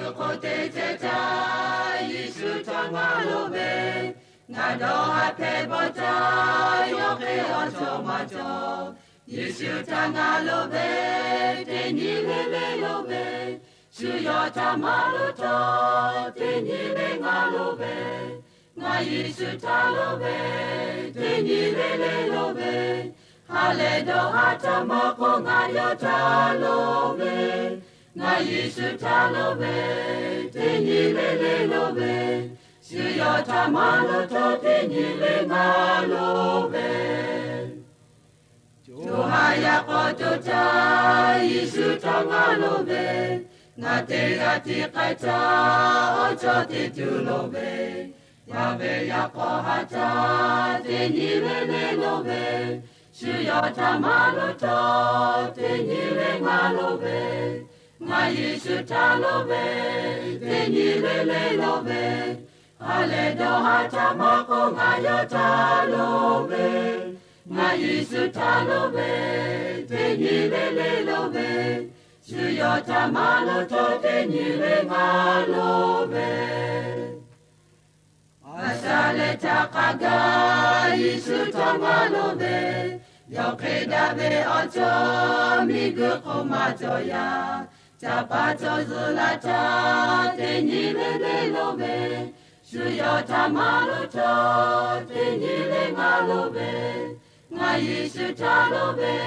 Hk'aw te ceh caˇ Yeˍsuˆ htaꞈ ngaˬ loˍ ve, ngaˬ dawˇ haˍ hpehꞈ bawˬ caˇ, yawˇ hk'e awˬ cawˬ maˇ cawˬ. Yeˍsuˆ htaꞈ ngaˬ loˍ ve, teˇ nyi le le loˍ ve, shu yawˇ htaꞈ maˇ loˍ htawˇ, teˇ nyi le ngaˬ loˍ ve. Ngaˬ Yeˍsuˆ htaꞈ loˍ ve, teˇ nyi le le loˍ ve, ha lehˬ dawˇ haˍ htaˇ maˇ k'oˆ, ngaˬ yawˇ htaꞈ loˍ ve. Ngaˬ Yeˍsuˆ htaꞈ loˍ ve, teˇ nyi le le loˍ ve, shu yawˇ htaꞈ maˇ loˍ htawˇ, teˇ nyi le ngaˬ loˍ ve. Co ha yaꞈ k'aw co caˇ Yeˍsuˆ htaꞈ ngaˬ loˍ ve, ngaˬ teˇ g'aˇ tiˉ k'ai caˇ, awˬ cawˬ teˇ tuˬ loˍ ve, yaˇ ve yaꞈ k'aw ha caˇ teˇ nyi le le loˍ ve, shu yawˇ htaꞈ maˇ loˍ htawˇ, teˇ nyi le ngaˬ loˍ ve. Ngaˬ Yeˍsuˆ htaꞈ loˍ ve, teˇ nyi le le loˍ ve, ha lehˬ dawˇ haˍ htaˇ maˇ k'oˆ, ngaˬ yawˇ htaꞈ loˍ ve. Ngaˬ Yeˍsuˆ htaꞈ loˍ ve, teˇ nyi le le loˍ ve, shu yawˇ htaꞈ maˇ loˍ htawˇ, teˇ nyi le ngaˬ loˍ ve. A shaˍ lehˬ htaꞈ k'a gaˇ Yeˍsuˆ htaꞈ ngaˬ loˍ ve, yawˇ hk'e daꞈ ve awˬ cawˬ miˬguiˬ hk'oˆ maˇ cawˬ yaˇ. Caˇ paˍ cawˬ zuhꞈ laˇ htaˇ, teˇ nyi le le loˍ ve, shu yawˇ htaꞈ maˇ loˍ htawˇ, teˇ nyi le ngaˬ loˍ ve. Ngaˬ Yeˍsuˆ htaꞈ loˍ ve,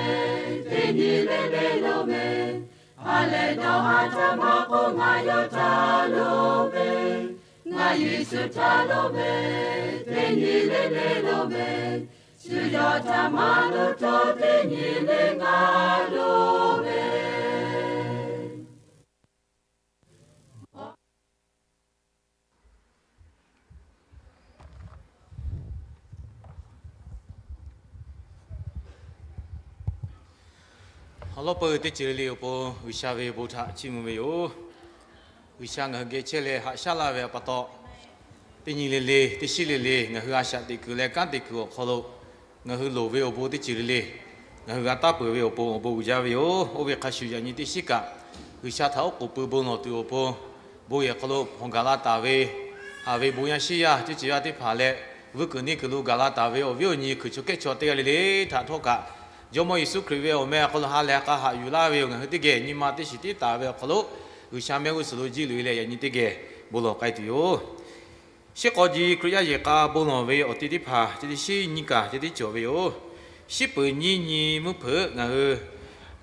teˇ nyi le le loˍ ve, ha lehˬ dawˇ haˍ htaˇ maˇ k'oˆ, ngaˬ yawˇ htaꞈ loˍ ve. Ngaˬ Yeˍsuˆ htaꞈ loˍ ve, teˇ nyi le le loˍ ve, shu yawˇ htaꞈ maˇ loˍ htawˇ, teˇ nyi le ngaˬ loˍ ve. Awˬ lawn peuˬ teˇ ceuˬ le le awˬ pon G'uiˬsha ve bon htaꞈ chiˇ mvuh ve yoˬ. G'uiˬsha ngaˬ hui geh chehˇ leh haꞈ shaˉ laˇ ve pa taw, teˇ nyi le le, teˇ shiˉ le le ngaˬ hui a shaꞈ teꞈ kuiˬ leh kanˉ te kuiˬ awˬ hk'aw lo ngaˬ hui loˍ ve awˬ bon teˇ ceuˬ le le ngaˬ hui g'a taˇ peuˬ ve awˬ pon awˬ bon uiˍ jaˇ ve yoˬ. Oˇ ve hk'a shuˍ, yaꞈ nyi teˇ shiˉ kaꞈ G'uiˬsha htaꞈ oˉ k'oˍ pui bon lawˬ tuˬ awˬ pon, bon yehˬ hk'aw lo hawˬ gaˬ la taˍ ve, haꞈ ve bon yaˇ shiˉ yaˇ teˇ ceuˬ yaˇ teˇ hpaˍ leh, vuiˇ kuiˬ neˇ kuiˬ lo gaˬ la taˍ ve awˬ viˉ awˬ nyi kuiˬ chaw kehˉ chaw teˇ g'aˇ le le htaꞈ htawˇ kaꞈ, Jawˇmawˇ Yeˍsuˆ Hkriꞈ ve awˬ meh awˬ hk'aw lo ha lehˬ k'a haꞈ yuˬ laˇ ve yoˬ. Ngaˬ hui teˇ geh nyi ma teˇ shiˍ tiˉ taˍ ve awˬ hk'aw lo, G'uiˬsha mehˆ g'uˇ suhˍ lo jiˇ loꞈ e leh yaꞈ nyi teˇ geh bon lawˬ k'ai tuˬ yoˬ. Shiˉ k'aw ji Hkriꞈ yaˇ yehˬ k'a bon lawˬ ve awˬ ti teˇ hpaˍ chi teˇ shiˉ nyiˇ kaˬ chi teˇ cawˬ ve yoˬ. Shiˉ peuˍ nyiˇ nyi mvuhˇ hpeuꞈ ngaˬ hui,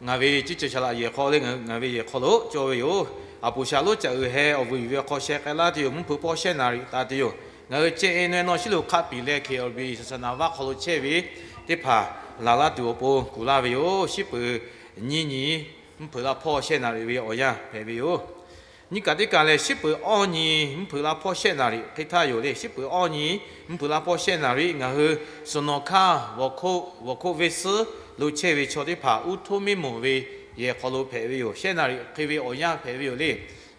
ngaˬ ve ciˇ ceuˬ shaˍ laꞈ yehˬ hk'aw leh ngaˬ ve yehˬ hk'aw lo cawˇ ve yoˬ. Aˬ poˍ shaˍ lonˉ caꞈ uiˍ heh awˬ vuiˬ yuˬ ve awˬ hk'aw sheh k'ai laˇ tuˬ yoˬ. Mvuhˇ hpeuꞈ pawˆ shehˆ naˍ riꞈ taˍ tuˬ yoˬ. Ngaˬ hui ceh e naweh nawˇ shiˉ lo hk'a piˍ leh Hkriꞈ awˬ biˬ saˍ saˍ naˍ vaˇ hk'aw lo chehˇ ve teˇ hpaˍ laˬ laˇ tuˬ awˬ pon kuˬ laˇ ve yoˬ. Shiˉ peuˍ nyiˇ nyi mvuhˇ hpeuꞈ laˇ hpawˇ shehˆ naˍ riꞈ ve awˬ yanˇ hpehꞈ ve yoˬ. Nyiˇ kaˬ teˇ kaˬ lehˬ, shiˉ peuˍ awˇ nyi mvuhˇ hpeuꞈ laˇ hpawˇ shehˆ naˍ riꞈ hk'e htaˇ yoˬ le. Shiˉ peuˍ awˇ nyi mvuhˇ hpeuꞈ laˇ hpawˇ shehˆ naˍ riꞈ ngaˬ hui suhˍ nawˬ hkanˇ vawˬ hkoˆ, vawˬ hkoˆ venˇ suhˉ lo chehˇ ve chaw teˇ hpaˍ uˉ htoˇ miˇ mawˬ ve yehˬ hk'aw lo hpehꞈ ve yoˬ. Shehˆ naˍ riꞈ hk'e ve awˬ yanˇ hpehꞈ ve yoˬ le.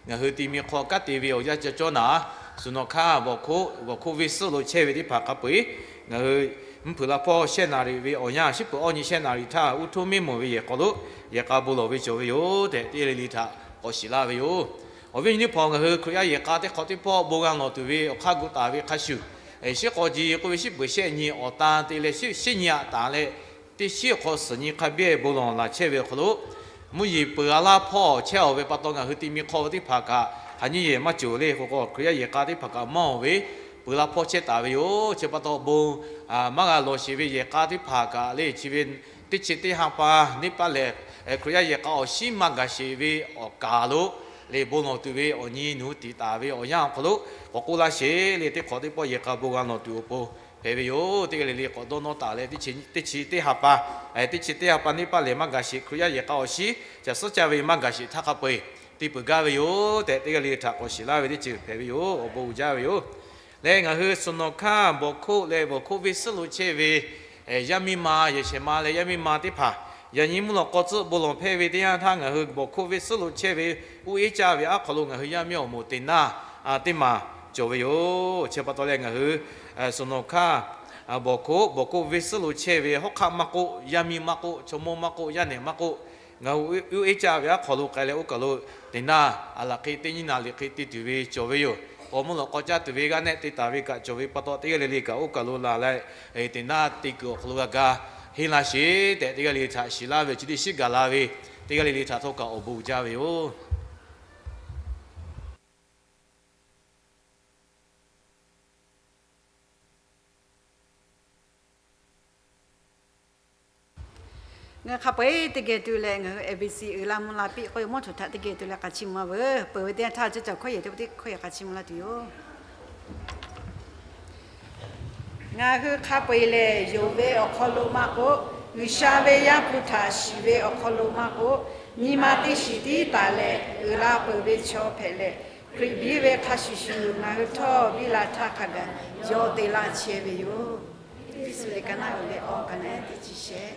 Ngaˬ hui ti mi hk'aw kanˉ te ve awˬ yanˇ ca cawˇ naˍ, suhˍ nawˬ hkanˇ vawˬ hkoˆ, vawˬ hkoˆ venˇ suhˉ lo chehˇ ve teˇ hpaˍ hk'a peu eˬ, ngaˬ hui mvuhˇ hpeuꞈ laˇ hpawˇ shehˆ naˍ riꞈ ve awˬ yanˇ, shiˉ peuˍ awˇ nyi shehˆ naˍ riꞈ htaˇ uˉ htoˇ miˇ mawˬ ve yehˬ hk'aw lo yehˬ k'a bon lawˬ ve cawˬ ve yoˬ tehꞈ, teˇ g'aˇ le le htaꞈ k'awꞈ shiˍ laˇ ve yoˬ. Awˬ viˉ awˬ nyi teˇ hpaˍ, ngaˬ hui Hkriꞈ yaˇ yehˬ k'a teˇ hk'awꞈ teˇ pawˆ bon g'a lawˬ tuˬ ve awˬ hk'aˇ gu taˍ ve hk'a shuˍ, shiˉ k'aw ji k'oˆ ve shiˉ peuˍ shehˆ nyi awˬ tan te leh shiˉ nyi aꞈ taˍ leh, teˇ shiˉ awˬ hk'aw suhˍ nyi hk'a biˇ bon lawˬ laˬ chehˇ ve awˬ hk'aw lo, mvuhˇ yeˬ peuˬ g'a laˇ hpawˇ chehˇ-aˬ ve pa taw, ngaˬ hui ti mi hk'aw ve teˇ hpaˍ kaꞈ, ha nyi yehˬ maˇ cawˬ le. K'o k'o, Hkriꞈ yaˇ yehˬ k'a teˇ hpaˍ kaꞈ mawˇ ve peuˬ laˇ hpawˇ chehˇ taˍ ve yoˬ. Chi pa taw, bon maˇ g'a lawˬ sheˍ ve yehˬ k'a teˇ hpaˍ kaꞈ le, chi ve teˇ chi teˇ ha pa neˇ paˆ lehˬ, Hkriꞈ yaˇ yehˬ k'a awˬ shiˉ maˇ gaˬ sheˍ ve awˬ kaˍ lo le, bon lawˬ tuˬ ve awˬ nyi nawˬ hui tiˍ taˍ ve awˬ yanˇ awˬ hk'aw lo k'awꞈ k'oˆ laˇ sheˍ le. Teˇ hk'awꞈ teˇ pawˆ yehˬ k'a bon g'a lawˬ tuˬ awˬ pon hpehꞈ ve yoˬ. Teˇ g'aˇ le le k'awꞈ dawˇ nawˇ taˍ leh, teˇ chi teˇ ha pa, teˇ chi teˇ ha pa neˇ paˆ lehˬ maˇ gaˬ sheˍ, Hkriꞈ yaˇ yehˬ k'a awˬ shiˉ caˬ suhˉ caˇ ve maˇ gaˬ sheˍ htaˇ hk'a peu eˬ te peuˬ gaˇ ve yoˬ tehꞈ, teˇ g'aˇ le le htaꞈ k'awꞈ shiˍ laˇ ve teˇ ceuˬ hpehꞈ ve yoˬ. Awˬ bon uiˍ jaˇ ve yoˬ. Leh ngaˬ hui suhˍ nawˬ hkanˇ bawˬ hkoˆ leh bawˬ hkoˆ venˇ suhˉ lo chehˇ ve yaˇ miˇ ma, yehˬ shehˍ ma leh yaˇ miˇ ma teˇ hpaˍ, yaꞈ nyi mvuhˇ lawꞈ k'aw tcuhˆ bon lawˬ hpehˇ ve teˇ yanˇ htaˇ, ngaˬ hui bawˬ hkoˆ venˇ suhˉ lo chehˇ ve uˉ eˉ caˇ ve aˉ hk'aw lo ngaˬ hui yaˇ miˇ awˬ moˍ teˇ naˇ teˇ maˬ cawˬ ve yoˬ. Chi pa taw leh, ngaˬ hui suhˍ nawˬ hkanˇ bawˬ hkoˆ, bawˬ hkoˆ venˇ suhˉ lo chehˇ ve hawˉ hk'aˆ maˇ k'oˆ, yaˇ miˇ maˇ k'oˆ, chaw mawˇ maˇ k'oˆ, yaˇ nehˬ maˇ k'oˆ, Ngaˬ hui uˉ eˉ caˇ ve aˉ hk'aw lo k'ai leh oˇ kaˬ lo teˇ naˇ aˬ laˬ hk'e teˇ nyi naˍ liꞈ hk'e te tuˬ ve cawˬ ve yoˬ. K'awꞈ mvuhˇ lawꞈ k'aw caˇ tuˬ ve g'aˇ nehˆ te taˍ ve kaꞈ cawˬ ve pa taw, teˇ g'aˇ le le kaꞈ oˇ kaˬ lo laˬ leh, teˇ naˇ te kuiˬ awˬ hk'aw lo g'a ga henˇ la sheˍ tehꞈ, teˇ g'aˇ le le htaꞈ shiˍ laˇ ve, chi teˇ shiˉ gaˬ la ve, teˇ g'aˇ le le htaꞈ htawˇ kaꞈ awˬ bon uiˍ jaˇ ve yoˬ. Ngaˬ hui hk'a peu-eˬ teˇ geh tu leh ngaˬ hui A B C uiˍ la mvuh la piˇ k'oˆ ve mawˇ htoꞈ htaꞈ teˇ geh tu leh k'a chiˇ mvuh-a veuˬ. Peuˬ ve teˇ yanˇ htaˇ, ceuˬ cawˬ hkawˇ yehˬ teˇ hkawˇ yehˬ k'a chiˇ mvuh laˇ tuˬ yoˬ. Ngaˬ hui hk'a peu-eˬ lehˬ, yonˍ ve awˬ hk'aw lo maˇ k'oˆ, G'uiˬsha ve Yaˇ hpu htaꞈ shiˍ ve awˬ hk'aw lo maˇ k'oˆ, nyi ma teˇ shiˍ tiˉ taˍ leh uiˍ la peuˬ ve chaw hpehꞈ leh, Hkriꞈ biˇ ve hk'a shuˍ shuˍ ngaˬ hui htawˇ biˇ la htaˇ hk'a gaˬ yawˇ te laˇ chehˇ ve yoˬ. Teˇ suhˍ le ka naˆ uiˍ leh awˬ ka naˆ ehˉ teˇ chi shehˆ.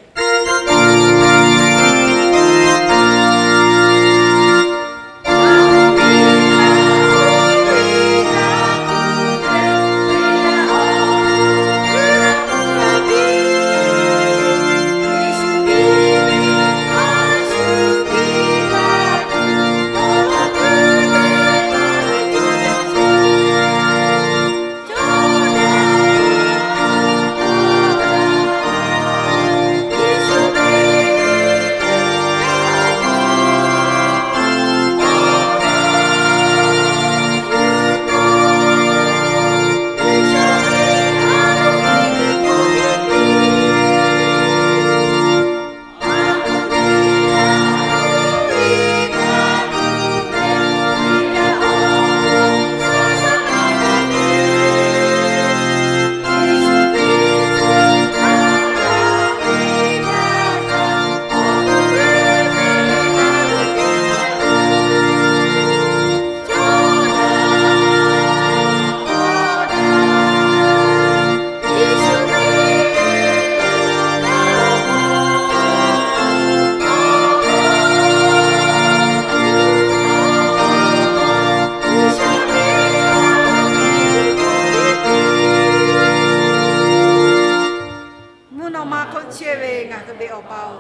Mvuhˇ naw ma hk'oˆ chehˇ ve ngaˬ hui ve Awˬ pa-oˬ,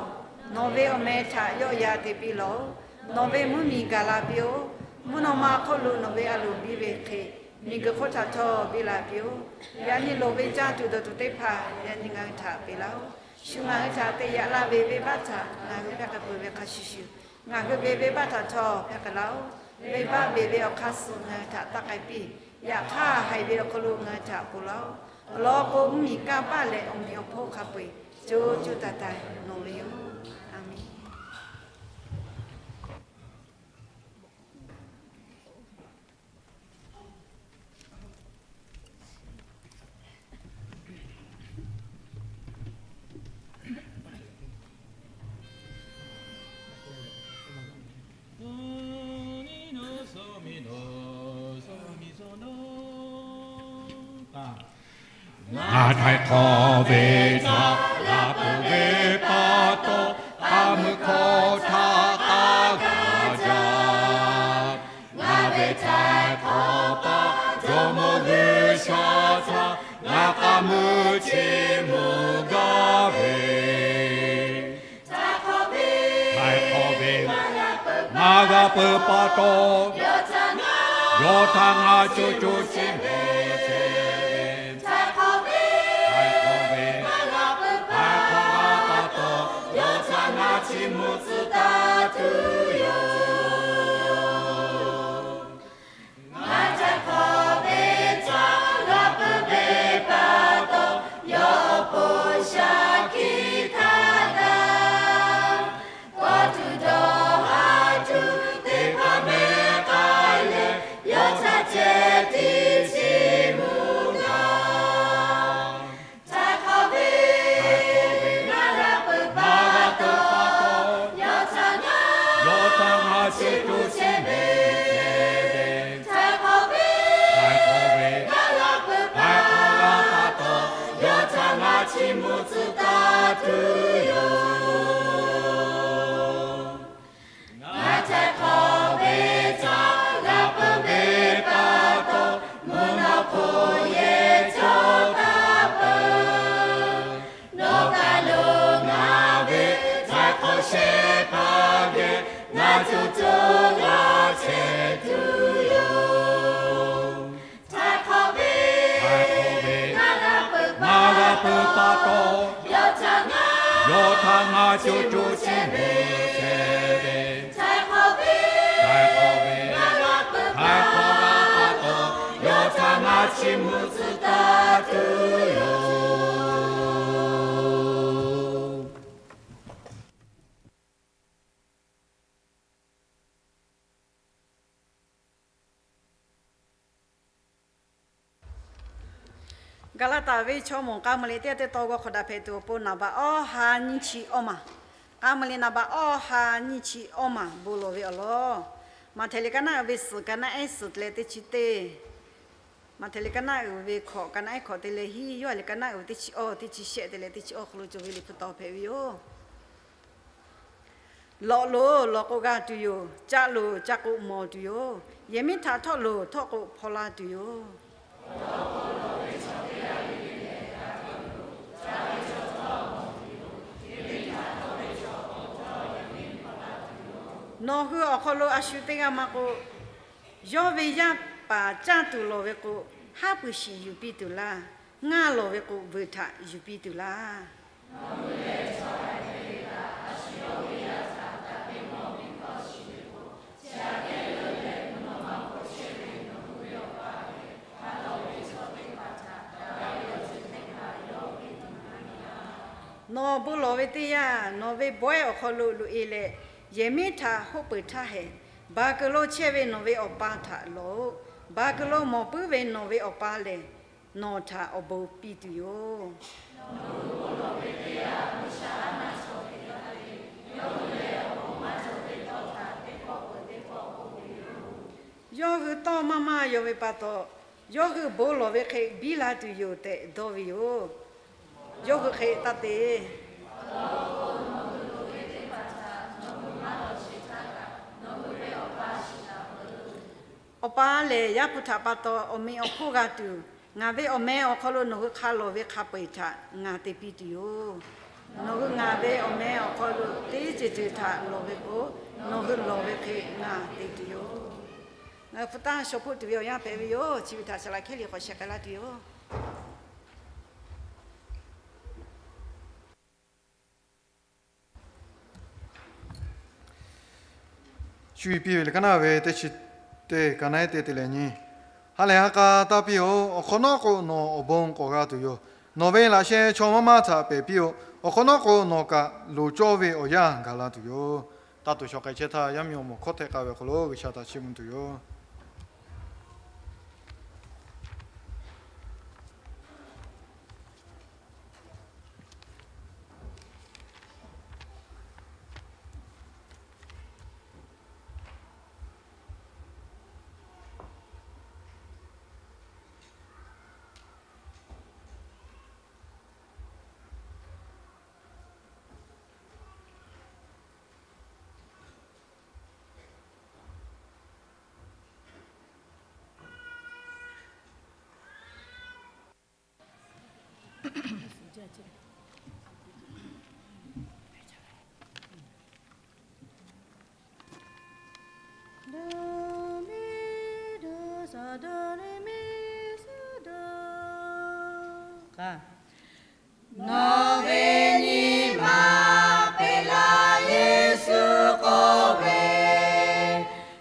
nawˬ ve awˬ meh htaꞈ yawˆ yan te piˇ lawˬ-oˬ. Nawˬ ve mvuhˇ miˬ gaˬ la piˇ-oˆ. Mvuhˇ naw ma hk'oˆ lo nawˬ ve a loˍ biˇ ve hk'e, miˬguiˬ hk'oˆ htaꞈ htawˇ biˇ la piˇ-oˆ. Yaꞈ nyi loˍ ve caˇ tuˬ dawˬ tuˬ teˇ hpaˍ yaꞈ nyi ngaˬ hui htaꞈ peꞈ laˇ-oˆ. Shu ngaˬ hui htaꞈ te yaꞈ laˇ ve venˇbaˆ htaꞈ ngaˬ hui hpehˇ k'ai peuˬ ve hk'a shuˍ shuˍ, ngaˬ hui ve venˇbaˆ htaꞈ htawˇ hpehˇ k'ai laˇ-oˆ. Venˇbaˆ beˬ ve awˬ hk'aˇ suh ngaˬ hui htaꞈ taˆ k'ai piˇ. Yaꞈ hk'aˇ, haiˬ ve awˬ hk'aw lo ngaˬ hui htaꞈ ponˬ laˇ-oˆ. Awˬ lawn k'o, mvuhˇ miˬ kanˇ paˆ leh awˬ meꞈ awˬ hponˇ hk'a peu-eˬ co co taiˍ taiˍ nawˬ ve yoˬ. Aˬmenˍ. Ngaˬ htaiˍ hk'awꞈ ve htaꞈ g'a peuˬ ve pa taw, k'aˇ meuˇ hkawˇ htaˇ k'aˇ g'a jaˇ. Ngaˬ ve htaiˍ hk'awꞈ pa Jawˇmawˇ G'uiˬsha htaꞈ ngaˬ k'aˇ meuˇ chiˇ mvuh gaˇ ve, htaiˍ hk'awꞈ ve maˇ g'a peuˬ pa taw, yawˇ htaꞈ ngaˬ co co chehˇ mehˍ chehˇ ve, htaiˍ hk'awꞈ ve maˇ g'a peuˬ pa taw, yawˇ htaꞈ ngaˬ chiˇ mvuh tcuh taˍ tuˬ yoˬ. Ngaˬ htaiˍ hk'awꞈ ve htaꞈ g'a peuˬ ve pa taw, yawˇ awˬ pon shaˍ hkiˆ htaˇ gaˬ kawˆ tuˬ dawˬ haˍ tuˬ teˇ hpaˍ meh k'ai leh, yawˇ htaꞈ ceh tiˉ chiˇ mvuh gaˇ. Htaiˍ hk'awꞈ ve maˇ g'a peuˬ pa taw, yawˇ htaꞈ ngaˬ chi tuˬ chehˇ mehˍ chehˇ ve, htaiˍ hk'awꞈ ve maˇ g'a peuˬ pa taw, yawˇ htaꞈ ngaˬ chiˇ mvuh tcuh taˍ tuˬ yoˬ. Ngaˬ htaiˍ hk'awꞈ ve htaꞈ g'a peuˬ ve pa taw, mvuhˇ naw hk'oˆ yehˬ cawˬ taˍ peuˬ. Nawˬ kaˬ lo ngaˬ ve htaiˍ hk'awꞈ shehˍ hpaˇ Yawˇ htaꞈ ngaˬ co co chehˇ ve, chehˇ ve, htaiˍ hk'awꞈ ve, htaiˍ hk'awꞈ ve, htaiˍ hk'awꞈ g'a pa taw, yawˇ htaꞈ ngaˬ chiˇ mvuh tcuh taˍ tuˬ yoˬ. Gaˍlaˍtaˍ venˇ chaw mawˬ k'a mvuh liꞈ teˇ g'aˇ teˇ taw g'aw hk'awꞈ daꞈ hpehꞈ tuˬ awˬ pon naˍ baꞈ awˇ ha nyiˇ chi awˇ maˬ, k'a mvuh liꞈ naˍ baꞈ awˇ ha nyiˇ chi awˇ maˬ bon lawˬ ve awˬ lawn, Maꞈhtehˍ liꞈ kaˇ naˆ uiˍ ve suhˍ, kaˇ naˆ ehˉ suhˍ te leh teˇ chi teˇ, Maꞈhtehˍ liꞈ kaˇ naˆ uiˍ ve hkawꞈ, kaˇ naˆ ehˉ hkawꞈ te leh hiˉ, Yoˇhanˬ liꞈ kaˇ naˆ uiˍ ve teˇ chi awˇ, teˇ chi shehˆ te leh teˇ chi awˇ hk'aw lo cawˬ ve liꞈ hpu taw hpehꞈ ve yoˬ. Lawꞈ loˬ, lawˬ k'o g'a tuˬ yoˬ. Caˆ loˬ, caˆ k'o mawˬ tuˬ yoˬ. Yehˬ miˉ htaꞈ htawˆ loˬ, htawˆ k'o hpaw la tuˬ yoˬ. Nawˬ hui awˬ hk'aw lo a shu teˇ g'aˇ maˇ k'oˆ, yawˇ ve yaˇ paˍ caˇ tuˬ lawˬ ve k'o, haˉ pui shiˍ yuˬ piˇ tuˬ laˇ. Ngaˇ lawˬ ve k'o, vuiˬ htaꞈ yuˬ piˇ tuˬ laˇ. Nawˬ bon lawˬ ve teˇ yanˇ, nawˬ ve bawehˇ awˬ hk'aw lo loꞈ-e leh, yehˬ miˉ htaꞈ hoˆ peuˬ htaˇ hehꞈ, baˬ kuiˬ lo chehˇ ve nawˬ ve Awˬ pa htaꞈ lawˬ-oꞈ. Baˬ kuiˬ lo mawˬ puiˉ ve nawˬ ve Awˬ pa lehˬ, nawˬ htaꞈ awˬ bon piˇ tuˬ yoˬ. Yawˇ hui tawˇ maˇ maˇ yaw ve pa taw, yawˇ hui bon lawˬ ve hk'e biˇ la tuˬ yoˬ tehꞈ dawˇ ve yoˬ. Yawˇ hui hk'e taˇ te. Awˬ pa lehˬ, Yaˇ hpu htaꞈ pa taw awˬ meꞈ awˬ hponˇ g'a tuˬ, ngaˬ ve awˬ meh awˬ hk'aw lo nawˬ hui hk'a lawˬ ve hk'a peu-eˬ htaꞈ ngaˬ te piˇ tuˬ yoˬ. Nawˬ hui ngaˬ ve awˬ meh awˬ hk'aw lo teˇ ceuˬ ceuˬ htaꞈ lawˬ ve k'o, nawˬ hui lawˬ ve hk'e ngaˬ te tuˬ yoˬ. Ngaˬ hui hpu taˇ shaw hpoˆ tuˬ ve awˬ yanˇ hpehꞈ ve yoˬ. Chi ve htaꞈ saˍ laꞈ hkehˉ liꞈ hk'awꞈ sheh k'ai laˇ tuˬ yoˬ. Shu piˇ ve liꞈ kaˇ naˆ ve teˇ chi teˇ, kaˇ naˆ ehˉ teˇ te leh nyi. Ha lehˬ ha k'a taˇ piˇ-oˬ. Awˬ hk'awꞈ nawˉ k'o, nawˬ awˬ bon k'awꞈ g'a tuˬ yoˬ. Nawˬ ve laꞈ sheh chaw maˇ maˇ htaꞈ pehˬ piˇ-oˬ. Awˬ hk'awꞈ nawˉ k'o, nawˬ kaꞈ loˍ cawˇ ve awˬ yanˇ gaˬ la tuˬ yoˬ. Taˇ tuˬ shawˍ k'ai chehˇ htaˇ, yaˇ miˇ awˬ moˍ hkawˇ htehꞈ k'ai ve awˬ hk'aw lo G'uiˬsha htaꞈ chiˇ mvuh tuˬ yoˬ. Nawˬ ve nyi ma peꞈ laˇ Yeˍsuˆ k'oˆ ve,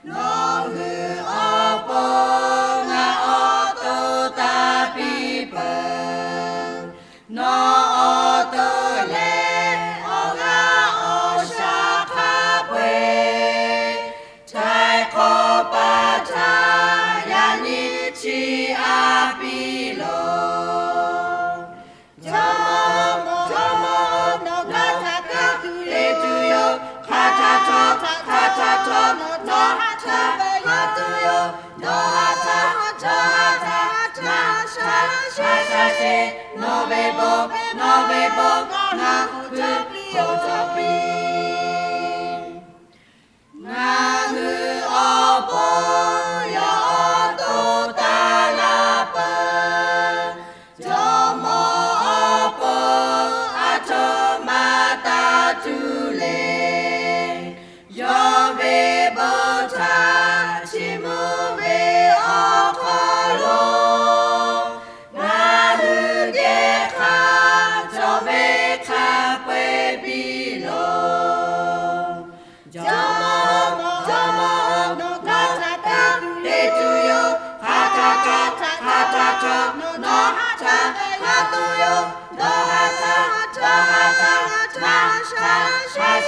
nawˬ hui awˬ pon ngaˬ awˬ to taˇ piˇ peuˬ. Nawˬ awˬ to lehˬ awˬ g'aˇ awˬ shaˍ hk'a peu-eˬ, htaiˍ hk'awꞈ pa htaꞈ yaꞈ nyi chiˇ aꞈ piˇ loˬ. Jawˇmawˇ-oˬ, Jawˇmawˇ-oˬ, nawˬ ngaˬ htaꞈ kaˇ tuˬ le tuˬ yoˬ. Hk'a htaˇ htawˇ, hk'a htaˇ htawˇ, nawˬ haꞈ htaˇ ve haꞈ tuˬ yoˬ. Nawˬ haꞈ htaˇ, nawˬ haꞈ htaˇ, ngaˬ sha sha sheˍ. Nawˬ ve bon, nawˬ ve bon, ngaˬ hui cawˬ cawˬ piˇ. Ngaˬ hui awˬ pon yawˇ awˬ to taˇ laˇ peuˬ. Jawˇmawˇ awˬ pon aˬ htoꞈ ma taˇ tuˬ le. Yawˇ ve bon htaꞈ chiˇ mvuh ve awˬ hk'aw lo, ngaˬ hui geh hk'a cawˬ ve hk'a peu-eˬ piˇ htaˇ htaˇ htaˇ, nawˬ htaꞈ haꞈ tuˬ yoˬ. Dawˇ haˍ htaˇ, dawˇ haˍ htaˇ, haꞈ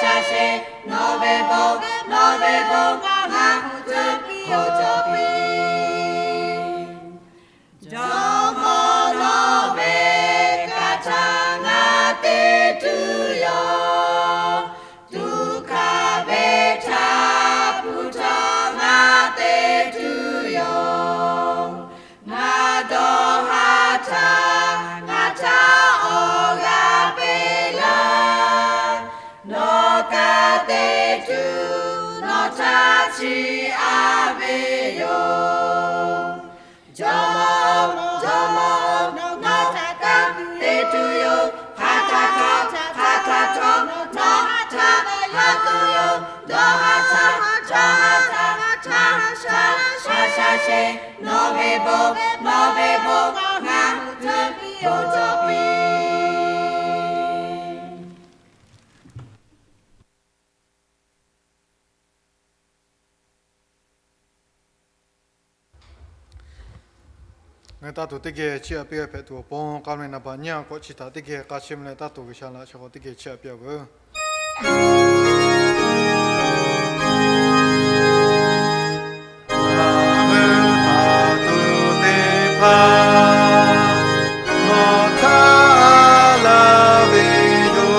sha sheˍ. Nawˬ ve bon, nawˬ ve bon, ngaˬ hui htaꞈ hk'oˆ cawˬ piˇ. Jawˇmawˇ, nawˬ ve kaꞈ htaꞈ ngaˬ te tuˬ yoˬ. Tuꞈ hkanˍ ve htaꞈ hpu htawˇ ngaˬ te tuˬ yoˬ. Ngaˬ dawˇ haˍ htaˇ, ngaˬ htaꞈ awˬ g'aˇ peꞈ laˇ. Nawˬ kaꞈ te tuˬ, nawˬ htaꞈ chiˇ aˍ ve yoˬ. Jawˇmawˇ, Jawˇmawˇ, nawˬ kaꞈ te tuˬ yoˬ. Hk'a htaˇ htaˇ, hk'a htaˇ htaˇ, nawˬ htaꞈ haꞈ tuˬ yoˬ. Dawˇ haˍ htaˇ, dawˇ haˍ htaˇ, haꞈ sha, haꞈ sha sheˍ. Nawˬ ve bon, nawˬ ve bon, ngaˬ hui htaꞈ hk'oˆ cawˬ piˇ. Ngaˬ hui taˇ tuˬ teˇ geh chiˇ aꞈ piˇ g'a hpehꞈ tuˬ awˬ pon, k'aˉ meh naˍ baꞈ nyiˇ a k'awꞈ chi htaꞈ teˇ geh k'a chehˇ mvuh leh, taˇ tuˬ G'uiˬsha laꞈ shawˍ k'awꞈ teˇ geh chiˇ aꞈ piˇ a veuˬ. Ngaˬ hui taˇ tuˬ teˇ hpaˍ nawˬ htaꞈ laˇ ve yoˬ.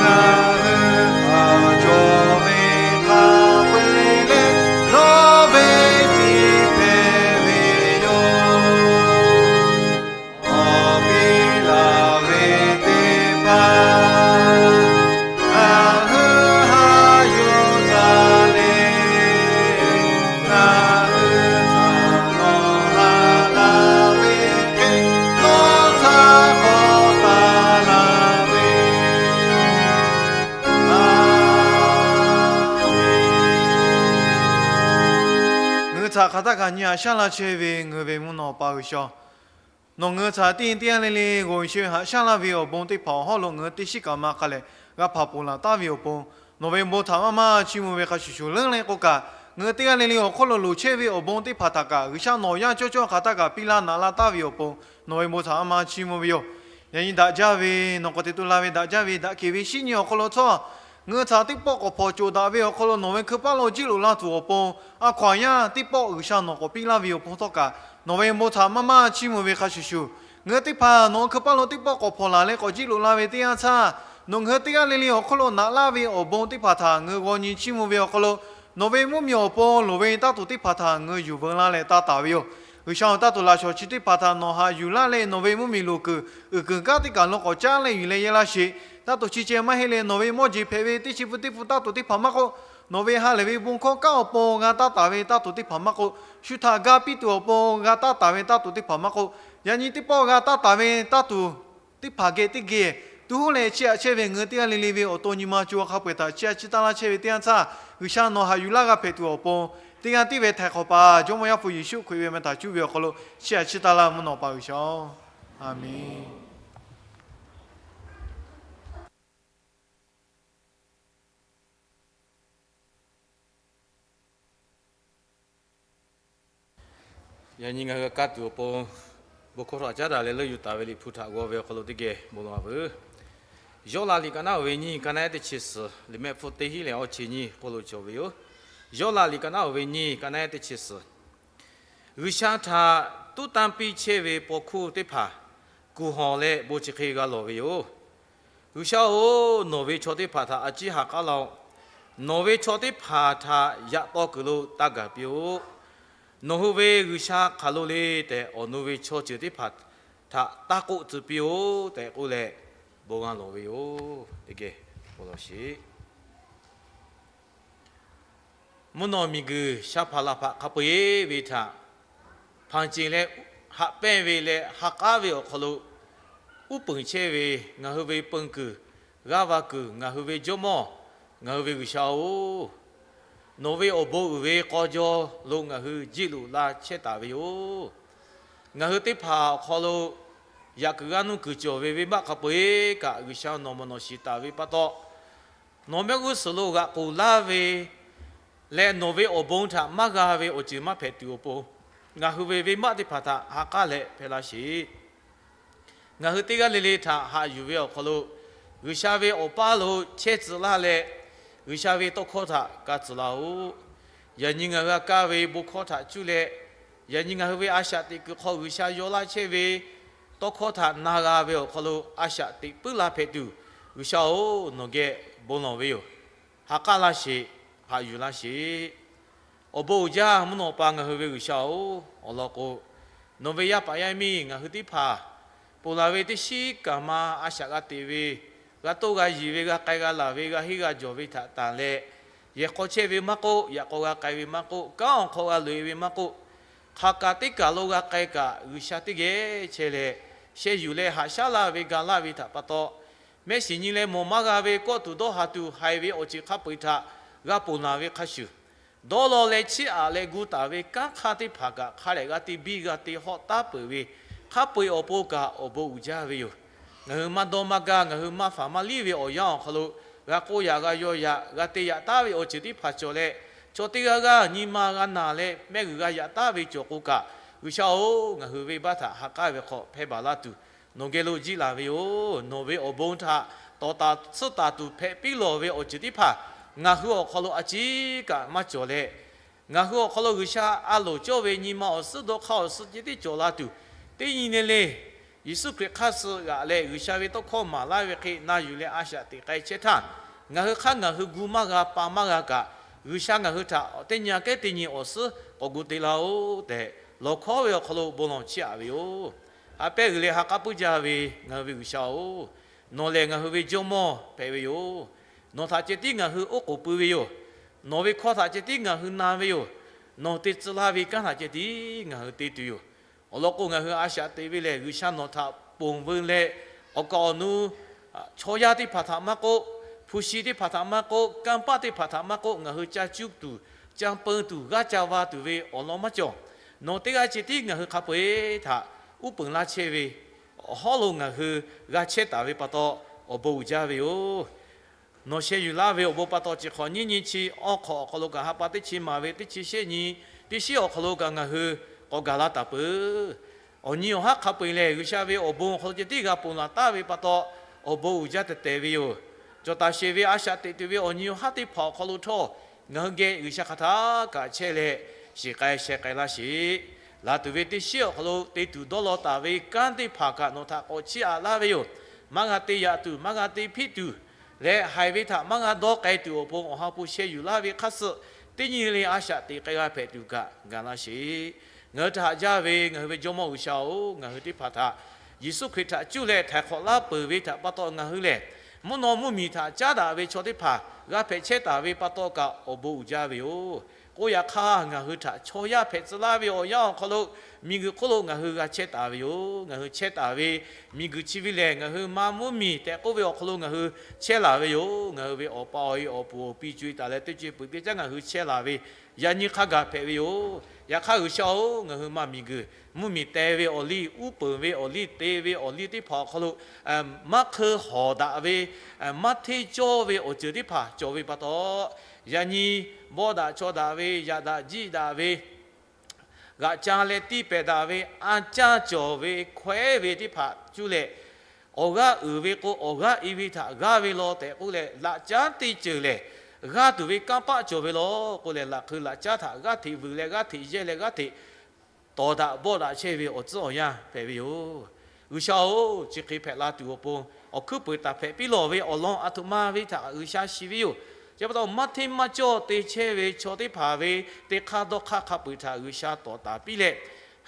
Ngaˬ hui htaꞈ cawˬ ve hk'a peu-eˬ leh, nawˬ ve tiˇ hpehꞈ ve yoˬ. Awˬ piˇ laˬ ve teˇ hpaˍ ngaˬ hui haꞈ yuˬ taˍ le. Ngaˬ hui htaꞈ nawˬ haꞈ laˇ ve hk'e, nawˬ htaꞈ k'awꞈ taˍ laˇ ve. Ngaˬ hui htaꞈ hk'aˬ htaˇ kaꞈ nyi haꞈ shaˉ laˇ chehˇ ve ngaˬ hui ve mvuhˇ naw pa G'uiˬsha, nawˬ ngaˬ hui htaꞈ teˇ nyi teˇ yanˇ le le g'awˬ ve shehˍ ve haꞈ shaˉ laˇ ve awˬ bon teˇ hpaˍ awˬ hawˉ lo ngaˬ hui teˇ shiˉ kaꞈ ma hk'a lehˬ g'a hpaˍ ponˬ laˬ taˍ ve awˬ pon, nawˬ ve bon htaꞈ maˇ maˇ chiˇ mvuh ve hk'a shuˍ shuˍ leuˉ leh k'oˆ kaꞈ, ngaˬ hui teˇ g'aˇ le le awˬ hk'oˆ lo loˍ chehˇ ve awˬ bon teˇ hpaˍ htaꞈ kaꞈ G'uiˬsha nawˬ yaˇ cawˇ cawˇ hk'aˬ htaˇ kaꞈ piˇ laˇ naꞈ laˇ taˍ ve awˬ pon, nawˬ ve bon htaꞈ maˇ maˇ chiˇ mvuh ve yoˬ. Yaꞈ nyi daꞈ jaˇ ve, nawˬ k'awꞈ te to la ve daꞈ jaˇ ve daꞈ kehˬ ve shinˉ nyi awˬ hk'aw lo htawˇ, ngaˬ hui htaꞈ teˇ pawˆ k'awꞈ hpawnˬ coˬ daꞈ ve awˬ hk'aw lo nawˬ ve hkui paˇ lo jiˇ loꞈ laˇ tuˬ awˬ pon, a hkaw aˬ yaˇ teˇ pawˆ G'uiˬsha nawˬ k'awꞈ piˇ laˇ ve awˬ pon htawˇ kaꞈ, nawˬ ve bon htaꞈ maˇ maˇ chiˇ mvuh ve hk'a shuˍ shuˍ, ngaˬ hui teˇ hpaˍ nawˬ hui hkui paˇ lo teˇ pawˆ k'awꞈ hpawnˬ laˬ leh k'awꞈ jiˇ loꞈ la ve teˇ yanˇ htaˇ, nawˬ ngaˬ hui teˇ g'aˇ le le awˬ hk'oˆ lo naꞈ laˇ ve awˬ bon teˇ hpaˍ htaꞈ ngaˬ hui g'aw nyi chiˇ mvuh ve awˬ hk'aw lo, nawˬ ve mvuhˇmiˬ awˬ pon loˍ ve taˇ tuˬ teˇ hpaˍ htaꞈ ngaˬ hui yuˬ veu laˇ leh taˇ taˍ ve yoˬ. G'uiˬsha-oˬ, taˇ tuˬ laꞈ shawˍ chi teˇ hpaˍ htaꞈ nawˬ haꞈ yuˬ laˇ leh nawˬ ve mvuhˇmiˬ loˍ kuiˬ uiˍ kuiˬ kanˉ teˇ kaˬ lo k'awꞈ caˉ leh yuˬ leh yehˇ laˇ sheˍ. Taˇ tuˬ chi ceh maˇ heˆ leh nawˬ ve mawˇ jeˬ hpehꞈ ve teˇ chi pun teˇ pun taˇ tuˬ teˇ hpaˍ maˇ k'oˆ, nawˬ ve ha lehˬ ve bon hkawˇ kanˉ awˬ pon g'a taˇ taˍ ve taˇ tuˬ teˇ hpaˍ maˇ k'oˆ, shu htaꞈ ga piˇ tuˬ awˬ pon g'a taˇ taˍ ve taˇ tuˬ teˇ hpaˍ maˇ k'oˆ, yaꞈ nyi teˇ pawˆ g'a taˇ taˍ ve taˇ tuˬ teˇ hpaˍ geh teˇ geh tuˬ hoˉ leh chiˇ aꞈ chehˇ ve ngaˬ hui teˇ g'aˇ le le ve awˬ to nyi ma co a hk'a peu-eˬ htaꞈ chiˇ aꞈ chiˇ taˇ laˇ chehˇ ve teˇ yanˇ htaˇ, G'uiˬsha nawˬ haꞈ yuˬ laˇ g'a hpehꞈ tuˬ awˬ pon, teˇ g'aˇ tiˉ ve htaiˍ hk'awꞈ paˍ Jawˇmawˇ Yaˇ hpu Yeˍsuˆ Hkriꞈ ve meh htaꞈ cuˇ ve awˬ hk'aw lo chiˇ aꞈ chiˇ taˇ laˇ mvuhˇ naw pa G'uiˬsha-oˬ, Aˍmenˍ. Yaꞈ nyi ngaˬ hui g'a kaˇ tuˬ awˬ pon, bon hkawˇ htawˇ caˉ daꞈ leh leuˆ yuˬ taˍ ve Liꞈ hpu htaꞈ g'aw ve awˬ hk'aw lo teˇ geh bon lawˬ a veuˬ. Yawˇlaꞈ liꞈ ka naˉ oˍ ve nyiˇ, ka naˉ ehˉ teˇ chi suhˍ, liꞈ mehˆ hpfuhˇ teˇ hinˉ leh awˇ chi nyiˇ hk'oˆ lo cawˬ ve yoˬ. Yawˇlaꞈ liꞈ ka naˉ oˍ ve nyiˇ, ka naˉ ehˉ teˇ chi suhˍ. G'uiˬsha htaꞈ tuˉ tanˇ piˇ chehˇ ve paw hkuˇ teˇ hpaˍ kuˬ hawˬ leh bon chi hk'e g'a lawˬ ve yoˬ. G'uiˬsha-oˬ, nawˬ ve chaw teˇ hpaˍ htaꞈ a ciˉ ha k'aˉ laˇ-oˆ. Nawˬ ve chaw teˇ hpaˍ htaꞈ yaꞈ taw kuiˬ lo taˇ gaˬ piˇ-oˆ. Nawˬ hui ve G'uiˬsha hk'aˬ lo le tehꞈ, awˬ nu ve chaw ceuˬ teˇ hpaˍ htaꞈ taˇ k'oˆ tcuh piˇ-oˆ tehꞈ k'oˆ leh, bon g'a lawˬ ve yoˬ. Teˇ geh bon lawˬ sheˍ. Mvuhˇ naw miˬguiˬ sha hpaˍ laˬ hpaˍ hk'a peu-eˬ ve htaꞈ hpanˍ ceˬ leh haꞈ pehnˇ ve leh ha k'aˉ ve awˬ hk'aw lo uˉ peunˍ chehˇ ve ngaˬ hui ve peun kuiˬ, g'aˇ va kuiˬ, ngaˬ hui ve Jawˇmawˇ, ngaˬ hui ve G'uiˬsha-oˬ, nawˬ ve awˬ bon uiˍ ve k'aw jaw lo ngaˬ hui jiˇ loꞈ la chehˇ taˍ ve yoˬ. Ngaˬ hui teˇ hpaˍ awˬ hk'aw lo yaꞈ kuiˬ g'aˇ nuˇ kuiˬ cawˬ ve venˇbaˆ hk'a peu-eˬ kaꞈ G'uiˬsha nawˬ mawˬ nawˬ shiˍ taˍ ve pa taw, nawˬ mehˆ g'uˇ suhˍ lo g'aꞈ k'oˬ laˇ ve leh nawˬ ve awˬ bon htaꞈ maˇ g'a ve awˬ ceuˬ maˇ hpehꞈ tuˬ awˬ pon, ngaˬ hui ve venˇbaˆ teˇ hpaˍ htaꞈ ha k'aˉ leh hpehꞈ la sheˍ. Ngaˬ hui teˇ g'aˇ le le htaꞈ haꞈ yuˬ ve awˬ hk'aw lo, G'uiˬsha ve awˬ paˇ lo chehˇ tcuh laˇ leh, G'uiˬsha ve tawˇ hkawˇ htaꞈ ka tcuh laˇ-oˆ. Yaꞈ nyi ngaˬ hui g'a kaˇ ve bon hkawˇ htaꞈ cuˇ leh, yaꞈ nyi ngaˬ hui ve a shaꞈ teꞈ kuiˬ hk'aw G'uiˬsha yaw laˇ chehˇ ve tawˇ hkawˇ htaꞈ na g'a ve awˬ hk'aw lo a shaꞈ teꞈ puiˉ la hpehꞈ tuˬ, G'uiˬsha-oˬ, nawˬ geh bon lawˬ ve yoˬ. Ha k'aˉ laˇ sheˍ. Haꞈ yuˬ laˇ sheˍ. Awˬ bon uiˍ jaˇ mvuhˇ naw pa ngaˬ hui ve G'uiˬsha-oˬ, awˬ lawn k'o, nawˬ ve yaˇ paˍ yaˇ miˇ ngaˬ hui teˇ hpaˍ ponˬ laˬ ve teˇ shiˉ kaꞈ ma a shaꞈ g'a teꞈ ve, g'a toˇ g'a yiˬ ve, g'a k'ai g'a laˬ ve, g'a henˇ g'a jawˬ ve htaꞈ tanˬ leh, yehˬ hk'aw chehˇ ve maˇ k'oˆ, yaꞈ k'aw g'a k'ai ve maˇ k'oˆ, kanˉ awˬ hk'aw g'a loꞈ-e ve maˇ k'oˆ, hk'aˬ kaꞈ teˇ kaˬ lo g'a k'ai kaꞈ G'uiˬsha teˇ geh chehˇ leh, sheh yuˬ leh haꞈ shaˉ laˇ ve ga laˇ ve htaꞈ pa taw, mehˆ shiˍ nyi leh mawˬ maˇ g'a ve kawˆ tuˬ dawˇ haˍ tuˬ haiˬ ve awˬ ceuˬ hk'a peu-eˬ htaꞈ g'a ponˬ laˬ ve hk'a shuˍ, dawˇ law leh chiˇ aꞈ leh gu taˍ ve kanˉ hk'aˇ teˇ hpaˍ kaꞈ hk'a dehꞈ g'a te biˇ g'a te hawˆ taˉ peuˬ ve, hk'a peu-eˬ awˬ pon kaꞈ awˬ bon uiˍ jaˇ ve yoˬ. Ngaˬ hui maˇ dawˇ maˇ gaˇ, ngaˬ hui maˇ faˍ maˇ liˇ ve awˬ yanˇ awˬ hk'aw lo, g'a k'oˆ yaꞈ g'a yaw yaꞈ g'a te yaꞈ taˉ ve awˬ ceuˬ teˇ hpaˍ cawˬ leh, chaw teˇ g'aˇ g'aˇ nyi ma g'a naˬ leh mehˆ g'uiˬ g'a yaꞈ taˉ ve cawˬ k'o kaꞈ, G'uiˬsha-oˬ, ngaˬ hui venˇbaˆ htaꞈ ha k'aˉ ve hk'aw hpehˇ baˬ laˇ tuˬ, nawˬ geh lo jiˇ laˬ ve yoˬ. Nawˬ ve awˬ bon htaꞈ tawˍ taˍ tsuhˇ taˍ tuˬ hpehꞈ piˇ lawˬ ve awˬ ceuˬ teˇ hpaˍ ngaˬ hui awˬ hk'aw lo a ciˉ kaꞈ maˇ cawˬ leh, ngaˬ hui awˬ hk'aw lo G'uiˬsha a loˍ cawˇ ve nyi ma awˬ suhˉ dawˇ hk'aˇ awˬ suhˉ ceh tiˉ cawˬ la tuˬ, teˇ nyi le le Yeˍsuˆ Hkriꞈ hk'aˇ suh g'aꞈ leh G'uiˬsha ve tawˇ hkawˇ maˍ laˇ ve hk'e na yuˬ leh a shaꞈ teꞈ k'ai chehˇ htaˇ, ngaˬ hui hk'aˇ ngaˬ hui gu maˇ g'a pa maˇ g'a kaꞈ, G'uiˬsha ngaˬ hui htaꞈ teˇ nyi kehˉ teˇ nyi awˬ suhˉ k'awꞈ gu te laˇ-oˆ tehꞈ, lawˬ hkawˉ ve awˬ hk'aw lo bon lawˬ chiˇ aꞈ ve yoˬ. Ha pehˇ g'uiˬ leh ha k'aˉ puiˉ jaˇ ve ngaˬ hui ve G'uiˬsha-oˬ, nawˬ lehˬ ngaˬ hui ve Jawˇmawˇ hpehꞈ ve yoˬ. Nawˬ htaꞈ ceh tiˉ ngaˬ hui oˉ k'oˍ pui ve yoˬ. Nawˬ ve hkawˇ htaꞈ ceh tiˉ ngaˬ hui na ve yoˬ. Nawˬ te tcuh laˇ ve kanˉ htaꞈ ceh tiˉ ngaˬ hui te tuˬ yoˬ. Awˬ lawn k'o, ngaˬ hui a shaꞈ teꞈ ve lehˬ, G'uiˬsha nawˬ htaꞈ ponˬ veu leh, awˬ kaˍ awˬ nu chaw yaˇ teˇ hpaˍ htaꞈ maˇ k'oˆ, hpu shi teˇ hpaˍ htaꞈ maˇ k'oˆ, kanˇ paˆ teˇ hpaˍ htaꞈ maˇ k'oˆ, ngaˬ hui ca cuˇ tuˬ, ca peu tuˬ, g'aˇ ca va tuˬ ve awˬ lawn maˇ cawˬ. Nawˬ teˇ g'aˇ ceh tiˉ ngaˬ hui hk'a peu-eˬ htaꞈ uˉ peunˍ laˇ chehˇ ve awˬ hawˉ lo ngaˬ hui g'a chehˇ taˍ ve pa taw, awˬ bon uiˍ jaˇ ve yoˬ. Nawˬ sheh yuˬ laˇ ve awˬ bon pa taw, chi hk'awꞈ nyiˇ nyi chi awˇ hk'awꞈ awˬ hk'aw lo kaꞈ, ha pa teˇ chi maˍ ve teˇ chi shehˆ nyi, teˇ shiˉ awˬ hk'aw lo kaꞈ ngaˬ hui k'awꞈ gaˬ la taˍ peuˬ. Awˬ nyi awˬ haˉ hk'a peu-eˬ lehˬ, G'uiˬsha ve awˬ bon awˬ hk'aw lo ceh tiˉ g'a ponˬ laˬ taˍ ve pa taw, awˬ bon uiˍ jaˇ tehꞈ tehꞈ ve yoˬ. Cawˬ taˍ sheˍ ve a shaꞈ teꞈ tuˬ ve awˬ nyi awˬ haˉ teˇ hpaˍ awˬ hk'aw lo htawˇ, ngaˬ hui geh G'uiˬsha hk'aˬ htaˇ kaꞈ chehˇ leh, shiˍ k'ai sheh k'ai laˇ sheˍ. Laˬ tuˬ ve teˇ shiˉ awˬ hk'aw lo te tuˬ dawˇ law taˍ ve kanˉ teˇ hpaˍ kaꞈ nawˬ htaꞈ k'awꞈ chiˇ aꞈ laˇ ve yoˬ. Maˇ g'a te yaꞈ tuˬ, maˇ g'a te hpiˆ tuˬ leh, haiˬ ve htaꞈ maˇ g'a dawˇ k'ai tuˬ awˬ pon, awˬ ha hpu sheh yuˬ laˇ ve hk'aˇ suh teˇ nyi le a shaꞈ teꞈ k'ai g'a hpehꞈ tuˬ kaꞈ gaˬ laˇ sheˍ. Ngaˬ hui htaꞈ haꞈ jaˇ ve ngaˬ hui ve Jawˇmawˇ G'uiˬsha-oˬ, ngaˬ hui teˇ hpaˍ htaꞈ Yeˍsuˆ Hkriꞈ htaꞈ cuˇ leh htaiˍ hk'awꞈ laˇ peuˬ ve htaꞈ pa taw, ngaˬ hui lehˬ mvuhˇ naw mvuhˇmiˬ htaꞈ caˉ daꞈ ve chaw teˇ hpaˍ g'a hpehꞈ chehˇ taˍ ve pa taw kaꞈ awˬ bon uiˍ jaˇ ve yoˬ. K'oˆ yaꞈ hk'aˇ, ngaˬ hui htaꞈ chaw yaˇ hpehꞈ tcuh laˇ ve awˬ yanˇ awˬ hk'aw lo, miˬguiˬ hk'oˆ lo ngaˬ hui g'a chehˇ taˍ ve yoˬ. Ngaˬ hui chehˇ taˍ ve miˬguiˬ chi ve lehˬ, ngaˬ hui ma mvuhˇmiˬ tehꞈ k'oˆ ve awˬ hk'aw lo ngaˬ hui chehˇ laˬ ve yoˬ. Ngaˬ hui ve awˬ pa awˬ e awˬ puˍ awˬ pi co-e taˍ leh teˇ co-e peuˬ teˇ caˉ ngaˬ hui chehˇ laˬ ve yaꞈ nyi hk'a gaˬ hpehꞈ ve yoˬ. Yaꞈ hk'aˇ G'uiˬsha-oˬ, ngaˬ hui ma miˬguiˬ mvuhˇmiˬ te ve awˬ liˇ, uˉ peunˍ ve awˬ liˇ, te ve awˬ liˇ teˇ hpaˍ awˬ hk'aw lo maˇ hkeu hawˍ daꞈ ve, maˇ hteˇ cawˇ ve awˬ ceuˬ teˇ hpaˍ cawˬ ve pa taw, yaꞈ nyi bawˆ daꞈ chaw daꞈ ve, yaꞈ daꞈ jiˆ daꞈ ve, g'aꞈ ca leh tiˇ pehˍ daꞈ ve, a caˇ cawˬ ve, hkawehˉ ve teˇ hpaˍ cuˇ leh, awˬ g'aˇ uiˍ ve k'o, awˬ g'aˇ i ve htaꞈ g'aˇ ve law tehꞈ k'oˆ leh, laꞈ caˉ teˇ ceuˬ lehˬ, g'aˇ tuˬ ve kanˇ paˆ cawˬ ve law k'oˆ leh, laꞈ hk'eu laꞈ caˉ htaꞈ g'aˇ hteꞈ vuiˬ leh g'aˇ hteꞈ yehˇ leh g'aˇ hteꞈ tawˍ daꞈ bawˆ daꞈ chehˇ ve awˬ tcuhˉ awˬ yanˇ hpehꞈ ve yoˬ. G'uiˬsha-oˬ, chi hk'e hpehꞈ la tuˬ awˬ pon, awˬ hkuiˉ peuˍ taˍ hpehꞈ piˇ lawˬ ve awˬ lawn a htoꞈ ma ve htaꞈ G'uiˬsha shiˍ ve yoˬ. Chi pa taw, maˇ hteˇ maˇ cawˇ te chehˇ ve chaw teˇ hpaˍ ve te hk'aˇ dawˇ hk'aˇ hk'a peu-eˬ htaꞈ G'uiˬsha tawˍ taˍ piˇ leh,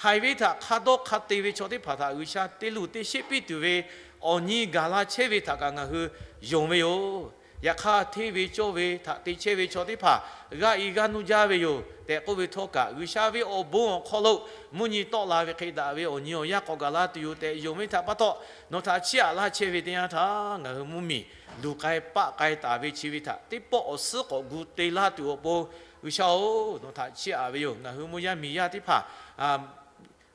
haiˬ ve htaꞈ hk'a dawˇ hk'a te ve chaw teˇ hpaˍ htaꞈ G'uiˬsha te luˬ te sheˆ piˇ tuˬ ve awˬ nyi gaˬ la chehˇ ve htaꞈ kaꞈ ngaˬ hui yonˍ ve yoˬ. Yaꞈ hk'aˇ, hteˇ ve cawˇ ve htaꞈ te chehˇ ve chaw teˇ hpaˍ g'aˇ i g'aˇ nuˇ jaˇ ve yoˬ tehꞈ k'oˆ ve htawˇ kaꞈ, G'uiˬsha ve awˬ bon awˬ hk'aw lo mvuhˇ nyi tawˆ la ve hk'e daꞈ ve awˬ nyi awˬ yanˇ k'awꞈ gaˬ la tuˬ yoˬ tehꞈ yonˍ ve htaꞈ pa taw, nawˬ htaꞈ chiˇ aꞈ laˇ chehˇ ve teˇ yanˇ htaˇ, ngaˬ hui mvuhˇmiˬ luˬ k'ai paˆ k'ai taˍ ve chi ve htaꞈ teˇ pawˆ awˬ suhˉ k'awꞈ gu te laˇ tuˬ awˬ pon, G'uiˬsha-oˬ, nawˬ htaꞈ chiˇ aꞈ ve yoˬ. Ngaˬ hui mvuhˇ yaˇ miˬ yaˇ teˇ hpaˍ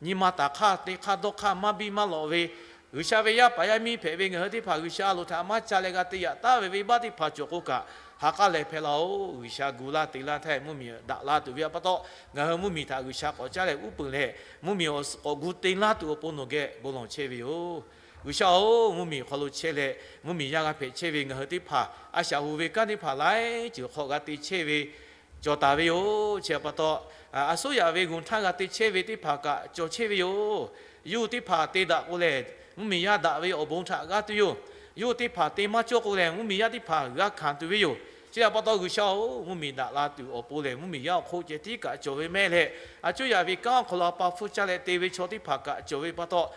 nyi ma taˍ hk'aˇ te hk'aˇ dawˇ hk'aˇ maˇ biˇ maˇ lawꞈ ve, G'uiˬsha ve yaˇ paˍ yaˇ miˇ hpehꞈ ve ngaˬ hui teˇ hpaˍ G'uiˬsha a loˍ htaꞈ maˇ ca leh g'a te yaꞈ taˉ ve venˇbaˆ teˇ hpaˍ cawˬ k'o kaꞈ, Ha k'aˉ leh hpehꞈ laˇ-oˬ. G'uiˬsha gu laˇ te laˇ htaˇ mvuhˇmiˬ daꞈ la tuˬ ve pa taw, ngaˬ hui mvuhˇmiˬ htaꞈ G'uiˬsha k'awꞈ caˉ leh uˉ peunˍ leh, mvuhˇmiˬ awˬ suhˍ k'awꞈ gu te laˇ tuˬ awˬ pon nawˬ geh bon lawˬ chehˇ ve yoˬ. G'uiˬsha-oˬ, mvuhˇmiˬ awˬ hk'aw lo chehˇ leh mvuhˇmiˬ yaˇ g'a hpehꞈ chehˇ ve ngaˬ hui teˇ hpaˍ a shaꞈ hoꞈ ve kanˉ teˇ hpaˍ laiˉ ceuˬ hk'aw g'a te chehˇ ve cawˬ taˍ ve yoˬ. Chi pa taw, a suˉ yaꞈ ve g'oˬ htaˇ g'a te chehˇ ve teˇ hpaˍ kaꞈ cawˬ chehˇ ve yoˬ. Yawˇ hui teˇ hpaˍ te daꞈ k'o lehˬ, mvuhˇmiˬ yaˇ daꞈ ve awˬ bon htaꞈ g'a tuˬ yoˬ. Yawˇ hui teˇ hpaˍ te maˇ cawˇ k'o lehˬ, mvuhˇmiˬ yaˇ teˇ hpaˍ g'a hkanˍ tuˬ ve yoˬ. Chi htaꞈ pa taw, G'uiˬsha-oˬ, mvuhˇmiˬ daꞈ la tuˬ awˬ pon lehˬ, mvuhˇmiˬ yaˇ awˬ hk'oˆ ceh tiˉ kaꞈ cawˬ ve mehˆ leh, a cuˇ yaꞈ ve kanˉ awˬ hk'aw lo a pa hpfuhˇ caˇ leh te ve chaw teˇ hpaˍ kaꞈ cawˬ ve pa taw,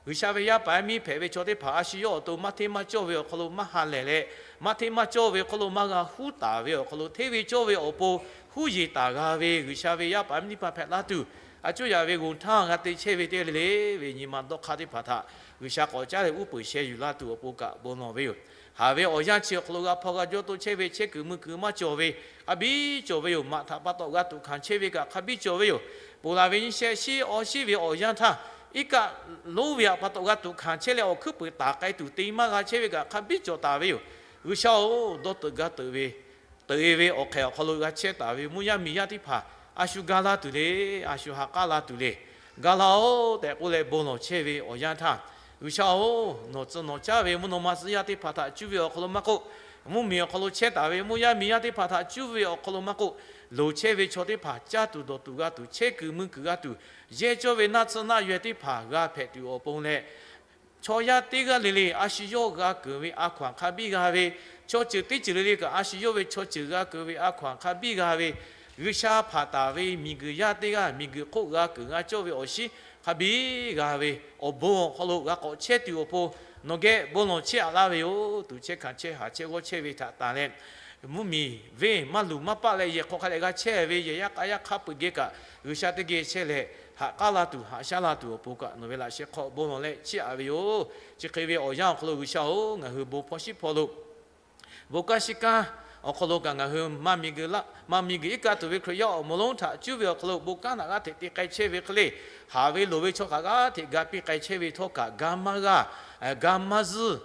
G'uiˬsha ve yaˇ paˍ yaˇ miˇ hpehꞈ ve chaw teˇ hpaˍ a shu yawˇ awˬ to maˇ hteˇ maˇ cawˇ ve awˬ hk'aw lo maˇ ha lehˬ leh, maˇ hteˇ maˇ cawˇ ve hk'oˆ lo maˇ g'a huˉ taˍ ve awˬ hk'aw lo, hteˇ ve cawˇ ve awˬ pon huˉ yeˬ taˍ g'a ve G'uiˬsha ve yaˇ paˍ yaˇ miˇ teˇ hpaˍ hpehꞈ laˇ tuˬ, a cuˇ yaꞈ ve g'oˬ htaˇ g'a te chehˇ ve teˇ g'aˇ le le ve nyi ma dawˇ hk'aˇ teˇ hpaˍ htaꞈ G'uiˬsha k'awꞈ caˉ leh uˉ peunˍ sheh yuˬ laˇ tuˬ awˬ pon kaꞈ bon lawˬ ve yoˬ. Haˍ ve awˬ yanˇ chi awˬ hk'aw lo g'a hpaw g'a jawˇ to chehˇ ve chehˇ kuiˬ mui kuiˬ maˇ cawˬ ve hk'a biˇ cawˬ ve yoˬ. Maꞈ htaꞈ pa taw g'a tuꞈ hkanˍ chehˇ ve kaꞈ hk'a biˇ cawˬ ve yoˬ. Ponˬ laˬ ve nyi shehˆ shiˉ awˬ shiˉ ve awˬ yanˇ htaˇ, iˉ kaˆ lonˉ ve htaꞈ pa taw g'a tuꞈ hkanˍ chehˇ leh awˬ hkuiˉ puiˍ taˍ k'ai tuˬ te maˇ g'a chehˇ ve kaꞈ hk'a biˇ cawˬ taˍ ve yoˬ. G'uiˬsha-oˬ, dawˇ teuꞈ gaˇ teuꞈ ve, teuꞈ-e ve awˬ hk'ehꞈ awˬ hk'aw lo g'a chehˇ taˍ ve mvuhˇ yaˇ miˬ yaˇ teˇ hpaˍ a shu gaˇ laˇ tuˬ le, a shu ha k'aˉ la tuˬ le. Gaˇ laˇ-oˬ tehꞈ k'oˆ leh bon lawˬ chehˇ ve awˬ yanˇ htaˇ, G'uiˬsha-oˬ, nawˬ tcuh nawˬ caˉ ve mvuhˇ naw ma tcuh yaˇ teˇ hpaˍ htaꞈ cuˇ ve awˬ hk'aw lo maˇ k'oˆ, mvuhˇmiˬ awˬ hk'aw lo chehˇ taˍ ve mvuhˇ yaˇ miˬ yaˇ teˇ hpaˍ htaꞈ cuˇ ve awˬ hk'aw lo maˇ k'oˆ, loˍ chehˇ ve chaw teˇ hpaˍ caˇ tuˬ dawˬ tuˬ g'a tuˬ, chehˇ kuiˬ mui kuiˬ g'a tuˬ, yehˇ cawˇ ve naˆ tsuhˇ naˆ yehˬ teˇ hpaˍ g'a hpehꞈ tuˬ awˬ pon leh, chaw yaˇ teˇ g'aˇ le le a shu yawˇ g'a keunˍ ve a hkaw anˬ hk'a biˇ g'a ve, chaw ceuˬ teˇ ceuˬ le le kaꞈ a shu yawˇ ve chaw ceuˬ g'a keunˍ ve a hkaw anˬ hk'a biˇ g'a ve, G'uiˬsha hpanˍ taˍ ve miˬguiˬ yaˇ teˇ g'aˇ miˬguiˬ hk'oˆ g'a keunˍ g'a cawˇ ve awˬ shiˉ hk'a biˇ g'a ve awˬ bon awˬ hk'aw lo g'a k'awꞈ chehˇ tuˬ awˬ pon, nawˬ geh bon lawˬ chehˇ aꞈ laˇ ve yoˬ. Tuˬ chehˇ hkanˍ chehˇ haˍ chehˇ g'awˇ chehˇ ve htaꞈ tanˬ leh, mvuhˇmiˬ venˇ maˇ luˬ maˇ paˆ leh yehˬ hk'aw hk'a leh g'a chehˇ ve yehˬ yaˇ k'a yaˇ hk'a peu-eˬ geh kaꞈ G'uiˬsha teˇ geh chehˇ leh, haꞈ k'aˉ laˇ tuˬ haꞈ shaˉ laˇ tuˬ awˬ pon kaꞈ nawˬ ve laꞈ sheh hk'aw bon lawˬ leh chiˇ aꞈ ve yoˬ. Chi hk'e ve awˬ yanˇ awˬ hk'aw lo G'uiˬsha-oˬ, ngaˬ hui bon hpawˇ shiˉ hpawˇ lo bon kanˉ shiˉ kanˉ awˬ hk'aw lo kaꞈ ngaˬ hui maˇ miˬguiˬ iˉ kaˆ tuˬ ve Hkriꞈ yaˇ awˬ moˍ lonˉ htaꞈ cuˇ ve awˬ hk'aw lo bon kanˉ htaꞈ g'aˇ hteꞈ te k'ai chehˇ ve hk'e le, haˍ ve loˍ ve chaw htaꞈ g'aˇ hteꞈ ga piˇ k'ai chehˇ ve htawˇ kaꞈ ga maˇ g'a, ga maˇ zuhˇ,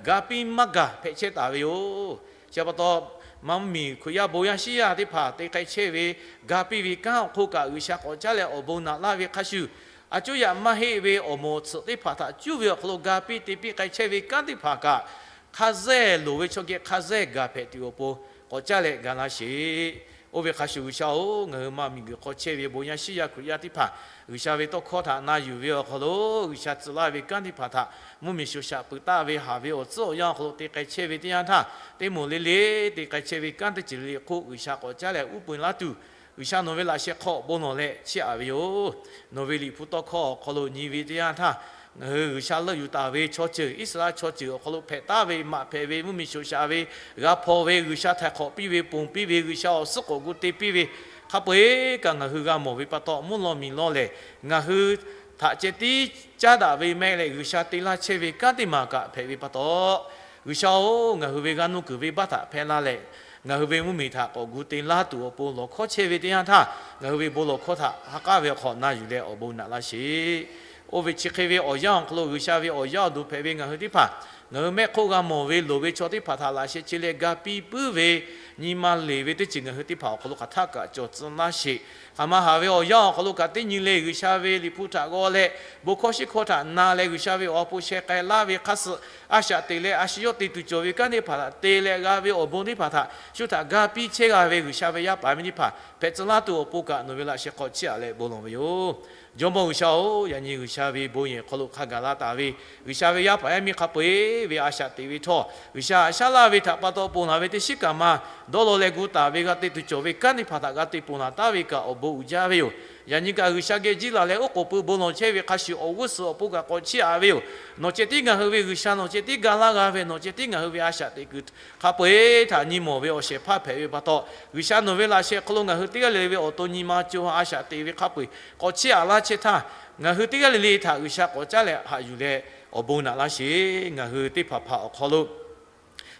ga piˇ maˇ gaˬ hpehꞈ chehˇ taˍ ve yoˬ. Chi pa taw, maˇ mvuhˇmiˬ Hkriꞈ yaˇ bon yaˇ shiˉ yaˇ teˇ hpaˍ te k'ai chehˇ ve ga piˇ ve kanˉ awˬ hk'oˆ kaꞈ G'uiˬsha k'awꞈ caˉ leh awˬ bon naꞈ laˇ ve hk'a shuˍ, a cuˇ yaꞈ maˇ heˆ ve awˬ moˍ awˬ tsuhꞈ teˇ hpaˍ htaꞈ cuˇ ve awˬ hk'aw lo ga piˇ te piˇ k'ai chehˇ ve kanˉ teˇ hpaˍ kaꞈ, hk'a zehˇ loˍ ve chaw geh hk'a zehˇ gaˬ hpehꞈ tuˬ awˬ pon k'awꞈ caˉ leh ga laˇ sheˍ. Oˇ ve hk'a shuˍ G'uiˬsha-oˬ, ngaˬ hui maˇ miˬguiˬ hk'aw chehˇ ve bon yaˇ shiˉ yaˇ Hkriꞈ yaˇ teˇ hpaˍ G'uiˬsha ve tawˇ hkawˇ htaꞈ na yuˬ ve awˬ hk'aw lo G'uiˬsha tcuh laˇ ve kanˉ teˇ hpaˍ htaꞈ mvuhˇmiˬ shoˍ shaꞈ peuˬ taˆ ve haˍ ve awˬ tcuhˉ awˬ yanˇ awˬ hk'aw lo te k'ai chehˇ ve teˇ yanˇ htaˇ, teˇ moˍ le le te k'ai chehˇ ve kanˉ teˇ ceuˬ le le hk'oˆ G'uiˬsha k'awꞈ caˉ leh uˉ peunˍ laˇ tuˬ, G'uiˬsha nawˬ ve laꞈ sheh hk'aw bon lawˬ leh chiˇ aꞈ ve yoˬ. Nawˬ ve Liꞈ hpu tawˇ hkawˇ awˬ hk'aw lo nyi ve teˇ yanˇ htaˇ, ngaˬ hui G'uiˬsha leuˆ yuˬ taˍ ve chaw ceuˬ, Iˉsaˍreˍlaˆ chaw ceuˬ awˬ hk'aw lo hpehꞈ taˍ ve, maꞈ hpehꞈ ve, mvuhˇmiˬ shoˍ shaꞈ ve, g'a hpaw ve, G'uiˬsha htaiˍ hk'awꞈ piˇ ve, ponˬ piˇ ve, G'uiˬsha awˬ suhˉ k'awꞈ gu te piˇ ve, hk'a peu-eˬ kaꞈ ngaˬ hui g'a mawˬ ve pa taw, mvuhˇ lawˇ miˬ lawˇ lehˬ, ngaˬ hui htaꞈ ceh tiˉ caˉ daꞈ ve mehˆ leh G'uiˬsha te laˇ chehˇ ve kanˉ teˇ maˬ kaꞈ hpehꞈ ve pa taw, G'uiˬsha-oˬ, ngaˬ hui ve g'a nuˇ kuiˬ venˇbaˆ htaꞈ hpehˇ laˇ leh, ngaˬ hui ve mvuhˇmiˬ htaꞈ k'awꞈ gu te laˇ tuˬ awˬ pon lawˬ hkawˇ chehˇ ve teˇ yanˇ htaˇ, ngaˬ hui ve bon lawˬ hkawˇ htaꞈ ha k'aˉ ve awˬ hk'aw na yuˬ leh awˬ bon naꞈ laˇ sheˍ. Oˇ ve chi hk'e ve awˬ yanˇ awˬ hk'aw lo G'uiˬsha ve awˬ yanˇ awˬ duˬ hpehꞈ ve ngaˬ hui teˇ hpaˍ, ngaˬ hui mehˆ hk'oˆ g'a mawˬ ve loˍ ve chaw teˇ hpaˍ htaꞈ laꞈ sheh che leh ga piˇ puiˉ ve nyi ma leˬ ve teˇ ceuˬ ngaˬ hui teˇ hpaˍ awˬ hk'aw lo hk'aˬ htaˆ kaꞈ cawˬ tcuh laˇ sheˍ. Hk'aˬ ma haˍ ve awˬ yanˇ awˬ hk'aw lo kaꞈ teˇ nyi le G'uiˬsha ve Liꞈ hpu htaꞈ g'aw leh, bon hkawˇ shiˉ hkawˇ htaꞈ na leh G'uiˬsha ve awˬ ha hpu sheh k'ai laˇ ve hk'a suh, a shaꞈ teꞈ leh a shu yawˇ te tuˬ cawˬ ve kanˉ teˇ hpaˍ htaꞈ te leh g'a ve awˬ bon teˇ hpaˍ htaꞈ shu htaꞈ ga piˇ chehˇ g'a ve G'uiˬsha ve yaˇ paˍ miˇ teˇ hpaˍ hpehꞈ tcuh laˇ tuˬ awˬ pon kaꞈ nawˬ ve laꞈ sheh hk'aw chiˇ aꞈ leh bon lawˬ ve yoˬ. Jawˇmawˇ G'uiˬsha-oˬ, yaꞈ nyi G'uiˬsha ve bon yehˬ hk'aw lo hk'a gaˬ la taˍ ve G'uiˬsha ve yaˇ paˍ yaˇ miˇ hk'a peu-eˬ ve a shaꞈ teꞈ ve htawˇ, G'uiˬsha haꞈ shaˉ laˇ ve htaꞈ pa taw ponˬ laˬ ve teˇ shiˉ kaꞈ ma dawˇ law leh gu taˍ ve g'a te tuˬ cawˬ ve kanˉ teˇ hpaˍ htaꞈ g'a te ponˬ laˬ taˍ ve kaꞈ awˬ bon uiˍ jaˇ ve yoˬ. Yaꞈ nyi kaꞈ G'uiˬsha geh jiˇ laˬ leh oˉ k'oˍ pui bon lawˬ chehˇ ve hk'a shuˍ awˬ g'uˇ suhˍ awˬ pon kaꞈ k'awꞈ chiˇ aꞈ ve yoˬ. Nawˬ ceh tiˉ ngaˬ hui ve G'uiˬsha, nawˬ ceh tiˉ ga laˇ g'a ve, nawˬ ceh tiˉ ngaˬ hui ve a shaꞈ teꞈ kuiˬ hk'a peu-eˬ htaꞈ nyi mawˬ ve awˬ shehˍ hpaˇ hpehꞈ ve pa taw, G'uiˬsha nawˬ ve laꞈ sheh hk'aw lo ngaˬ hui teˇ g'aˇ le le ve awˬ to nyi ma co ha a shaꞈ teꞈ ve hk'a peu-eˬ k'awꞈ chiˇ aꞈ laˇ chehˇ htaˇ, ngaˬ hui teˇ g'aˇ le le htaꞈ G'uiˬsha k'awꞈ caˉ leh haꞈ yuˬ leh awˬ bon naꞈ laˇ sheˍ. Ngaˬ hui teˇ hpaˍ hpaˍ awˬ hk'aw lo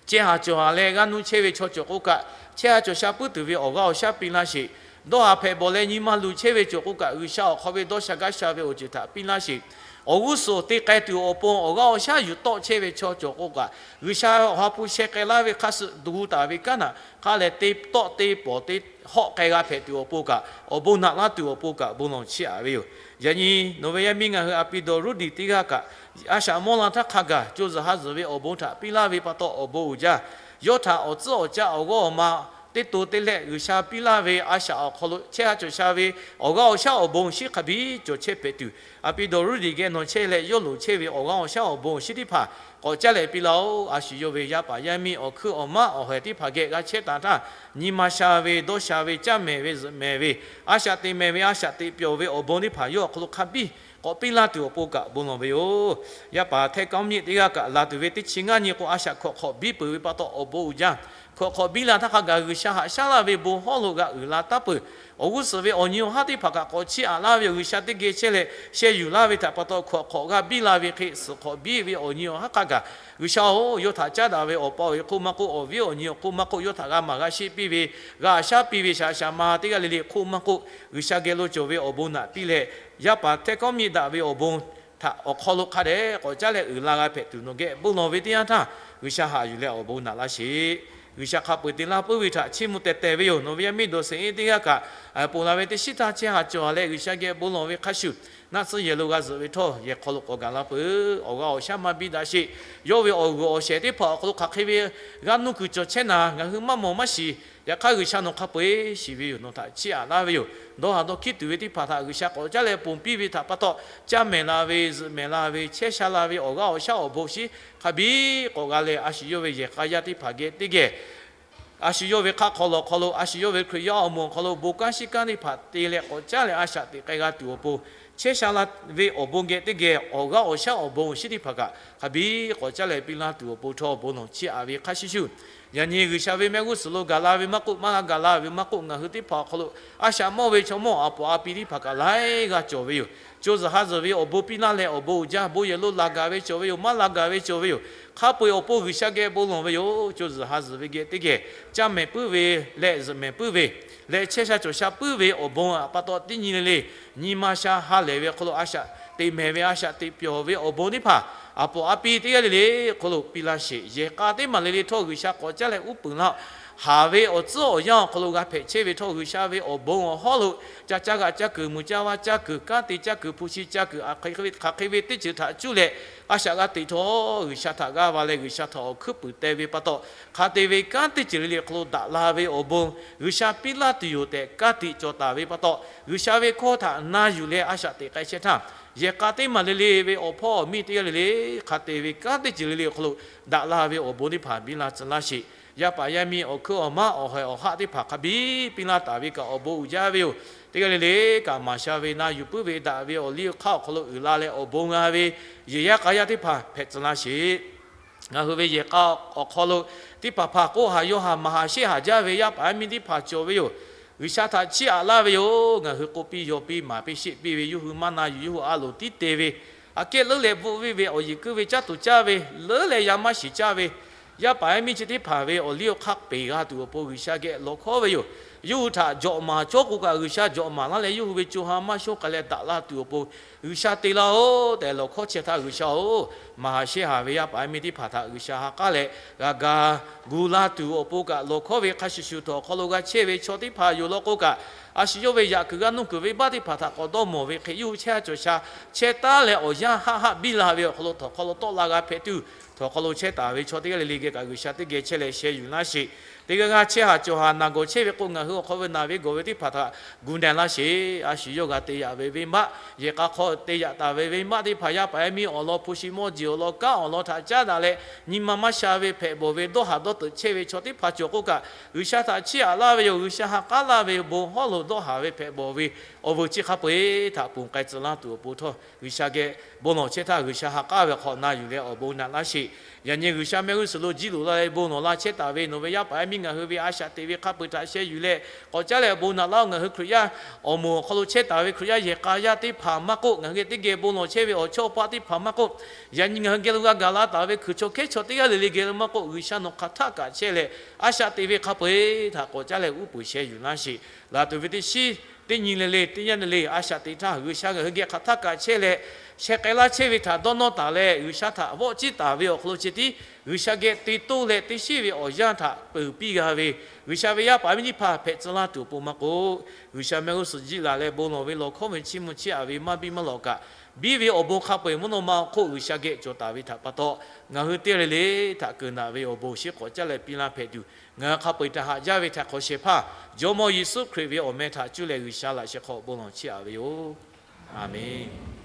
chehˇ ha cawˬ ha leh g'aˇ nuˇ chehˇ ve chaw cawˬ k'o kaꞈ, chehˇ ha cawˬ sha puiˉ tuˬ ve awˬ g'aˇ awˬ shaˉ piˇ laˇ sheˍ. Dawˇ haˍ hpehꞈ bawˬ leh nyi ma luˬ chehˇ ve cawˬ k'o kaꞈ, G'uiˬsha awˬ hk'aw ve dawˇ sha gaˇ sha ve awˬ ceuˬ htaꞈ piˇ laˇ sheˍ. awˬ g'uˇ suhˍ te k'ai tuˬ awˬ pon awˬ g'aˇ awˬ shaˉ yuˬ tawˆ chehˇ ve chaw cawˬ k'o kaꞈ, G'uiˬsha awˬ ha hpu sheh k'ai laˇ ve hk'a suh duˬ taˍ ve kanˉ htaꞈ hk'a lehˬ te tawˆ te pawˍ te hawˆ k'ai g'a hpehꞈ tuˬ awˬ pon kaꞈ, awˬ bon naꞈ laˇ tuˬ awˬ pon kaꞈ bon lawˬ chiˇ aꞈ ve yoˬ. Yaꞈ nyi nawˬ ve yaˇ miˇ ngaˬ hui a pi dawˬ Ruˇdiˬ teˇ g'aˇ kaꞈ, a shaꞈ mawˇ la htaˇ hk'a gaˬ co zuhˬ ha zuhˬ ve awˬ bon htaꞈ piˇ laˇ ve pa taw awˬ bon uiˍ jaˇ. Yawˇ htaꞈ awˬ tcuhˉ awˬ caˆ awˬ g'awˇ awˬ ma teˇ to teˇ lehˆ G'uiˬsha piˇ laˇ ve a shaꞈ awˬ hk'aw lo chehˇ ha cawˬ sha ve awˬ g'aˇ awˬ shaˉ awˬ bon shinˉ hk'a biˇ cawˬ chehˇ hpehꞈ tuˬ, a pi dawˬ Ruˇdiˬ geh nawˬ chehˇ leh yawˇ loˍ chehˇ ve awˬ g'aˇ awˬ shaˉ awˬ bon shinˉ teˇ hpaˍ k'awꞈ caˉ leh piˇ laˇ-oˆ. A shu yawˇ ve yaˇ paˍ yaˇ miˇ awˬ hkuiˉ awˬ maˉ awˬ hawehˬ teˇ hpaˍ geh g'a chehˇ taˍ htaˇ, nyi ma sha ve, dawˇ sha ve, caˇ mehˍ ve, zuhꞈ mehˍ ve, a shaꞈ teꞈ mehˍ ve, a shaꞈ teꞈ pyawˬ ve awˬ bon teˇ hpaˍ yawˇ awˬ hk'aw lo hk'a biˇ k'awꞈ piˇ laˇ tuˬ awˬ pon kaꞈ bon lawˬ ve yoˬ. Yaˇ paˍ Htehˇ Kawˇ Miˆ teˇ g'aˇ kaꞈ laˬ tuˬ ve teˇ chi ngaˇ nyi k'o, a shaꞈ hkawꞈ hk'awꞈ biˇ peuˬ ve pa taw awˬ bon uiˍ jaˇ. Hkawꞈ hk'awꞈ biˇ la htaˇ hk'a gaˬ G'uiˬsha haꞈ shaˉ laˇ ve bon hawˉ lo g'a uiˍ la taˉ peuˬ. Awˬ g'uˇ suhˍ ve awˬ nyi awˬ haˉ teˇ hpaˍ kaꞈ k'awꞈ chiˇ aꞈ laˇ ve yoˬ. G'uiˬsha teˇ geh chehˇ leh sheh yuˬ laˇ ve htaꞈ pa taw hkawꞈ hk'awꞈ g'a biˇ la ve hk'e, suhˍ hk'awꞈ biˇ ve awˬ nyi awˬ haˉ hk'a gaˬ, G'uiˬsha-oˬ, yawˇ htaꞈ caˉ daꞈ ve awˬ pa awˬ e hk'oˆ maˇ k'oˆ, awˬ viˉ awˬ nyi awˬ hk'oˆ maˇ k'oˆ, yawˇ htaꞈ g'a maˍ g'a sheˆ piˇ ve, g'a haꞈ shaˉ piˇ ve shaˍ shaˍ ma teˇ g'aˇ le le hk'oˆ maˇ k'oˆ, G'uiˬsha geh lo cawˬ ve awˬ bon naꞈ piˇ leh, yaˇ paˍ Htehˇ Kawˇ Miˆ daꞈ ve awˬ bon htaꞈ awˬ hk'aw lo hk'a dehꞈ k'awꞈ caˉ leh uiˍ la g'a hpehꞈ tuˬ nawˬ geh bon lawˬ ve teˇ yanˇ htaˇ, G'uiˬsha haꞈ yuˬ leh awˬ bon naꞈ laˇ sheˍ. G'uiˬsha hk'a peu-eˬ te laˇ puiˉ ve htaꞈ chiˇ mvuh teh teh ve yoˬ. Nawˬ ve yaˇ miˇ dawˬ seˍ iˉ teˇ g'aˇ kaꞈ, ponˬ la ve teˇ shiˉ htaˇ chehˇ ha cawˬ leh G'uiˬsha geh bon lawˬ ve hk'a shuˍ, naˆ tsuhˇ yehˬ lo g'a zuhꞈ ve htawˇ, yehˬ hk'aw lo k'awꞈ gaˬ la peuˬ. Awˬ g'aˇ awˬ shaˉ maˇ biˇ daꞈ sheˍ. Yawˇ ve awˬ g'uiˬ awˬ shehˍ teˇ hpaˍ awˬ hk'aw lo hk'aˬ hk'e ve g'a nuˇ kuiˬ cawˬ chehˇ naˍ, ngaˬ hui maˇ mawˬ maˇ shiˍ. Yaꞈ hk'aˇ G'uiˬsha nawˬ hk'a peu-eˬ shiˍ ve yoˬ. Nawˬ htaꞈ chiˇ aꞈ laˇ ve yoˬ. Dawˇ haˍ dawˇ hkiˉ tuˬ ve teˇ hpaˍ htaꞈ G'uiˬsha k'awꞈ caˉ leh ponˬ piˇ ve htaꞈ pa taw, caˇ mehˍ la ve, zuhꞈ mehˍ la ve, chehˇ sha la ve awˬ g'aˇ awˬ shaˉ awˬ bon shinˉ hk'a biˇ k'awꞈ g'a leh, a shu yawˇ ve yehˬ k'a yaˇ teˇ hpaˍ geh teˇ geh a shu yawˇ ve hk'aˆ hk'aw lawˬ hk'aw lo, a shu yawˇ ve Hkriꞈ yaˇ awˬ moˍ awˬ hk'aw lo bon kanˉ shinˉ kanˉ teˇ hpaˍ te leh k'awꞈ caˉ leh a shaꞈ teꞈ k'ai g'a tuˬ awˬ pon, chehˇ sha la ve awˬ bon geh teˇ geh awˬ g'aˇ awˬ shaˉ awˬ bon shinˉ teˇ hpaˍ kaꞈ hk'a biˇ k'awꞈ caˉ leh piˇ laˇ tuˬ awˬ pon htawˇ bon lawˬ chiˇ aꞈ ve hk'a shuˍ shuˍ, yaꞈ nyi G'uiˬsha ve mehˆ g'uˇ suhˍ lo gaˬ la ve maˇ k'oˆ, maˇ g'a gaˬ la ve maˇ k'oˆ, ngaˬ hui teˇ hpaˍ awˬ hk'aw lo a shaꞈ mawˇ ve chaw mawˇ a poˍ a pi teˇ hpaˍ kaꞈ laiˉ g'aˇ cawˬ ve yoˬ. Co zuhˬ ha zuhˬ ve awˬ bon piˇ laˇ leh awˬ bon uiˍ jaˇ. Bon yehˬ lo laˬ gaˬ ve cawˬ ve yoˬ, maˇ laˬ gaˬ ve cawˬ ve yoˬ. Hk'a peu-eˬ awˬ pon G'uiˬsha geh bon lawˬ ve yoˬ. Co zuhˬ ha zuhˬ ve geh teˇ geh caˇ mehˍ puiˉ ve leh zuhꞈ mehˍ puiˉ ve leh chehˇ sha cawˬ sha puiˉ ve awˬ bon htaꞈ pa taw teˇ nyi le le, nyi ma sha ha lehˬ ve hk'aw lo a shaꞈ teꞈ mehˍ ve, a shaꞈ teꞈ pyawˬ ve awˬ bon teˇ hpaˍ a poˍ a pi teˇ g'aˇ le le hk'aw lo piˇ laˇ sheˍ. Yehˬ k'a teˇ maˬ le le htawˇ G'uiˬsha k'awꞈ caˉ leh uˉ peunˍ laˇ-oˆ. Haˍ ve awˬ tcuhˉ awˬ yanˇ awˬ hk'aw lo g'a hpehꞈ chehˇ ve htawˇ, G'uiˬsha ve awˬ bon awˬ hawˉ lo ca caˇ g'aꞈ caˇ kuiˬ, mui caˇ vaˇ caˇ kuiˬ, kanˉ te caˇ kuiˬ, hpu shi caˇ kuiˬ, hk'aˬ hk'e ve teˇ ceuˬ htaꞈ cuˇ leh a shaꞈ g'a teꞈ htawˇ, G'uiˬsha htaꞈ g'aˇ va leh G'uiˬsha htaꞈ awˬ hkuiˉ puiˍ teh ve pa taw, hk'a te ve kanˉ teˇ ceuˬ le le awˬ hk'aw lo daꞈ la ve awˬ bon G'uiˬsha piˇ laˇ tuˬ yoˬ tehꞈ ka tiꞈ cawˬ taˍ ve pa taw, G'uiˬsha ve hkawˇ htaꞈ na yuˬ leh a shaꞈ teꞈ k'ai chehˇ htaˇ, yehˬ k'a teˇ maˬ le le ve awˬ hpawˇ awˬ miˇ teˇ g'aˇ le le, hk'a te ve kanˉ teˇ ceuˬ le le awˬ hk'aw lo daꞈ la ve awˬ bon teˇ hpaˍ biˇ laˇ tcuh laˇ sheˍ. Yaˇ paˍ yaˇ miˇ awˬ hkuiˉ awˬ maˉ awˬ hawehˬ awˬ haˆ teˇ hpaˍ hk'a biˇ piˇ laˇ taˍ ve kaꞈ awˬ bon uiˍ jaˇ ve yoˬ. Teˇ g'aˇ le le kaꞈ maˍ sha ve na yuˬ puiˉ ve daꞈ ve awˬ liˇ awˬ hk'aˇ awˬ hk'aw lo uiˍ la leh awˬ bon g'a ve yehˬ yaˇ k'a yaˇ teˇ hpaˍ hpehꞈ tcuh laˇ sheˍ. Ngaˬ hui ve yehˬ k'a awˬ hk'aw lo teˇ hpaˍ hpaˍ k'oˆ haˍ yaw haˍ maˍ haˍ sheˆ haˍ jaˇ ve yaˇ paˍ yaˇ miˇ teˇ hpaˍ cawˬ ve yoˬ. G'uiˬsha htaꞈ chiˇ aꞈ laˇ ve yoˬ. Ngaˬ hui k'oˆ piˇ yaw piˇ maˍ piˇ sheˆ piˇ ve, yawˇ hui maˇ na yuˬ, yawˇ hui a loˍ tiˉ te ve, aꞈ kehˉ leuˉ leh bvuhˆ viˇ ve, awˬ yeˬ kuiˇ ve caˇ tuˬ caˇ ve, leuˉ leh yaˇ maˇ shiˍ caˇ ve, yaˇ paˍ yaˇ miˇ chi teˇ hpaˍ ve awˬ liˇ awˬ hk'aˇ peˬ g'a tuˬ awˬ pon G'uiˬsha geh lawˬ hkawˉ ve yoˬ. Yawˇ hui htaꞈ jawꞈ maˍ cawˇ k'o kaꞈ, G'uiˬsha jawꞈ maˍ laˇ leh yawˇ hui ve co ha maˇ shonˇ k'ai leh daꞈ la tuˬ awˬ pon G'uiˬsha te laˇ-oˆ tehꞈ lawˬ hkawˉ chehˇ htaˇ, G'uiˬsha-oˬ, maˍ haˍ sheˆ haˍ ve yaˇ paˍ yaˇ miˇ teˇ hpaˍ htaꞈ G'uiˬsha ha k'aˉ leh g'a ga gu la tuˬ awˬ pon kaꞈ lawˬ hkawˉ ve hk'a shuˍ shuˍ, htawnˍ hk'aw lo g'a chehˇ ve chaw teˇ hpaˍ yoˬ law k'o kaꞈ, a shu yawˇ ve yaꞈ kuiˬ g'a nuˇ kuiˬ venˇbaˆ teˇ hpaˍ htaꞈ k'awꞈ dawˇ mawˬ ve hk'e, yawˇ hui chehˇ ha cawˬ sha chehˇ taˉ leh awˬ yanˇ haˆ haˆ biˇ la ve awˬ hk'aw lo htawnˍ hk'aw lo tawˆ la g'a hpehꞈ tuˬ, htawnˍ hk'aw lo chehˇ taˍ ve chaw teˇ g'aˇ le le geh kaꞈ G'uiˬsha teˇ geh chehˇ leh sheh yuˬ laˇ sheˍ. Teˇ g'aˇ g'aˇ chehˇ ha cawˬ ha naˬ gawˬ chehˇ ve k'o, ngaˬ hui awˬ hk'aw ve naˬ ve gawˬ ve teˇ hpaˍ htaꞈ gu na laˇ sheˍ. A shu yawˇ g'a te yaꞈ ve venˇbaˆ, yehˬ k'a hk'aw te yaꞈ taˍ ve venˇbaˆ teˇ hpaˍ yaˇ paˍ yaˇ miˇ awˬ lawn, hpu shi mawˇ jeˬ awˬ lawn, kanˉ awˬ lawn htaꞈ caˉ daꞈ leh, nyi ma maˇ sha ve hpehꞈ bawˬ ve dawˇ haˍ dawˇ teuꞈ chehˇ ve chaw teˇ hpaˍ cawˬ k'o kaꞈ, G'uiˬsha htaꞈ chiˇ aꞈ laˇ ve yoˬ. G'uiˬsha ha k'aˉ laˇ ve bon hawˉ lo dawˇ haˍ ve hpehꞈ bawˬ ve awˬ vuiˬ chi hk'a peu-eˬ htaꞈ ponˬ k'ai tcuh laˇ tuˬ awˬ pon htawˇ, G'uiˬsha geh bon lawˬ chehˇ htaˇ, G'uiˬsha ha k'aˉ ve hk'awꞈ na yuˬ leh awˬ bon naꞈ laˇ sheˍ. Yaꞈ nyi G'uiˬsha mehˆ g'uˇ suhˍ lo jiˇ loꞈ la leh bon lawˬ la chehˇ taˍ ve nawˬ ve yaˇ paˍ yaˇ miˇ ngaˬ hui ve a shaꞈ teꞈ ve hk'a peu-eˬ htaꞈ sheh yuˬ leh k'awꞈ caˉ leh bon naꞈ laˇ-oˆ. Ngaˬ hui Hkriꞈ yaˇ awˬ moˍ awˬ hk'aw lo chehˇ taˍ ve Hkriꞈ yaˇ yehˬ k'a yaˇ teˇ hpaˍ maˇ k'oˆ, ngaˬ hui geh teˇ geh bon lawˬ chehˇ ve awˬ chawˇ paˆ teˇ hpaˍ maˇ k'oˆ, yaꞈ nyi ngaˬ hui geh lo g'a gaˬ la taˍ ve hkui chaw hkehˉ chaw teˇ g'aˇ le le geh lo maˇ k'oˆ, G'uiˬsha nawˬ hk'aˬ htaˆ kaꞈ chehˇ leh, a shaꞈ teꞈ ve hk'a peu-eˬ htaꞈ k'awꞈ caˉ leh uˉ peunˍ sheh yuˬ laˇ sheˍ. Laˬ tuˬ ve teˇ shiˉ teˇ nyi le le teˇ yanˇ le le a shaꞈ teꞈ htaˇ, G'uiˬsha ngaˬ hui geh hk'aˬ htaˆ kaꞈ chehˇ leh, sheh k'ai laˇ chehˇ ve htaꞈ dawˇ nawˇ taˍ leh, G'uiˬsha htaꞈ vawˆ ciˉ taˍ ve awˬ hk'aw lo ceh tiˉ G'uiˬsha geh te toˇ leh teˇ shiˉ ve awˬ yanˇ htaꞈ peuˬ piˇ g'a ve, G'uiˬsha ve yaˇ paˍ yaˇ miˇ teˇ hpaˍ hpehꞈ tcuh laˇ tuˬ awˬ pon maˇ k'oˆ, G'uiˬsha mehˆ g'uˇ suhˍ jiˆ laˬ leh bon lawˬ ve lawˬ hkawˇ ve chiˇ mvuh chiˇ aꞈ ve maˇ biˇ maˇ lawˬ kaꞈ, biˇ ve awˬ bon hk'a peu-eˬ mvuhˇ naw ma awˬ hk'oˆ G'uiˬsha geh cawˬ taˍ ve htaꞈ pa taw, ngaˬ hui teˇ g'aˇ le le htaꞈ keunˍ naꞈ ve awˬ bon awˬ shinˉ k'awꞈ caˉ leh piˇ laˇ hpehꞈ tuˬ, ngaˬ hui hk'a peu-eˬ htaꞈ haꞈ jaˇ ve htaꞈ hk'awꞈ shehˍ hpaˇ Jawˇmawˇ Yeˍsuˆ Hkriꞈ ve awˬ meh htaꞈ cuˇ leh G'uiˬsha laꞈ sheh hk'aw bon lawˬ chiˇ aꞈ ve yoˬ. Aˍmenˍ.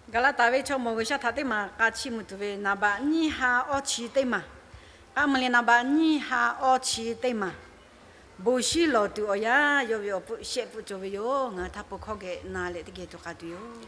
Gaˍlaˍtaˍ ve chaw mawˬ G'uiˬsha htaꞈ teˇ maˬ k'a chiˇ mvuh tuˬ ve naˍ baꞈ nyiˇ ha awˇ chi teˇ maˬ, k'aˉ mvuh leh naˍ baꞈ nyiˇ ha awˇ chi teˇ maˬ, bon shinˉ lawˬ tuˬ awˬ yanˇ yawˇ ve awˬ pfuhˆ shehˆ pfuhˆ cawˬ ve yoˬ. Ngaˬ hui htaˇ pon hkawˇ geh na leh teˇ geh tuˬ k'a tuˬ yoˬ.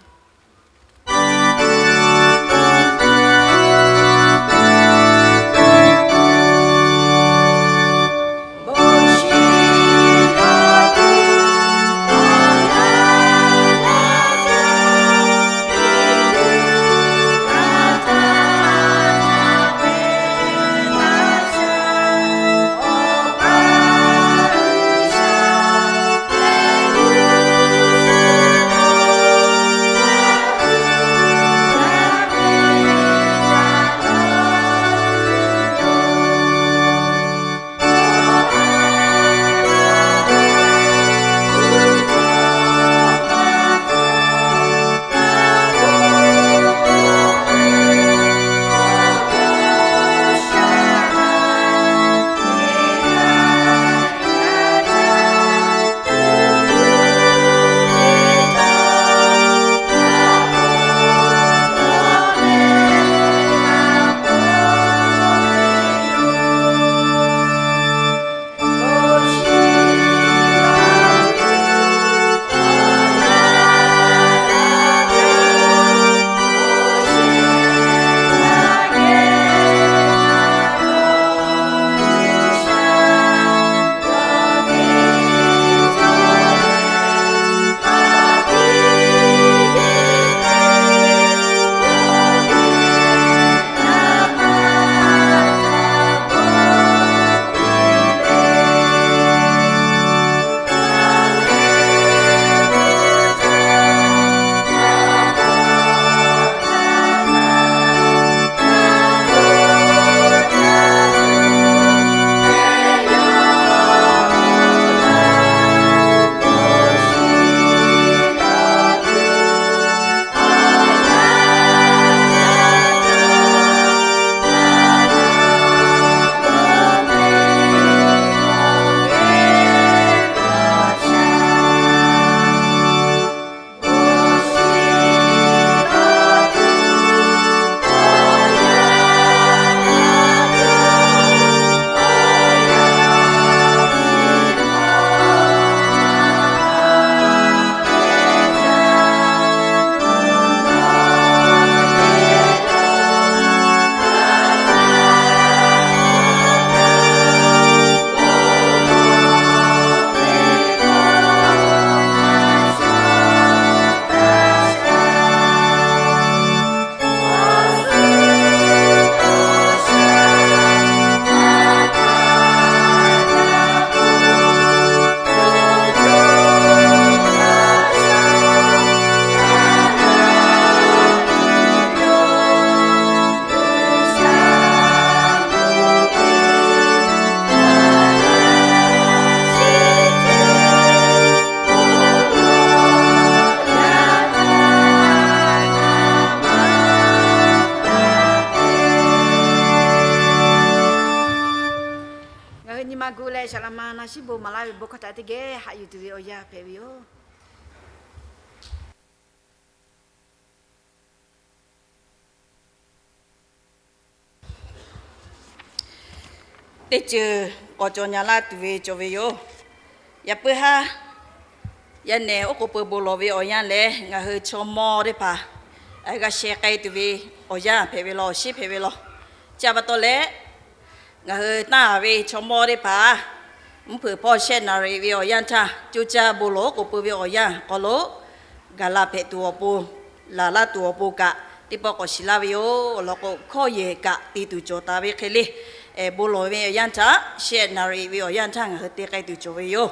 Ngaˬ hui nyi ma gu leh, saˍ laˍ ma na shiˉ bon maˍ laˇ ve bon hkawˇ htaꞈ teˇ geh haꞈ yuˬ tuˬ ve awˬ yanˇ hpehꞈ ve yoˬ. Teˇ ceuˬ k'awꞈ cawˬ nyaˍ laˇ tuˬ ve cawˬ ve yoˬ. Yaꞈ puiˉ haˉ, yaˇ nehˬ oˉ k'oˍ pui bon lawˬ ve awˬ yanˇ lehˬ, ngaˬ hui chaw mawˇ teˇ hpaˍ g'a sheh k'ai tuˬ ve awˬ yanˇ hpehꞈ ve law, awˬ shinˉ hpehꞈ ve law. Chi pa taw leh, ngaˬ hui tanˇ ve chaw mawˇ teˇ hpaˍ mvuhˇ hpeuꞈ hpawˇ shehˆ naˍ riˍ ve awˬ yanˇ htaˇ, co caˇ bon lawˬ oˉ k'oˍ pui ve awˬ yanˇ hk'aw lo gaˬ la hpehꞈ tuˬ awˬ pon, laˬ laˇ tuˬ awˬ pon kaꞈ teˇ pawˆ k'awꞈ shiˍ laˇ ve yoˬ. Awˬ lawn k'o, hkawˇ yehˬ kaꞈ te tuˬ cawˬ taˍ ve hk'e le. Bon lawˬ ve awˬ yanˇ htaꞈ, sheh naˍ riˍ ve awˬ yanˇ htaˇ ngaˬ hui te k'ai tuˬ cawˬ ve yoˬ.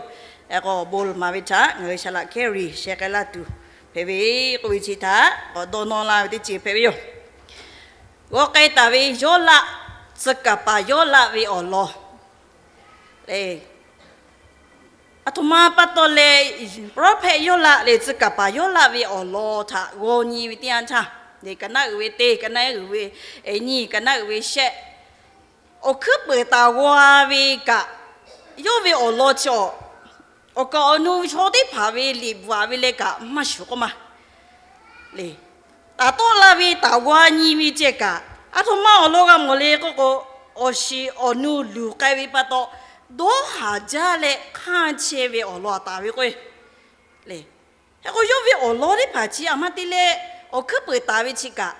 K'o, bon maˍ ve htaꞈ ngaˬ hui shaˍ laꞈ Kehˉ riˍ sheh k'ai laˇ tuˬ hpehꞈ ve k'oˆ ve chi htaꞈ k'awꞈ dawˇ nawˇ laˇ ve teˇ ceuˬ hpehꞈ ve yoˬ. G'aw k'ai taˍ ve Yawˇlaˆ, tcuh kaˍ paˍ Yawˇlaˆ ve awˬ lawn le. Aˬ htoꞈ ma pa taw leh, prophet Yawˇlaˆ leh tcuh kaˍ paˍ Yawˇlaˆ ve awˬ lawn htaꞈ g'aw nyi ve teˇ yanˇ htaˇ, ka naˉ uiˍ ve teˇ, ka naˉ uiˍ ve nyiˇ, ka naˉ uiˍ ve shehˆ, awˬ hkuiˉ peunˍ taˍ g'aw ve kaꞈ, yawˇ ve awˬ lawn chi awˬ, awˬ kaˍ awˬ nu chaw teˇ hpaˍ ve liꞈ bvuhꞈ ve leh kaꞈ maˇ shuˍ k'oˆ ma le. Taˍ tawˆ la ve taˍ g'aw nyi ve ceh kaꞈ, aˬ htoꞈ ma awˬ lawn g'a mawˬ le k'oˆ k'o, awˬ shiˍ awˬ nu luˬ k'ai ve pa taw, dawˇ haˍ jaˇ leh hk'anˇ chehˇ ve awˬ lawn taˍ ve k'o le. Hk'e k'o, yawˇ ve awˬ lawn teˇ hpaˍ chi aˬ ma te leh awˬ hkuiˉ peunˍ taˍ ve chi kaꞈ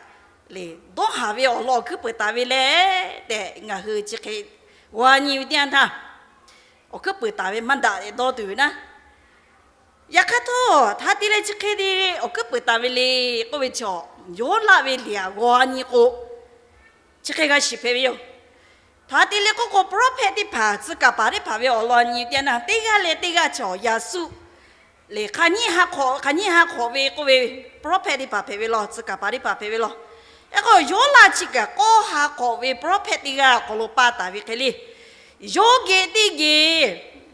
le, dawˇ haˍ ve awˬ lawn awˬ hkuiˉ peunˍ taˍ ve leh tehꞈ ngaˬ hui chi hk'e g'aw nyi ve teˇ yanˇ htaˇ, awˬ hkuiˉ peunˍ taˍ ve maˇ daꞈ dawˇ tuˬ ve naˉ. Yaꞈ hk'aˇ htawˇ, htaꞈ te leh chi hk'e te awˬ hkuiˉ peunˍ taˍ ve le k'oˆ ve chaw, Yawˇlaˆ ve liꞈ aꞈ g'aw nyi k'o, chi hk'e g'a shiˍ hpehꞈ ve yoˬ. Htaꞈ te leh k'oˆ k'o, prophet teˇ hpaˍ, tcuh kaˍ paˍ teˇ hpaˍ ve awˬ lawn nyi teˇ yanˇ, teˇ g'aˇ leh teˇ g'aˇ chaw yaꞈ suˆ le, hk'aˬ nyiˇ ha hk'awꞈ, hk'aˬ nyiˇ ha hk'awꞈ ve k'oˆ ve prophet teˇ hpaˍ hpehꞈ ve law, tcuh kaˍ paˍ teˇ hpaˍ hpehꞈ ve law. Hk'e k'o, Yawˇlaˆ chi kaꞈ k'awˇ ha hk'awꞈ ve prophet teˇ g'aˇ awˬ hk'aw lo pa taˍ ve hk'e le. Yawˇ geh teˇ geh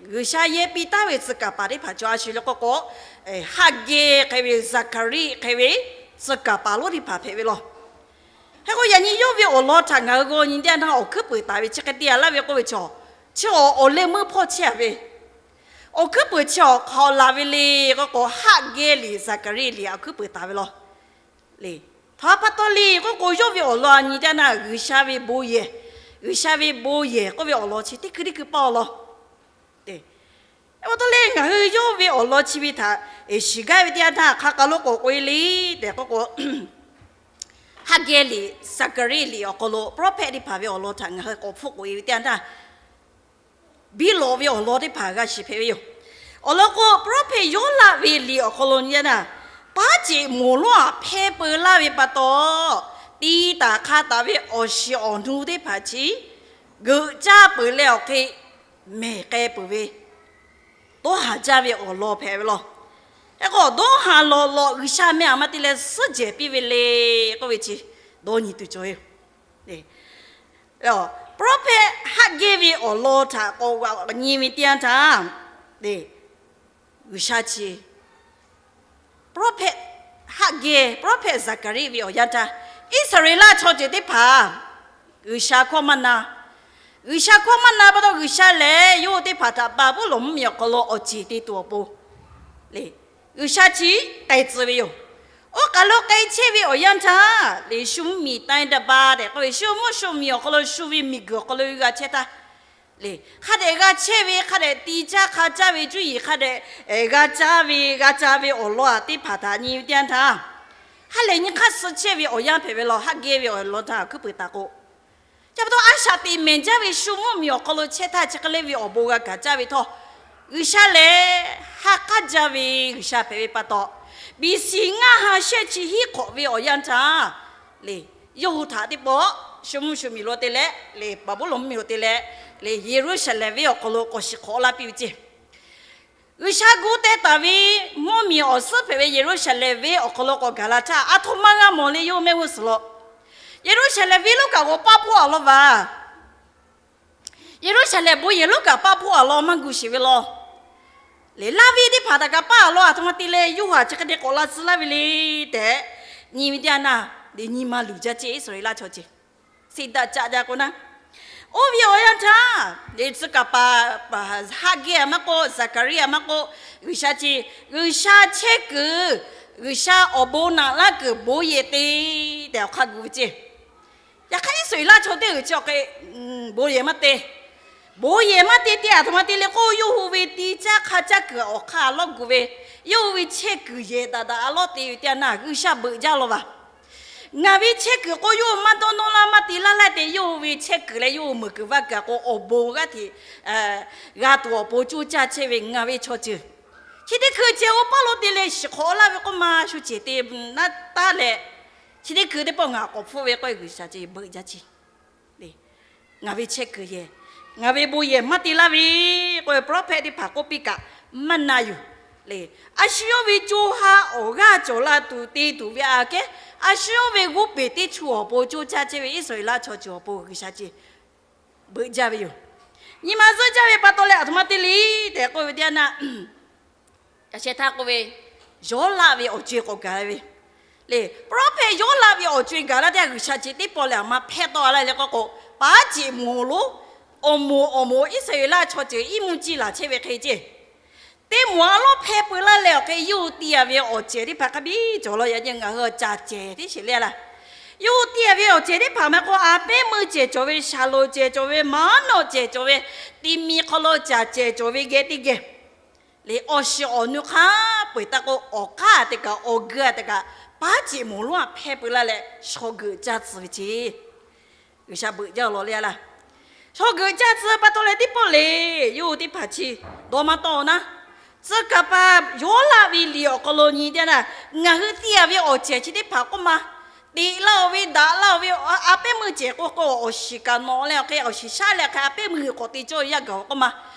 G'uiˬsha yehˇ piˇ taˍ ve tcuh kaˍ paˍ teˇ hpaˍ cawˬ a shuˍ le k'oˆ k'o, Haˆgehˇ hk'e ve, Zaˍkaˍriˆ hk'e ve, tcuh kaˍ paˍ lonˉ teˇ hpaˍ hpehꞈ ve law. Hk'e k'o, yaꞈ nyi yawˇ ve awˬ lawn htaꞈ ngaˬ hui g'aw nyi teˇ yanˇ, awˬ hkuiˉ peunˍ taˍ ve chi hk'e te a laˇ ve k'oˆ ve chaw, chi awˬ leh meuˇ hpawˇ chehˇ a ve, awˬ hkuiˉ peunˍ chi awˬ hk'aw laˬ ve le k'oˆ k'o, Haˆgehˇ liꞈ, Zaˍkaˍriˆ liꞈ awˬ hkuiˉ peunˍ taˍ ve law. Htaꞈ pa taw le k'oˆ k'o, yawˇ ve awˬ lawn a nyi teˇ yanˇ, G'uiˬsha ve bon yehˬ, G'uiˬsha ve bon yehˬ k'oˆ ve awˬ lawn chi teˇ hkui teˇ hkui paˇ law. Hk'e pa taw le, ngaˬ hui yawˇ ve awˬ lawn chi ve htaꞈ shiˍ gaˇ ve teˇ yanˇ htaˇ, hk'aˬ hk'aˬ lo k'awꞈ k'oꞈ e le tehꞈ k'oˆ k'o, Haˆgehˇ liꞈ, Zaˍkaˍriˆ liꞈ awˬ hk'aw lo prophet teˇ hpaˍ ve awˬ lawn htaꞈ ngaˬ hui k'awꞈ hpfuhˆ k'oꞈ e ve teˇ yanˇ htaˇ, biˇ lawꞈ ve awˬ lawn teˇ hpaˍ g'a shiˍ hpehꞈ ve yoˬ. Awˬ lawn k'o, prophet Yawˇlaˆ ve liꞈ awˬ hk'aw lo nyi teˇ yanˇ, paˉ ceꞈ moˍ lonˉ aꞈ hpehˇ peu laˇ ve pa taw, ti taˍ hk'a taˍ ve awˬ shiˍ awˬ nu teˇ hpaˍ chi geuꞈ caˇ peuˬ leh awˬ hk'e mehˬ k'ai peuˬ ve, dawˇ haˍ jaˇ ve awˬ lawn hpehꞈ ve law. Hk'e k'o, dawˇ haˍ lawꞈ lawꞈ G'uiˬsha meh aˬ ma te leh suhˉ jehˬ piˇ ve le k'oˆ ve chi dawˇ nyi tuˬ cawˬ ve yoˬ. Prophet Haˆgehˇ ve awˬ lawn htaꞈ k'awꞈ nyi ve teˇ yanˇ htaˇ, G'uiˬsha chi prophet Haˆgehˇ, prophet Zaˍkaˍriˆ ve awˬ yanˇ htaˇ, Iˉsaˍreˍlaˆ chaw ceuˬ teˇ hpaˍ G'uiˬsha hkawˇ maˇ na. G'uiˬsha hkawˇ maˇ na pa taw, G'uiˬsha lehˬ yawˇ hui teˇ hpaˍ htaꞈ Baˍbuˍlonˍ mvuhˇmiˬ awˬ hk'aw lo awˬ ceˬ te tuˬ awˬ pon le, G'uiˬsha chi k'ai tcuh ve yoˬ. Oˇ kaˬ lo k'ai chehˇ ve awˬ yanˇ htaˇ le, shu mvuhˇmiˬ taiˇ daꞈ ba tehꞈ k'oˆ ve, shu mvuhˇ shu miˬ awˬ hk'aw lo shu ve miˬguiˬ awˬ hk'aw lo g'a chehˇ htaˇ le, hk'a dehꞈ g'a chehˇ ve, hk'a dehꞈ ti caˇ hk'a caˇ ve cuˇ yiˍ hk'a dehꞈ g'a caˇ ve, g'a ca ve awˬ lawn aꞈ teˇ hpaˍ htaꞈ nyi ve teˇ yanˇ htaˇ, ha lehˬ nyi hk'aˇ suh chehˇ ve awˬ yanˇ hpehꞈ ve law, Haˆgehˇ ve awˬ lawn htaˇ awˬ hkuiˉ peunˍ taˍ k'o, chi pa taw a shaꞈ teꞈ mehˬ jaˇ ve shu mvuhˇmiˬ awˬ hk'aw lo chehˇ htaˇ, chi hk'e le ve awˬ bon g'a kaꞈ caˇ ve htawˇ, G'uiˬsha lehˬ ha k'aˉ jaˇ ve G'uiˬsha hpehꞈ ve pa taw, B C ngaˇ ha shehˆ chi hiˉ hk'awꞈ ve awˬ yanˇ htaˇ le, yawˇ hui htaꞈ teˇ pawˆ shu mvuhˇ shu miˬ lo te leh le, Baˍbuˍlonˍ mvuhˇmiˬ lo te leh le, Yeˍruˆsaˍlehnˍ venˇ awˬ hk'aw lo k'awꞈ shiˍ hk'awꞈ laˇ piˇ ve ceˇ. G'uiˬsha gu teh taˍ ve mvuhˇmiˬ awˬ suhˉ hpehꞈ ve Yeˍruˆsaˍlehnˍ venˇ awˬ hk'aw lo k'awꞈ gaˬ la htaˇ, aˬ htoꞈ ma g'a mawˬ le yawˇ mehˆ g'uˇ suhˍ lo, Yeˍruˆsaˍlehnˍ venˇ lonˉ kaꞈ k'awꞈ paˇ hpoˆ a law vaˬ. Yeˍruˆsaˍlehnˍ bon yehˬ lonˉ kaꞈ paˇ hpoˆ a law maˇ gu sheˍ ve law. Leˬ laˇ ve teˇ hpaˍ htaꞈ kaꞈ paˇ a law, aˬ htoꞈ ma te leh yawˇ hui htaꞈ chi hk'e te k'awꞈ la tcuh laˇ ve le tehꞈ nyi ve teˇ yanˇ, nyi ma luˬ jaˇ ceˇ Iˉsaˍreˍlaˆ chaw ceuˬ. Seˍ daꞈ caꞈ jaˇ k'o naˉ, oˇ ve awˬ yanˇ htaˇ le, tcuh kaˍ paˍ Haˆgehˇ aꞈ maˇ k'oˆ, Zaˍkaˍriˆ aꞈ maˇ k'oˆ, G'uiˬsha chi, G'uiˬsha chehˇ kuiˬ, G'uiˬsha awˬ bon naꞈ laˇ kuiˬ bon yehˬ te tehꞈ awˬ hk'aˇ gu ve ceˇ. Yaꞈ hk'aˇ Iˉsaˍreˍlaˆ chaw teˇ g'uiˬ chi awˬ hk'e bon yehˬ maˇ te. Bon yehˬ maˇ te te, aˬ htoꞈ ma te le k'oˆ, yawˇ hui ve ti caˇ hk'a caˇ kuiˬ awˬ hk'aˇ a lawˉ gu ve, yawˇ hui ve chehˇ kuiˬ yehˬ daꞈ daꞈ a lawˉ te ve teˇ yanˇ, G'uiˬsha beuꞈ jaˇ law vaˬ. Ngaˬ ve chehˇ kuiˬ k'o, yawˇ hui maˇ dawˇ nawˇ laˇ, maˇ te laˇ laiˉ te, yawˇ hui ve chehˇ kuiˬ leh yawˇ hui meuˍ kuiˬ vaˇ kuiˬ k'o, awˬ bon g'aˇ hteꞈ g'a tuˬ awˬ pon coˇ caˇ chehˇ ve ngaˬ ve chaw ceuˬ, chi teˇ hkui ceh oˇ paˇ lo te leh shiˍ hk'awꞈ laˇ ve k'oˆ ma shu cehˬ te naˉ taˉ leh, chi teˇ hkui teˇ pawˆ ngaˬ k'awꞈ hpfuhˆ ve k'o, G'uiˬsha ceh beuꞈ jaˇ ceˇ. Ngaˬ ve chehˇ kuiˬ yehˬ, ngaˬ ve bon yehˬ maˇ te laˇ ve k'oˆ ve prophet teˇ hpaˍ k'oˆ piˇ kaꞈ maˇ na yuˬ le. A shu yawˇ ve co ha awˬ g'aˇ cawˬ la tuˬ te tuˬ ve aꞈ kehˉ, a shu yawˇ ve g'oˇ peˬ teˇ chu awˬ pon coˇ caˇ chehˇ ve Iˉsaˍreˍlaˆ chaw ceuˬ awˬ pon G'uiˬsha ce beuꞈ jaˇ ve yoˬ. Nyi ma zuhˆ jaˇ ve pa taw leh aˬ htoꞈ ma te le tehꞈ k'oˆ ve teˇ yanˇ, yaꞈ sheh htaˇ k'oˆ ve, Yawˇlaˆ ve awˬ co-e k'awꞈ gaˬ la ve le. Prophet Yawˇlaˆ ve awˬ co-e gaˬ laˇ teˇ yanˇ, G'uiˬsha ce teˇ pawˆ leh aˬ ma hpehˇ tawˆ la leh k'oˆ k'o, paˉ ceꞈ mawˬ lonˉ awˬ moˍ awˬ moˍ Iˉsaˍreˍlaˆ chaw ceuˬ iˉ mvuhˇ ciˇ laˬ chehˇ ve hk'e ce. Teˇ moˍ a lawˉ hpehˇ peu laˇ leh awˬ hk'e yawˇ hui te-a ve awˬ cehˬ teˇ hpaˍ hk'a biˇ cawˬ law. Yaꞈ nyi ngaˬ hui caˬ cehˬ teˇ sheˍ le laˇ. Yawˇ hui te-a ve awˬ cehˬ teˇ hpaˍ maˇ k'oˆ, a pehˉ meuˇ cehˬ cawˬ ve, shaˍlonˍ cehˬ cawˬ ve, maˉ nawˆ cehˬ cawˬ ve, ti mi hk'aw lo caˬ cehˬ cawˬ ve geh teˇ geh le, awˬ shiˍ awˬ nu hk'a peu-eˬ taˇ k'oˆ, awˬ hk'aˇ teˇ kaꞈ awˬ geu-a teˇ kaꞈ paˉ ceꞈ mawˬ lonˉ a hpehˇ peu laˇ leh shaw geuꞈ caˇ tcuh ve ce. G'uiˬsha beuꞈ jaˇ law le laˇ. Shaw geuꞈ caˇ tcuh pa taw leh teˇ pawˆ le, yawˇ hui teˇ hpaˍ chi dawˇ maˇ tawˆ-oˬ naˉ, tcuh kaˍ paˍ Yawˇlaˆ ve liꞈ awˬ hk'aw lo nyi teˇ yanˇ, ngaˬ hui te-a ve awˬ cehˬ chi teˇ hpaˍ k'oˆ ma, teꞈ laˇ-oˬ ve, daꞈ laˇ-oˬ ve, a pehˉ meuˇ cehˬ k'oˆ k'o, awˬ shiˍ kaꞈ nawꞈ leh awˬ hk'e awˬ shiˍ shaˉ leh hk'e a pehˉ meuˇ g'uiˬ k'awꞈ te cawˇ ve yaˇ gaˬ-oˬ k'oˆ ma,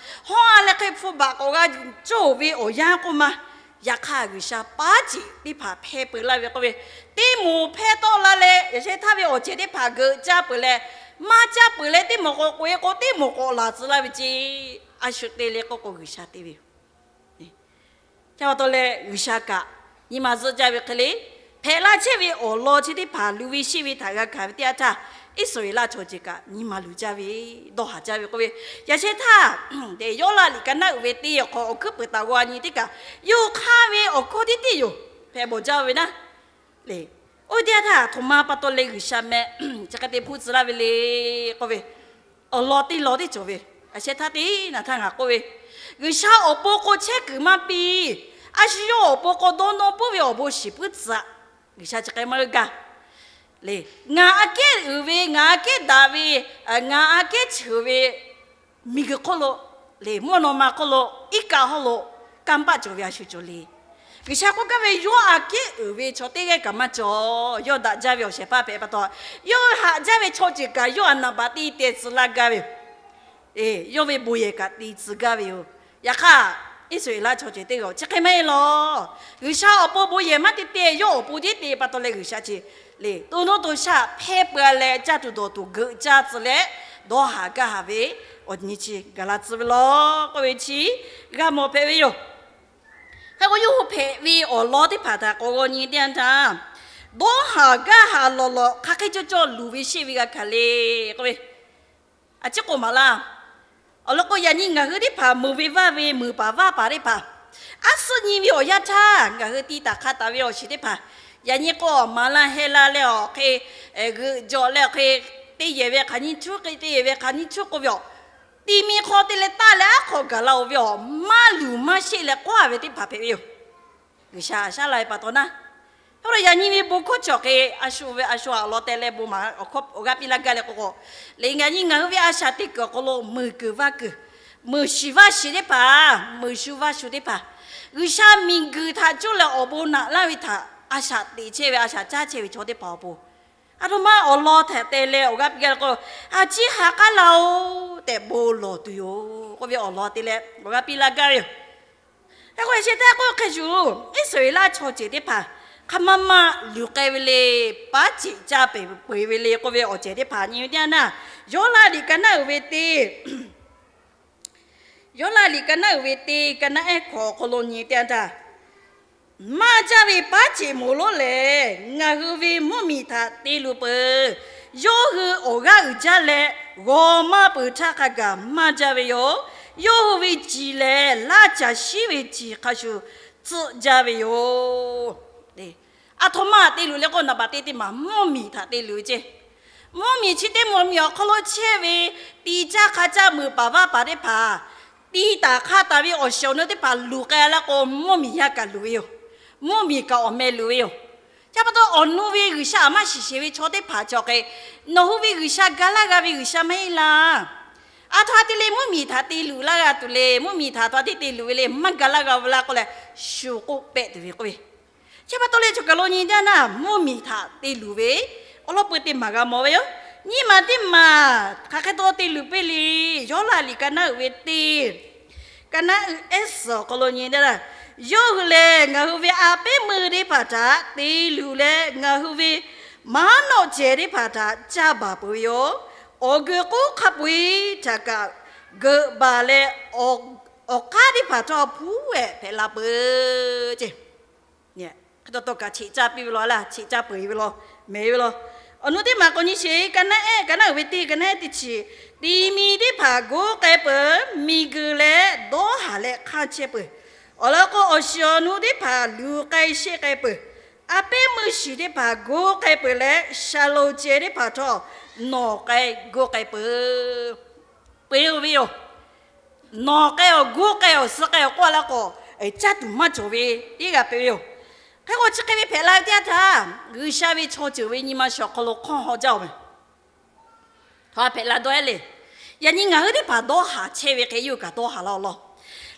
hawˉ-a leh hk'e hpu baꞈ k'awꞈ g'a cawˇ-oˬ ve awˬ yanˇ k'oˆ ma. Yaꞈ hk'aˇ G'uiˬsha paˉ ceꞈ teˇ hpaˍ hpehˇ peu laˇ ve k'oˆ ve, teˇ moˍ hpehˇ tawˆ la leh yaꞈ sheh htaˇ ve awˬ cehˬ teˇ hpaˍ geuꞈ caˇ peuˬ leh, maˇ caˇ peuˬ leh teˇ moˍ k'awꞈ k'oꞈ-e k'o, teˇ moˍ k'awꞈ laˬ tcuh laˇ ve ce. A shu te le k'oˆ k'o, G'uiˬsha te ve yoˬ. Chi pa taw leh G'uiˬsha kaꞈ nyi ma zuhˆ jaˇ ve hk'e le, hpehꞈ la chehˇ ve awˬ lawn chi teˇ hpaˍ luˬ ve sheˆ ve htaꞈ g'a hkanˍ ve teˇ yanˇ htaˇ, Iˉsaˍreˍlaˆ chaw ceuˬ kaꞈ nyi ma luˬ jaˇ ve, dawˇ haˍ jaˇ ve k'oˆ ve, yaꞈ sheh htaˇ, Yawˇlaˆ liꞈ ka naˉ uiˍ ve teˇ awˬ hk'aw awˬ hkuiˉ peuˬ taˍ g'aw nyi teˇ kaꞈ, yawˇ hk'aˇ ve awˬ hkawˇ tiˉ tiˉ yoˬ hpehꞈ bawˬ jaˇ ve naˉ le. Oˇ ve teˇ yanˇ htaˇ, a htoꞈ ma pa taw leh G'uiˬsha meh chi hk'e te hpuˇ tcuh laˇ ve le k'oˆ ve, awˬ lawn teˇ lawn teˇ cawˬ ve, yaꞈ sheh htaˇ teˇ naˬ htaˇ ngaˬ k'oˆ ve, G'uiˬsha awˬ pon k'o chehˇ kuiˬ maˇ piˇ. A shu yawˇ awˬ pon k'o dawˇ nawˇ puiˉ ve awˬ bon shiˍ puiˉ tcuh-a. G'uiˬsha chi hk'e maˇ g'a gaˇ le. Ngaˬ aꞈ kehˉ uiˍ ve, ngaˬ aꞈ kehˉ daꞈ ve, ngaˬ aꞈ kehˉ ceuˬ ve miˬguiˬ hk'oˆ lo le, mvuhˇ naw ma hk'oˆ lo, iˉ kaˆ hawˉ lo kanˇ paˆ cawˬ ve a shu cawˬ le. G'uiˬsha k'oˆ gaˇ ve, yawˇ aꞈ kehˉ uiˍ ve chaw teˇ g'aˇ kaꞈ maˇ cawˬ. Yawˇ daꞈ jaˇ ve awˬ shehˍ hpaˇ hpehꞈ pa taw, yawˇ haꞈ jaˇ ve chaw ceuˬ kaꞈ yawˇ aꞈ naˍ baꞈ te te tcuh laˇ gaˇ ve yoˬ. Yawˇ ve bon yehˬ kaꞈ te tcuh gaˇ ve yoˬ. Yaꞈ hk'aˇ, Iˉsaˍreˍlaˆ chaw ceuˬ teˇ g'aˇ chi hk'e maˇ heˆ law. G'uiˬsha awˬ pon bon yehˬ maˇ te te, yawˇ awˬ pon tiˉ te pa taw leh G'uiˬsha chi le to nuˇ to shaˆ hpehˇ peu-a leh caˇ tuˬ dawˬ tuˬ geuꞈ caˇ tcuh leh dawˇ haˍ gaˇ haˍ ve awˬ nyi chi gaˬ la tcuh ve law k'oˆ ve chi g'a mawˬ hpehꞈ ve yoˬ. Hk'e k'o, yawˇ hui hpehꞈ ve awˬ lawn teˇ hpaˍ htaꞈ k'awꞈ g'aw nyi teˇ yanˇ htaˇ, dawˇ haˍ gaˇ haˍ lawˬ lawˬ hk'aˬ hk'e cawˇ cawˇ luˬ ve sheˆ ve g'a hkanˍ le k'oˆ ve, a ciˉ k'o maˍ laˇ. Awˬ lawn k'o, yaꞈ nyi ngaˬ hui teˇ hpaˍ meuˍ ve vaˇ ve meuˍ paˍ vaˇ paˍ teˇ hpaˍ, aˉ suhˆ nyi ve awˬ yanˇ htaˇ ngaˬ hui ti taˍ hk'a taˍ ve awˬ shiˍ teˇ hpaˍ, yaꞈ nyi k'o maˍ laˇ heh laˇ leh awˬ hk'e g'euꞈ jawꞈ leh awˬ hk'e teˇ yehˬ ve hk'aˬ nyi cuˉ k'o, teˇ yehˬ ve hk'aˬ nyi cuˉ k'oˆ ve awˬ, ti mi hk'aw te leh taˇ leh aˉ hk'aw gaˬ la-o ve awˬ, maˇ luˬ maˇ sheˆ leh k'oˆ-a ve teˇ hpaˍ hpehꞈ ve yoˬ. G'uiˬsha a shaˉ la ve pa taw naˉ, hk'e k'o yaꞈ nyi ve bon hkawˇ chi awˬ hk'e a shu ve a shu awˬ lawn teh leh bon maˍ awˬ g'aˇ piˇ laˇ gaˇ leh k'o k'o, le ngaˬ nyi ngaˬ hui ve a shaꞈ teˇ kuiˬ awˬ hk'aw lo meuˍ kuiˬ vaˇ kuiˬ, meuˍ shiˍ vaˇ shiˍ teˇ hpaˍ, meuˍ shu vaˇ shu teˇ hpaˍ, G'uiˬsha miˬguiˬ htaꞈ cuˇ leh awˬ bon naꞈ laˇ ve htaꞈ a shaꞈ teꞈ chehˇ ve, a shaꞈ caˉ chehˇ ve chaw teˇ hpaˍ awˬ pon, a htoꞈ ma awˬ lawn htaꞈ te leh awˬ g'aˇ piˇ gaˇ leh k'o, a ciˉ ha k'aˉ la-o tehꞈ bon lawˬ tuˬ yoˬ k'oˆ ve awˬ lawn te leh awˬ g'aˇ piˇ laˇ gaˇ ve yoˬ. Hk'e k'o, yaꞈ sheh htaˇ k'oˆ hk'e shuˍ, Iˉsaˍreˍlaˆ chaw ceuˬ teˇ hpaˍ hk'a maˇ maˇ luˬ k'ai ve le, paˉ ceꞈ caˇ peuˬ peuˬ ve le k'oˆ ve awˬ cehˬ teˇ hpaˍ nyi ve teˇ yanˇ, Yawˇlaˆ liꞈ ka naˉ uiˍ ve teˇ Yawˇlaˆ liꞈ ka naˉ uiˍ ve teˇ ka naˉ ehˉ hkawꞈ awˬ hk'aw lo nyi teˇ yanˇ htaˇ, maˇ jaˇ ve paˉ ceꞈ mawˬ lonˉ lehˬ, ngaˬ hui ve mvuhˇmiˬ htaꞈ te luˬ peuˬ. Yawˇ hui awˬ g'aˇ uiˍ jaˇ leh, g'aw maˇ peuˬ htaˇ hk'a gaˬ maˇ jaˇ ve yoˬ. Yawˇ hui ve ciˬ lehˬ, laˇ caˬ shiˉ ve ciˬ hk'a shuˍ tcuhˆ jaˇ ve yoˬ. A htoꞈ ma te luˬ le k'o, naˍ baꞈ teˇ teˇ maˬ mvuhˇmiˬ htaꞈ te luˬ ve ceˇ. Mvuhˇmiˬ chi teˇ mvuhˇmiˬ awˬ hk'aw lo chehˇ ve ti caˇ hk'a caˇ meuˍ paˍ vaˇ paˍ teˇ hpaˍ, ti taˍ hk'a taˍ ve awˬ shiˍ awˬ nu teˇ hpaˍ luˬ k'ai la k'o, mvuhˇmiˬ yaˇ kaꞈ luˬ ve yoˬ. Mvuhˇmiˬ kaꞈ awˬ meh luˬ ve yoˬ. Chi pa taw, awˬ nu ve G'uiˬsha aꞈ maˇ shiˍ sheˍ ve chaw teˇ hpaˍ cawˬ hk'e, nawˬ hui ve G'uiˬsha ga laˇ g'a ve G'uiˬsha maˇ heˆ laˇ. A htoꞈ ma te le mvuhˇmiˬ htaꞈ te luˬ laˇ g'a tuˬ le, mvuhˇmiˬ htaꞈ a htoꞈ ma te te luˬ ve le, maˇ ga laˇ g'a ve laˇ k'oˆ leh, shu k'oˆ pehˆ tuˬ ve k'oˆ ve. Chi pa taw leh, choˬ kaˬ lo nyi jaˇ naˇ, mvuhˇmiˬ htaꞈ te luˬ ve awˬ lawn peu teˇ maˬ g'a mawˬ ve yoˬ. Nyiˇ maˬ teˇ maˬ hk'aˬ hk'e taw te luˬ piˇ le. Yawˇ laˇ liꞈ ka naˉ uiˍ ve teˇ, ka naˉ uiˍ ehˉ suhˍ awˬ hk'aw lo nyi teˇ htaˇ, yawˇ hui lehˬ ngaˬ hui ve a pehˉ meuˇ teˇ hpaˍ htaꞈ te luˬ leh, ngaˬ hui ve maˉ nawˆ cehˬ teˇ hpaˍ htaꞈ caˇ baˬ peuˬ ve yoˬ. Awˬ geu k'oˉ hk'a peu-eˬ htaꞈ kaꞈ geuꞈ baˬ leh, awˬ k'aˉ teˇ hpaˍ htawˇ hpuˉ ehˍ hpehꞈ la peuˬ ce. Hk'e taw taw kaꞈ cheꞈ caˇ piˇ ve law laˇ, cheꞈ caˇ peuˬ ve law, mehˍ ve law. Awˬ nu teˇ maˬ k'awꞈ nyi sheˍ. Ka naˉ ehˉ, ka naˉ uiˍ ve teˇ, ka naˉ ehˉ teˇ chi, tiꞈ mi teˇ hpaˍ goˇ k'ai peuˬ, miˬguiˬ leh dawˇ haˍ leh hk'anˇ chehˇ peuˬ. Awˬ lawn k'o, awˬ shiˍ awˬ nu teˇ hpaˍ luˬ k'ai sheˆ k'ai peuˬ. A pehˉ meuˇ shiˍ teˇ hpaˍ goˇ k'ai peuˬ leh, shaˍlonˍ cehˬ teˇ hpaˍ htawˇ nawˬ k'ai goˇ k'ai peuˬ. Peuˬ ve yoˬ. Nawˬ k'ai awˬ, goˇ k'ai awˬ, suh k'ai awˬ k'oˆ la k'o, caˇ tuˬ maˇ cawˬ ve teˇ g'aˇ peuˬ ve yoˬ. Hk'e k'o, chi hk'e ve hpehꞈ la ve teˇ yanˇ htaˇ, G'uiˬsha ve chaw ceuˬ ve nyi ma shiˍ awˬ hk'aw lo hk'awˇ haw jaˇ-oˬ ve. Htaꞈ hpehꞈ la dawˇ ehˉ le. Yaꞈ nyi ngaˬ hui teˇ hpaˍ dawˇ haˍ chehˇ ve hk'e, yawˇ hui kaꞈ dawˇ haˍ laˇ-oˬ law.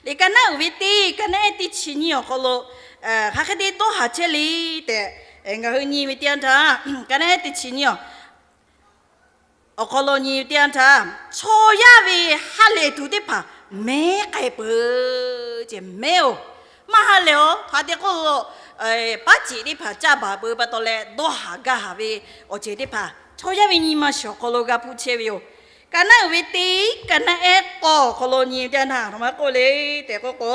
Liꞈ ka naˉ uiˍ ve teˇ, ka naˉ ehˉ teˇ chi nyiˇ awˬ hk'aw lo hk'aˬ hk'e te dawˇ haˍ chehˇ le tehꞈ, ngaˬ hui nyi ve teˇ yanˇ htaˇ, ka naˉ ehˉ teˇ chi nyiˇ awˬ awˬ hk'aw lo nyi teˇ yanˇ htaˇ, chaw yaˇ ve ha lehˬ tuˬ teˇ hpaˍ mehˉ k'ai peuˬ ce. Mehˉ-oˬ, maˇ ha lehˬ-oˬ. Hk'aˬ hk'e te k'oˆ lo, paˉ ceꞈ teˇ hpaˍ caˇ baˬ peuˬ pa taw leh, dawˇ haˍ gaˇ haˍ ve awˬ ceuˬ teˇ hpaˍ chaw yaˇ ve nyi ma shiˍ awˬ hk'aw lo g'a hpuˇ chehˇ ve yoˬ. Ka naˉ uiˍ ve teˇ, ka naˉ ehˉ k'awˇ awˬ hk'aw lo nyi teˇ yanˇ htaˇ, hk'aˬ ma k'oˆ le tehꞈ k'oˆ k'o,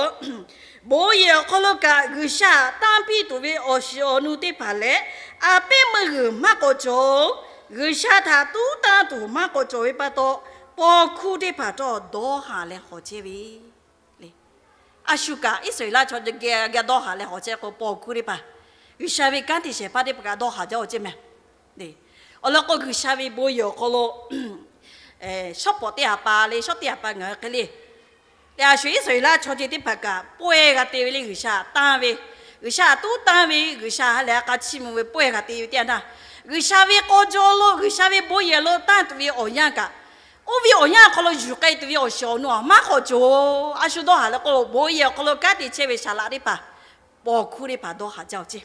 bon yehˬ awˬ hk'aw lo kaꞈ G'uiˬsha htaꞈ tanˇ piˇ tuˬ ve awˬ shiˍ awˬ nu teˇ hpaˍ leh, a pehˉ meuˇ g'uiˬ maˇ k'awꞈ cawˬ-oˬ. G'uiˬsha htaꞈ tuˉ tanˇ tuˬ maˇ k'awꞈ cawˬ ve pa taw, paw hkuˇ teˇ hpaˍ htawˇ dawˇ haˍ leh hawˍ chehˇ ve le. A shu kaꞈ Iˉsaˍreˍlaˆ chaw geh g'a dawˇ haˍ leh hawˍ chehˇ k'o, paw hkuˇ teˇ hpaˍ, G'uiˬsha ve kanˉ te shehˍ hpaˇ teˇ hpaˍ kaꞈ dawˇ haˍ jaˇ-oˬ ceˇ mehˍ. Awˬ lawn k'o, G'uiˬsha ve bon yehˬ awˬ hk'aw lo shawˉ pawˍ teˇ ha pa le, shawˉ teˇ ha pa ngaˬ hui hk'e le. Leh a shu Iˉsaˍreˍlaˆ chaw ceuˬ teˇ hpaˍ kaꞈ pawehˇ g'a te ve le, G'uiˬsha htaꞈ tanˇ ve, G'uiˬsha htaꞈ tuˉ tanˇ ve, G'uiˬsha ha lehˬ a k'a chiˇ mvuh ve pawehˇ g'a te ve teˇ yanˇ htaˇ, G'uiˬsha ve k'aw jaw lo, G'uiˬsha ve bon yehˬ lo tanˇ tuˬ ve awˬ yanˇ kaꞈ, oˇ ve awˬ yanˇ awˬ hk'aw lo yuˬ k'ai tuˬ ve awˬ shiˍ awˬ nu aˬ maˇ k'awꞈ cawˬ. A shu dawˇ haˍ leh k'o, bon yehˬ awˬ hk'aw lo kanˉ te chehˇ ve saˍ laꞈ teˇ hpaˍ, paw hkuˇ teˇ hpaˍ dawˇ haˍ jaˇ-oˬ ceˇ.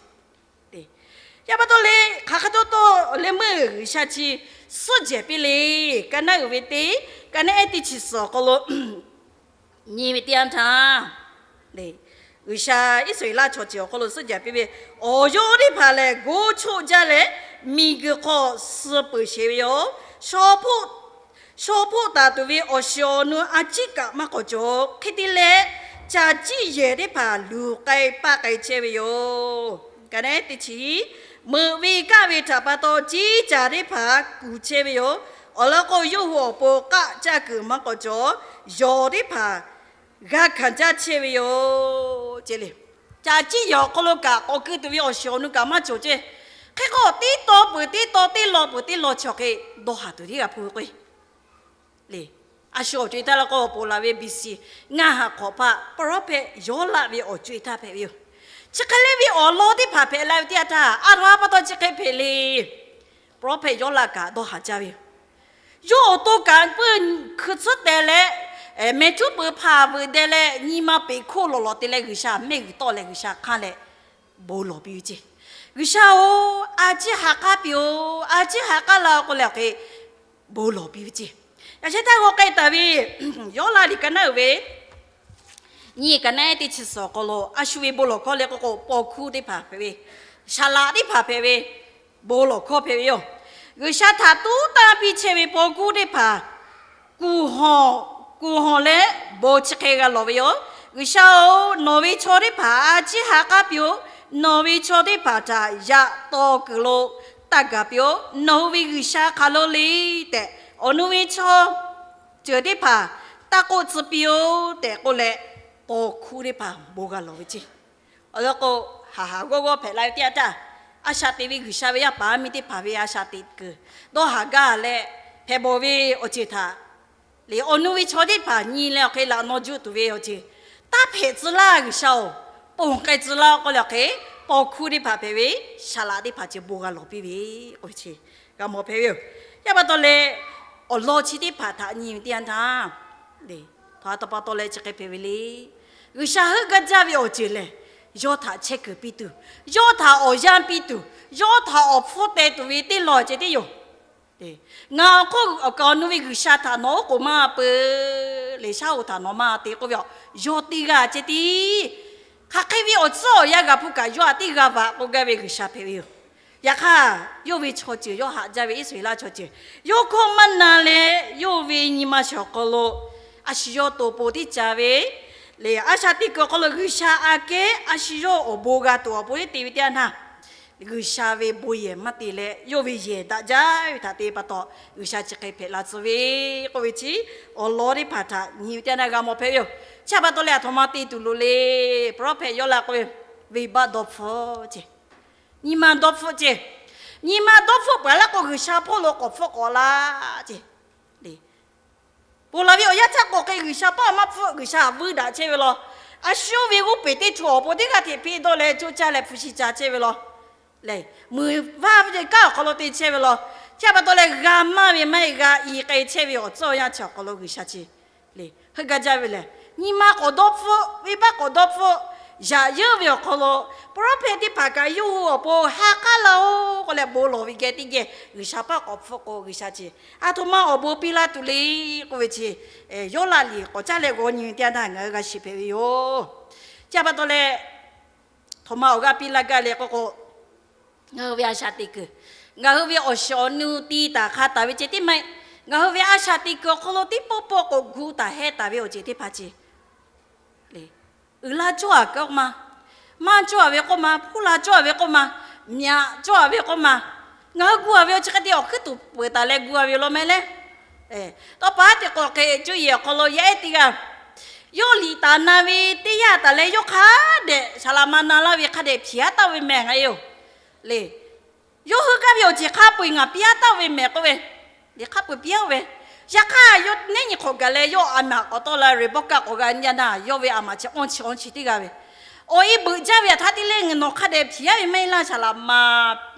Yaꞈ pa taw le, hk'aˬ hk'e taw taw leh meuˇ G'uiˬsha chi suhˉ jehˬ piˇ le. Ka naˉ uiˍ ve teˇ, ka naˉ ehˉ teˇ chi suhˍ awˬ hk'aw lo nyi ve teˇ yanˇ htaˇ, G'uiˬsha Iˉsaˍreˍlaˆ chaw ceuˬ awˬ hk'aw lo suhˉ jehˬ piˇ ve, awˬ yawˇ teˇ hpaˍ lehˬ goˇ choˆ jaˇ leh, miˬguiˬ hk'aw suh peuˬ sheˍ ve yoˬ. Shaw hpoˆ taˍ tuˬ ve awˬ shiˍ awˬ nu a ciˉ kaꞈ maˇ k'awꞈ cawˬ. Hk'e te leh, caˬ ciˇ yehˬ teˇ hpaˍ luˬ k'ai paˆ k'ai chehˇ ve yoˬ. Ka naˉ ehˉ teˇ chi, meuꞈ ve kaˆ ve htaꞈ pa taw ciˉ caˬ teˇ hpaˍ kuˬ chehˇ ve yoˬ. Awˬ lawn k'o, yawˇ hui awˬ pon k'aˆ caˇ kuiˬ maˇ k'awꞈ cawˬ. Yawˬ teˇ hpaˍ g'a hkanˍ caˇ chehˇ ve yoˬ ce le. Caˬ ciˇ yehˬ awˬ hk'aw lo kaꞈ k'awꞈ keu tuˬ ve awˬ shiˍ awˬ nu kaꞈ maˇ cawˬ ce. Hk'e k'o, teˇ taw peuˬ teˇ taw, teˇ law peuˬ teˇ law chi hk'e dawˇ haˍ tuˬ teˇ g'aˇ hpfuhˇ ve k'o le. A shu awˬ co-e htaˇ la k'o, awˬ pon laˬ ve B C ngaˇ ha hk'awꞈ hpaˆ prophet Yawˇlaˆ ve awˬ co-e htaˇ hpehꞈ ve yoˬ. Chi hk'e le ve awˬ lawn teˇ hpaˍ hpehꞈ la ve teˇ yanˇ htaˇ, a htoꞈ ma pa taw chi hk'e hpehꞈ le. Prophet Yawˇlaˆ kaꞈ dawˇ haˍ jaˇ ve yoˬ. Yawˇ awˬ to kaꞈ pui hkui tsuhˉ teh leh, mehˍ htuˉ peuˬ hpaˍ veuꞈ deh leh, nyi ma peꞈ hkoˇ lawˬ lawˬ te leh, G'uiˬsha mehˆ g'uiˬ tawˆ leh G'uiˬsha hk'anˇ leh bon lawˬ piˇ ve ce. G'uiˬsha-oˬ, a ciˉ ha k'aˉ piˇ-oˬ, a ciˉ ha k'aˉ la k'oˆ leh awˬ hk'e bon lawˬ piˇ ve ce. Yaꞈ sheh htaˇ g'aw k'ai taˍ ve, Yawˇlaˆ liꞈ ka naˉ uiˍ ve nyi, ka naˉ ehˉ teˇ chi suhˍ awˬ hk'aw lo a shu ve bon lawˬ hkawˇ le k'oˆ k'o, paw hkuˇ teˇ hpaˍ hpehꞈ ve, saˍ laꞈ teˇ hpaˍ hpehꞈ ve, bon lawˬ hkawˇ hpehꞈ ve yoˬ. G'uiˬsha htaꞈ tuˉ tanˇ piˇ chehˇ ve paw hkuˇ teˇ hpaˍ kuˬ hawˬ, kuˬ hawˬ leh bon chi hk'e g'a lawˬ ve yoˬ. G'uiˬsha-oˬ, nawˬ ve chaw teˇ hpaˍ a ciˉ ha k'aˉ piˇ-oˬ. Nawˬ ve chaw teˇ hpaˍ htaꞈ yaꞈ taw kuiˬ lo taˇ gaˬ piˇ-oˬ. Nawˬ hui ve G'uiˬsha hk'aˬ lo le tehꞈ, awˬ nu ve chaw ceuˬ teˇ hpaˍ taˇ k'oˆ tcuh piˇ-oˬ tehꞈ k'oˆ leh, paw hkuˇ teˇ hpaˍ bon g'a lawˬ ve ce. Awˬ lawn k'o, haˍ haˍ g'awˇ g'awˇ hpehꞈ la ve teˇ yanˇ htaˇ, a shaꞈ teꞈ ve G'uiˬsha ve yaˇ paˍ yaˇ miˇ teˇ hpaˍ ve a shaꞈ teꞈ kuiˬ dawˇ haˍ gaˇ leh, hpehꞈ bawˬ ve awˬ ceuˬ htaꞈ le awˬ nu ve chaw teˇ hpaˍ nyi leh awˬ hk'e laꞈ naw juˆ tuˬ ve awˬ ceuˬ taˇ hpehꞈ tcuh laˇ G'uiˬsha-oˬ, ponˬ k'ai tcuh laˇ k'oˆ leh awˬ hk'e, paw hkuˇ teˇ hpaˍ hpehꞈ ve, saˍ laꞈ teˇ hpaˍ ceh bon g'a lawˬ piˇ ve k'oˆ ve chi g'a mawˬ hpehꞈ ve yoˬ. Yaˇ pa taw leh, awˬ lawn chi teˇ hpaˍ htaꞈ nyi ve teˇ yanˇ htaˇ, le, htaꞈ pa taw leh chi hk'e hpehꞈ ve le. G'uiˬsha heuˆ gaˇ jaˇ ve awˬ ceuˬ lehˬ, yawˇ htaꞈ chehˇ kuiˬ piˇ tuˬ, yawˇ htaꞈ awˬ yanˇ piˇ tuˬ, yawˇ htaꞈ awˬ hpfuhˇ teh tuˬ ve teˇ lawn ceh tiˉ yoˬ. Ngaˬ awˬ hk'oˆ awˬ kaˍ awˬ nu ve G'uiˬsha htaꞈ nawˬ oˉ k'oˍ maˇ peu leh, shaˉ hoꞈ htaꞈ nawˬ maˇ te k'oˆ ve, yawˇ teˇ g'aˇ ceh tiˉ hk'aˬ hk'e ve awˬ tcuhˉ awˬ yanˇ g'a hpuˇ kaꞈ, yawˇ htaꞈ teˇ g'aˇ vaꞈ k'oˆ gaˇ ve G'uiˬsha hpehꞈ ve yoˬ. Yaꞈ hk'aˇ, yawˇ ve chaw ceuˬ, yawˇ haꞈ jaˇ ve Iˉsaˍreˍlaˆ chaw ceuˬ, yawˇ hkawˇ maˇ na leh, yawˇ ve nyi ma shiˍ awˬ hk'aw lo a shu yawˇ to po teˇ ca ve lehˬ, a shaꞈ teꞈ kuiˬ awˬ hk'aw lo G'uiˬsha aꞈ kehˉ a shu yawˇ awˬ bon g'a tuˬ awˬ pon teˇ te ve teˇ yanˇ htaˇ, G'uiˬsha ve bon yehˬ maˇ te leh, yawˇ ve yehˬ daꞈ jaˇ ve htaꞈ te pa taw, G'uiˬsha chi hk'e hpehꞈ la tcuh ve k'oˆ ve chi, awˬ lawn teˇ hpaˍ htaꞈ nyi ve teˇ yanˇ g'a mawˬ hpehꞈ ve yoˬ. Chi pa taw leh, aˬ htoꞈ ma te tuˬ loˍ le, prophet Yoˇlaˆ k'oˆ ve, venˇbaˆ dawˇ hpfuhˆ ce, nyi ma dawˇ hpfuhˆ ce, nyi ma dawˇ hpfuhˆ peuˬ laˇ k'o, G'uiˬsha hpawˇ lo k'awꞈ hpfuhˆ k'awꞈ laˇ ce. Ponˬ laˬ ve awˬ yanˇ htaˇ k'awꞈ k'ai G'uiˬsha paˇ maˇ hpfuhˆ, G'uiˬsha vuiˇ daꞈ chehˇ ve law. A shu ve g'oˇ peˬ teˇ htu awˬ pon teˇ g'aˇ hteꞈ hpeˇ dawˇ leh coˇ caˇ leh hpu shi ca chehˇ ve law. Lehˬ, muiˬ vaˇ ve kanˉ awˬ hk'aw lo te chehˇ ve law. Chi pa taw leh, g'a maˇ ve maˇ heˆ, g'a i k'ai chehˇ ve awˬ tcuhˉ awˬ yanˇ chi awˬ hk'aw lo G'uiˬsha chi lehˬ, heuˆ gaˇ jaˇ ve lehˬ, nyi ma k'awꞈ dawˇ hpfuhˆ, venˇbaˆ k'awꞈ dawˇ hpfuhˆ, yaꞈ yeuˇ ve awˬ hk'aw lo, prophet teˇ hpaˍ kaꞈ yawˇ hui awˬ pon ha k'aˉ laˇ-oˬ k'oˆ leh bon lawˬ ve geh teˇ geh G'uiˬsha paˇ k'awꞈ hpfuhˆ k'o, G'uiˬsha chi aˬ htoꞈ ma awˬ bon piˇ laˇ tuˬ le k'oˆ ve chi, Yoˇlaˆ liꞈ k'awꞈ caˇ leh g'aw nyi ve teˇ yanˇ htaˇ ngaˬ hui g'a shiˍ hpehꞈ ve yoˬ. Chi pa taw leh, aˬ htoꞈ ma awˬ g'aˇ piˇ laˇ gaˇ le k'oˆ k'o, ngaˬ hui ve a shaꞈ teꞈ kuiˬ, ngaˬ hui ve awˬ shiˍ awˬ nu ti taˍ hk'a taˍ ve ceh tiˉ maˇ heˆ. Ngaˬ hui ve a shaꞈ teꞈ kuiˬ awˬ hk'aw lo teˇ pawˆ pawˆ k'awꞈ gu taˍ hehˉ taˍ ve awˬ ceuˬ teˇ hpaˍ ce lehˬ, uiˍ la cawˇ a k'oˆ ma, maˇ cawˇ a ve k'oˆ ma, hpuˇ la cawˇ a ve k'oˆ ma, myaꞈ cawˇ a ve k'oˆ ma, ngaˬ hui gu a ve awˬ chi hk'e te awˬ hkuiˉ tuˬ peuˬ taˍ leh gu a ve law meh leh, tawˇ pa teˇ k'awꞈ hk'e cuˇ yiˍ awˬ hk'aw lo yaˇ ehˉ teˇ g'aˇ, yawˇ liꞈ taˍ na ve teˇ yanˇ taˍ leh, yawˇ hk'a dehꞈ saˍ laꞈ ma na laˇ ve hk'a dehꞈ hpiˍ aˉ taˍ ve mehˬ ngaˬ e yoˬ lehˬ, yawˇ hui kaˇ ve awˬ ceuˬ hk'a peu-eˬ ngaˬ piˇ aˉ taˍ ve mehˬ k'oˆ ve, liꞈ hk'a peu-eˬ piˇ aˉ ve. Yaꞈ hk'aˇ, yawˇ neˉ nyi hk'awꞈ gaˬ leh yawˇ a maꞈ k'awꞈ tawˆ la Reˍbaˆkaˆ k'awꞈ g'a nyi a naˇ, yawˇ ve a maꞈ chi awˇ chi awˇ chi teˇ g'aˇ ve, awˬ e beuꞈ jaˇ ve htaˇ te leh nawˬ hk'a dehꞈ hpiˍ aˉ ve maˇ heˆ laˇ, saˍ laꞈ ma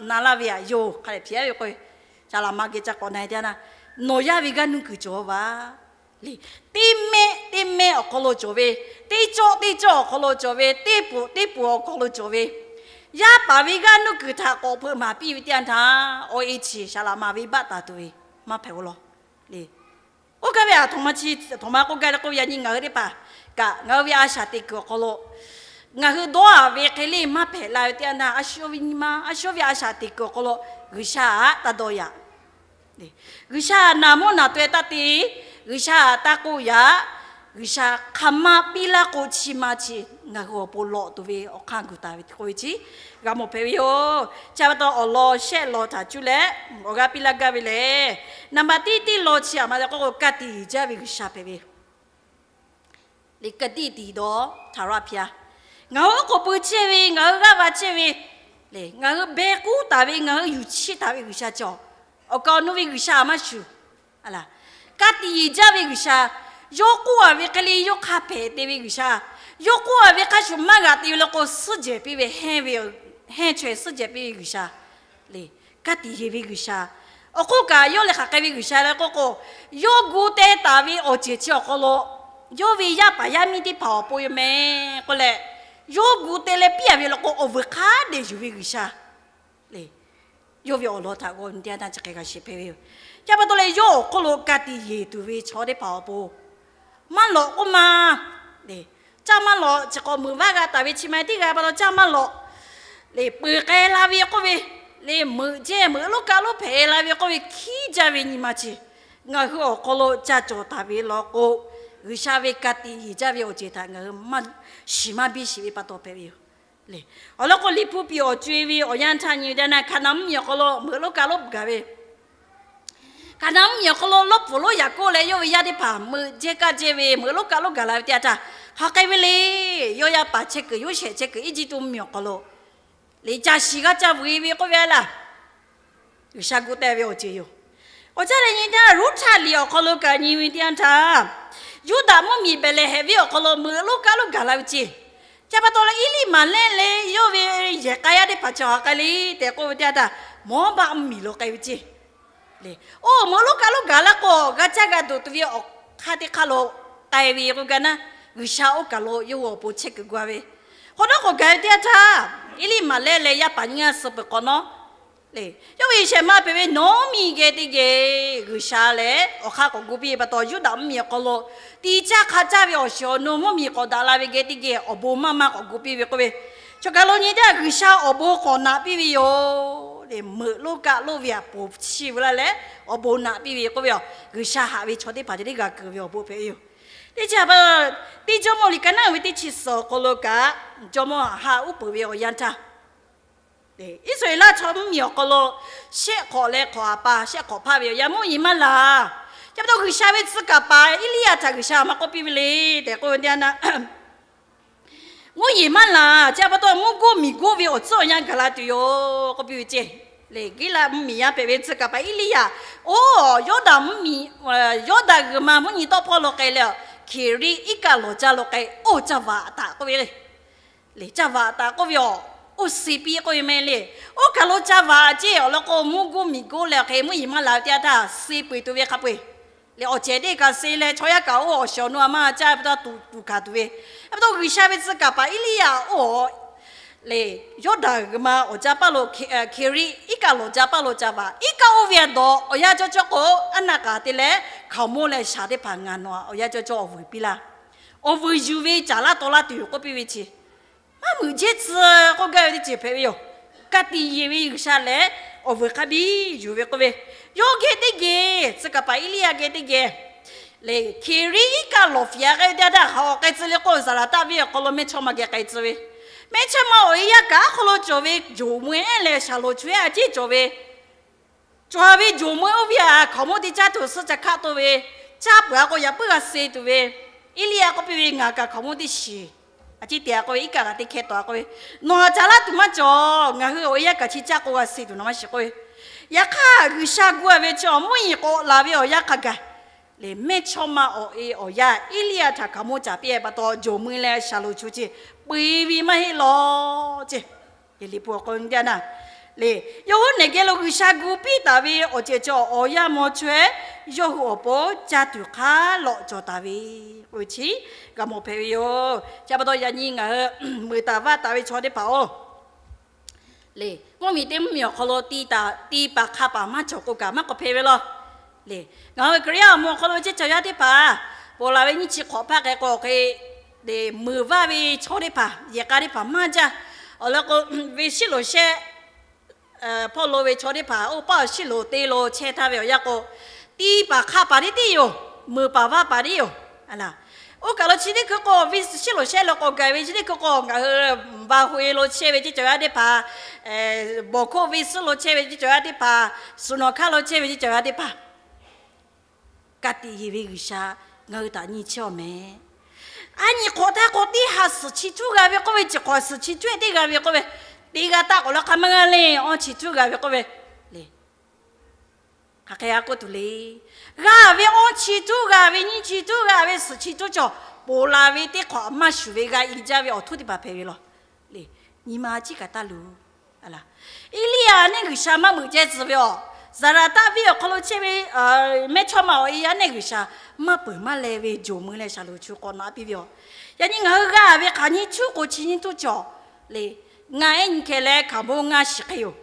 na laˇ ve aꞈ yoˬ, hk'a dehꞈ hpiˍ aˉ ve k'o, saˍ laꞈ ma geh ca k'awꞈ na e teˇ yanˇ, nawˬ yaˇ ve g'aˇ nuˇ kuiˬ cawˬ a va lehˬ, teˇ mehˆ teˇ mehˆ awˬ hk'aw lo cawˬ ve, teˇ cawˆ teˇ cawˆ awˬ hk'aw lo cawˬ ve, teˇ puˍ teˇ puˍ awˬ hk'aw lo cawˬ ve, yaˇ paˍ ve g'aˇ nuˇ kuiˬ htaꞈ k'awꞈ hpeuꞈ maˍ piˇ ve teˇ yanˇ htaˇ, awˬ e chi saˍ laꞈ ma venˇbaˆ taˍ tuˬ ve maˇ hpehꞈ-o law lehˬ. Oˇ gaˇ ve aˬ htoꞈ ma chi, aˬ htoꞈ ma k'oˆ gaˇ le k'oˆ ve, yaꞈ nyi ngaˬ hui teˇ hpaˍ kaꞈ ngaˬ hui ve a shaꞈ teꞈ kuiˬ awˬ hk'aw lo ngaˬ hui dawˇ a ve hk'e le maˇ hpehꞈ la ve teˇ yanˇ htaˇ, a shu ve nyi ma, a shu ve a shaꞈ teꞈ kuiˬ awˬ hk'aw lo G'uiˬsha aꞈ taˇ dawˇ yaꞈ G'uiˬsha naˍ mvuhˇ naˍ taweh taˇ te, G'uiˬsha taˇ k'oˆ yaꞈ, G'uiˬsha hk'aˬ ma piˇ laˇ k'o, chi ma chi ngaˬ hui awˬ pon lawꞈ tuˬ ve awˬ hk'aˇ gu taˍ ve k'oˆ ve chi g'a mawˬ hpehꞈ ve yoˬ. Chi pa taw, awˬ lawn shehˆ lawn htaꞈ cuˇ leh awˬ g'aˇ piˇ laˇ gaˇ ve lehˬ, naˍ baꞈ tiˉ teˇ lawn chi aˬ ma te k'oˆ k'o, ka tiꞈ yeˬ jaˇ ve G'uiˬsha hpehꞈ ve le. Ka tiꞈ tiˍ dawˬ htaꞈ ra hpiˇ-a. Ngaˬ hui oˉ k'oˍ pui chehˇ ve, ngaˬ hui g'aˇ va chehˇ ve lehˬ, ngaˬ hui beh k'uˉ taˍ ve, ngaˬ hui yuˬ chiˇ taˍ ve G'uiˬsha cawˬ. Awˬ kaˍ awˬ nu ve G'uiˬsha maˇ shuˍ. Ka tiꞈ yeˬ jaˇ ve G'uiˬsha, yawˇ k'oˆ a ve hk'e le yawˇ hk'a hpehꞈ te ve G'uiˬsha, yawˇ k'oˆ a ve hk'a shuˍ maˇ g'a te ve le k'o, suhˉ jehˬ piˇ ve, hehnˇ ve, hehnˇ chaweh suhˉ jehˬ piˇ ve G'uiˬsha le. Ka tiꞈ yeˬ ve G'uiˬsha, awˬ hk'oˆ kaꞈ yawˇ lehˬ hk'aˬ hk'e ve G'uiˬsha le k'oˆ k'o, yawˇ gu teh taˍ ve awˬ ceuˬ chi awˬ hk'aw lo, yawˇ ve yaˇ paˍ yaˇ miˇ teˇ hpaˍ awˬ pon yoˬ meh k'oˆ leh, yawˇ gu teh leh piˇ a ve le k'o, awˬ vuiˬ hk'a dehꞈ yuˬ ve G'uiˬsha le. Yawˇ ve awˬ lawn htaꞈ g'aw nyi teˇ yanˇ htaˇ chi hk'e g'a shiˍ hpehꞈ ve yoˬ. Chi pa taw leh, yawˇ awˬ hk'oˆ lo ka tiꞈ yeˬ tuˬ ve chaw teˇ hpaˍ awˬ pon maˇ lawꞈ k'oˆ ma le. Caˇ maˇ lawꞈ, chi hk'awꞈ meuꞈ vaˇ g'a taˍ ve chi ma teˇ g'aˇ pa taw caˇ maˇ lawꞈ le. Peuˬ k'ai la ve k'oˆ ve le, meuꞈ jehˇ meuꞈ lonˉ kaˆ lonˉ hpehꞈ la ve k'oˆ ve, hkiˉ jaˇ ve nyi ma chi ngaˬ hui awˬ hk'aw lo ca cawˬ taˍ ve law k'o, G'uiˬsha ve ka tiꞈ yeˬ jaˇ ve awˬ ceuˬ htaꞈ ngaˬ hui maˇ shiˍ maˇ biˇ shiˍ ve pa taw hpehꞈ ve yoˬ le. Awˬ lawn k'o, Liꞈ hpu piˍ awˬ co-e ve awˬ yanˇ htaˇ nyi ve teˇ yanˇ, Hkaˍnanˍ mvuhˇmiˬ awˬ hk'aw lo meuꞈ lonˉ kaˆ lonˉ gaˬ ve, Hkaˍnanˍ mvuhˇmiˬ awˬ hk'aw lo Lawˇ pfuhˍ lonˉ Yaˍkoˆ leh yawˇ ve yaˇ teˇ hpaˍ meuꞈ jehˇ kaˇ jehˇ ve meuꞈ lonˉ kaˆ lonˉ gaˬ la ve teˇ yanˇ htaˇ, hk'aˬ hk'e ve le, yawˇ yaˇ paˍ chehˇ kuiˬ, Yoˇsehꞈ chehˇ kuiˬ, Eˇjiˇtuꞈ mvuhˇmiˬ awˬ hk'aw lo le, caˬ shiˍ g'a ca vuiˬ ve k'oˆ ve a laˇ. G'uiˬsha gu teh ve awˬ ceuˬ yoˬ. Awˬ caˇ leh nyi teˇ yanˇ, Ruˇhtaˆ liꞈ awˬ hk'aw lo kaꞈ nyi ve teˇ yanˇ htaˇ, Yuˇdaꞈ mvuhˇmiˬ Behˍlehˍhehnˍ venˇ awˬ hk'aw lo meuꞈ lonˉ kaˆ lonˉ gaˬ la ve ceˇ. Chi pa taw leh, Eˇliˇmaˍlehˇ leh yawˇ ve yehˬ k'a yaˇ teˇ hpaˍ chi hk'aˬ hk'e le tehꞈ k'oˆ ve teˇ yanˇ htaˇ, Mawˇbaˆ mvuhˇmiˬ lo k'ai ve ceˇ le. Oˇ meuꞈ lonˉ kaˆ lonˉ gaˬ la k'o, g'a caˇ g'a dawˬ tuˬ ve awˬ hk'aˇ teˇ hk'aˇ lo k'ai ve k'oˆ gaˇ naˉ, G'uiˬsha oˇ kaˬ lo yawˇ hui awˬ pon chehˇ kuiˬ gu-a ve. Hk'awꞈ nawˉ k'awꞈ gaˬ ve teˇ yanˇ htaˇ, Eˇliˇmaˍlehˇ leh yaˇ paˍ nyiˇ g'aˇ suh peuˬ hk'awꞈ nawˉ Yawˇ ve shehˍ ma hpehꞈ ve Nawˉmiˆ geh teˇ geh G'uiˬsha lehˬ awˬ hk'aˇ k'awꞈ gu piˇ ve pa taw, Yuˇdaꞈ mvuhˇmiˬ awˬ hk'aw lo ti caˇ hk'a caˇ ve awˬ shiˍ awˬ nu mvuhˇmiˬ k'awꞈ daꞈ la ve geh teˇ geh awˬ bon maˇ maˇ k'awꞈ gu piˇ ve k'oˆ ve. Chaw kaˬ lo nyi teˇ g'aˇ G'uiˬsha awˬ bon k'awꞈ naꞈ piˇ ve yoˬ. Meuꞈ lonˉ kaˆ lonˉ ve aꞈ poˍ chiˇ ve laˇ leh awˬ bon naꞈ piˇ ve k'oˆ ve yoˬ. G'uiˬsha haꞈ ve chaw teˇ hpaˍ ceh tiˉ g'a keunˍ ve awˬ bon hpehꞈ ve yoˬ. Teˇ chi pa teˇ Jawˇmawˇ liꞈ ka naˉ uiˍ ve teˇ chi suhˍ awˬ hk'aw lo kaꞈ, jawˇmawˇ Aˍhaˆ uˉ peunˍ ve awˬ yanˇ htaˇ, Iˉsaˍreˍlaˆ chaw mvuhˇmiˬ awˬ hk'aw lo shehˆ hk'awꞈ leh hk'awꞈ aˍ pa shehˆ hk'awꞈ hpaˇ ve awˬ yanˇ mvuhˇmiˬ maˇ laˬ. Chi pa taw G'uiˬsha ve tcuh kaˍ paˍ Eˇliˇyaꞈ htaꞈ G'uiˬsha maˇ k'oˆ piˇ ve le tehꞈ k'oˆ ve teˇ yanˇ, mvuhˇmiˬ maˇ laˬ. Chi pa taw mvuhˇ goˇ miˬ goˇ ve awˬ tcuhˉ awˬ yanˇ gaˬ la tuˬ yoˬ k'oˆ piˇ ve ceˇ. Lehˬ Giˉlaˆ mvuhˇmiˬ yaˇ hpehꞈ ve tcuh kaˍ paˍ Eˇliˇyaꞈ, oˇ Yawˇdanˍ mvuhˇmiˬ, Yawˇdanˍ g'uiˬ ma mvuhˇ nyi tawˆ hpawˇ lo k'ai leh, Hkeˍriˆ iˉ kaˆ lawˬ jaˇ lo k'ai, oˇ caˇ vaꞈ taˍ k'oˆ ve le. Lehˬ caˇ vaꞈ taˍ k'oˆ ve yoˬ. Oˇ se piˇ k'oˆ ve meh le. Oˇ kaˬ lo caˇ vaꞈ ceˇ awˬ lawn k'o, mvuhˇ goˇ miˬ goˇ leh hk'e mvuhˇmiˬ maˇ laˬ ve teˇ yanˇ htaˇ se peuˬ tuˬ ve hk'a peu-eˬ. Lehˬ awˬ cehˬ teˇ kaꞈ se leh chaw yaˇ kaꞈ oˇ awˬ shiˍ awˬ nu a maˇ caˇ pa taw tuˬ tuˬ hkanˍ tuˬ ve. Chi pa taw G'uiˬsha ve tcuh kaˍ paˍ Eˇliˇyaꞈ oˇ lehˬ Yawˇdanˍ g'uiˬ ma awˬ jaˇ paˇ lo, Hkeˍriˆ iˉ kaˆ lawˬ jaˇ paˇ lo caˇ vaꞈ iˉ kaˆ oˇ ve aꞈ dawˬ awˬ yanˇ cawˇ cawˇ k'o, aˉ naˆ k'aꞈ te leh hkaoˍmonˇ leh shaˍ teˇ hpaˍ ngaˬ nawˬ aꞈ awˬ yanˇ cawˇ cawˇ awˬ vuiˬ piˇ laˇ. Awˬ vuiˬ yuˬ ve caˍ laˇ taw laˇ tuˬ yoˬ k'oˆ piˇ ve chi maˇ meuꞈ jehˇ tcuh k'oˆ gaˇ ve teˇ ceuˬ hpehꞈ ve yoˬ. Ka tiꞈ yeˬ ve G'uiˬsha lehˬ awˬ vuiˬ hk'a biˇ yuˬ ve k'oˆ ve, yawˇ geh teˇ geh, tcuh kaˍ paˍ Eˇliˇyaꞈ geh teˇ geh, lehˬ Hkeˍriˆ iˉ kaˆ lawˬ fiˍ a k'ai ve teˇ yanˇ htaˇ, hk'aˬ hk'e tcuh le k'o, Zaˍlaˍtaˆ venˇ awˬ hk'aw lo mehˇchawˇma geh k'ai tcuh ve, mehˇchawˇma awˬ e yaˇ kaꞈ aˉ hk'aw lo cawˬ ve, joˬ mui ehˉ leh shaˍlonˍ chu ehˉ a ciˉ cawˬ ve, cawˬ ve joˬ mui oˇ ve aꞈ hkaoˍmonˇ teˇ caˉ tuˬ suhˉ ca hkaˆ toˇ ve, caˇ peuˬ a k'o yaꞈ puiˉ g'a se tuˬ ve, Eˇliˇyaꞈ k'oˆ piˇ ve, ngaˬ kaꞈ hkaoˍmonˇ teˇ shiˍ a ciˉ te a k'oˆ ve, iˉ kaˆ kaꞈ teˇ hkehˇ tawˍ a k'oˆ ve, nawˬ haꞈ caˍ laˇ tuˬ maˇ cawˬ. Ngaˬ hui awˬ e yaˇ kaꞈ chi caˇ k'o g'a se tuˬ nawˬ maˇ shiˍ k'oˆ ve. Yaꞈ hk'aˇ G'uiˬsha gu a ve chi awˬ mvuhˇmiˬ k'awꞈ laˬ ve awˬ yanˇ hk'a gaˬ lehˬ, mehˇchawˇma awˬ e awˬ yaˇ Eˇliˇyaꞈ htaꞈ hkaoˍmonˇ caˍ piˇ a pa taw, joˬ mui leh shaˍlonˍ chu chi peu eˬ ve maˇ heˆ lawˬ ceˇ. Liꞈ hpu awˬ hk'aw lo nyi teˇ yanˇ, lehˬ yawˇ hui nehˬ geh lo G'uiˬsha gu piˇ taˍ ve awˬ ceuˬ cawˬ awˬ yanˇ maw chaweh, yawˇ hui awˬ pon caˇ tuˬ hk'aˉ lawꞈ cawˬ taˍ ve k'oˆ ve chi g'a mawˬ hpehꞈ ve yoˬ. Chi pa taw yaꞈ nyi ngaˬ hui meuꞈ taˍ vaˇ taˍ ve chaw teˇ hpaˍ-oˬ, lehˬ mvuhˇmiˬ teˇ mvuhˇmiˬ awˬ hk'aw lo ti paˍ hk'a paˍ maˇ cawˬ k'o kaꞈ maˇ k'awꞈ hpehꞈ ve law. Lehˬ ngaˬ hui ve Hkriꞈ yaˇ awˬ moˍ awˬ hk'aw lo ve ceˇ cawˬ yaˇ teˇ hpaˍ, ponˬ laˬ ve nyiˇ chi hk'awꞈ hpaˇ hk'e k'o hk'e, lehˬ meuꞈ vaˇ ve chaw teˇ hpaˍ yehˬ k'a teˇ hpaˍ maˇ jaˇ. Awˬ lawn k'o, ve shiˉ loˍ shehˆ hpawˇ lo ve chaw teˇ hpaˍ oˇ paˆ awˬ shiˉ loˍ te lo chehˇ htaˇ ve awˬ yanˇ k'o, ti paˍ hk'a paˍ teˇ tiˉ yoˬ. Meuꞈ paˍ vaˇ paˍ tiˉ yoˬ. Oˇ kaˬ lo chi teˇ hkui k'o, ve shiˉ loˍ shehˆ lo k'awꞈ gaˬ ve chi teˇ hkui k'o, ngaˬ hui va hui lo chehˇ ve ceˇ cawˬ yaˇ teˇ hpaˍ, bawˬ hkoˆ ve suhˉ lo chehˇ ve ceˇ cawˬ yaˇ teˇ hpaˍ, suhˍ nawˬ hkaˇ lo chehˇ ve ceˇ cawˬ yaˇ teˇ hpaˍ, ka tiꞈ yeˬ ve G'uiˬsha ngaˬ hui htaꞈ nyi chehˇ awˬ meh. A nyi hk'awꞈ htaˇ k'o, teˇ ha suhˍ chi htuˉ g'a ve k'oˆ ve, chi hk'awꞈ suhˍ chi htuˉ teˇ g'a ve k'oˆ ve, teˇ g'aˇ taˆ k'awꞈ la hk'a maˇ g'a le, awˇ chi htuˉ g'a ve k'oˆ ve le. Hk'aˬ hk'e g'a k'oˆ tuˬ le. G'a ve awˇ chi htuˉ g'a ve, nyiˇ chi htuˉ g'a ve, suhˍ chi htuˉ cawˬ, ponˬ laˬ ve teˇ hk'awꞈ maˇ shuˍ ve g'a i jaˇ ve awˬ htuˉ teˇ hpaˍ hpehꞈ ve law. Lehˬ nyi ma ciˉ kaꞈ taˇ luˬ. Eˇliˇyaꞈ neˇ G'uiˬsha maˇ meuꞈ ceh tcuh ve aˬ. Zaˍlaˍtaˆ venˇ awˬ hk'aw lo chehˇ ve mehˇchawˇma awˬ e yaˇ neˇ G'uiˬsha maˇ peuˬ maˇ leh ve joˬ mui leh shaˍlonˍ chu k'awꞈ naꞈ piˇ ve aˬ. Yaꞈ nyi ngaˬ hui g'a ve hk'aˬ nyiˇ htuˉ k'o chi nyiˇ htuˉ cawˬ le. Ngaˬ ehˉ nyi hkeh leh hkaoˍmonˇ ngaˇ shiˍ hk'e yoˬ.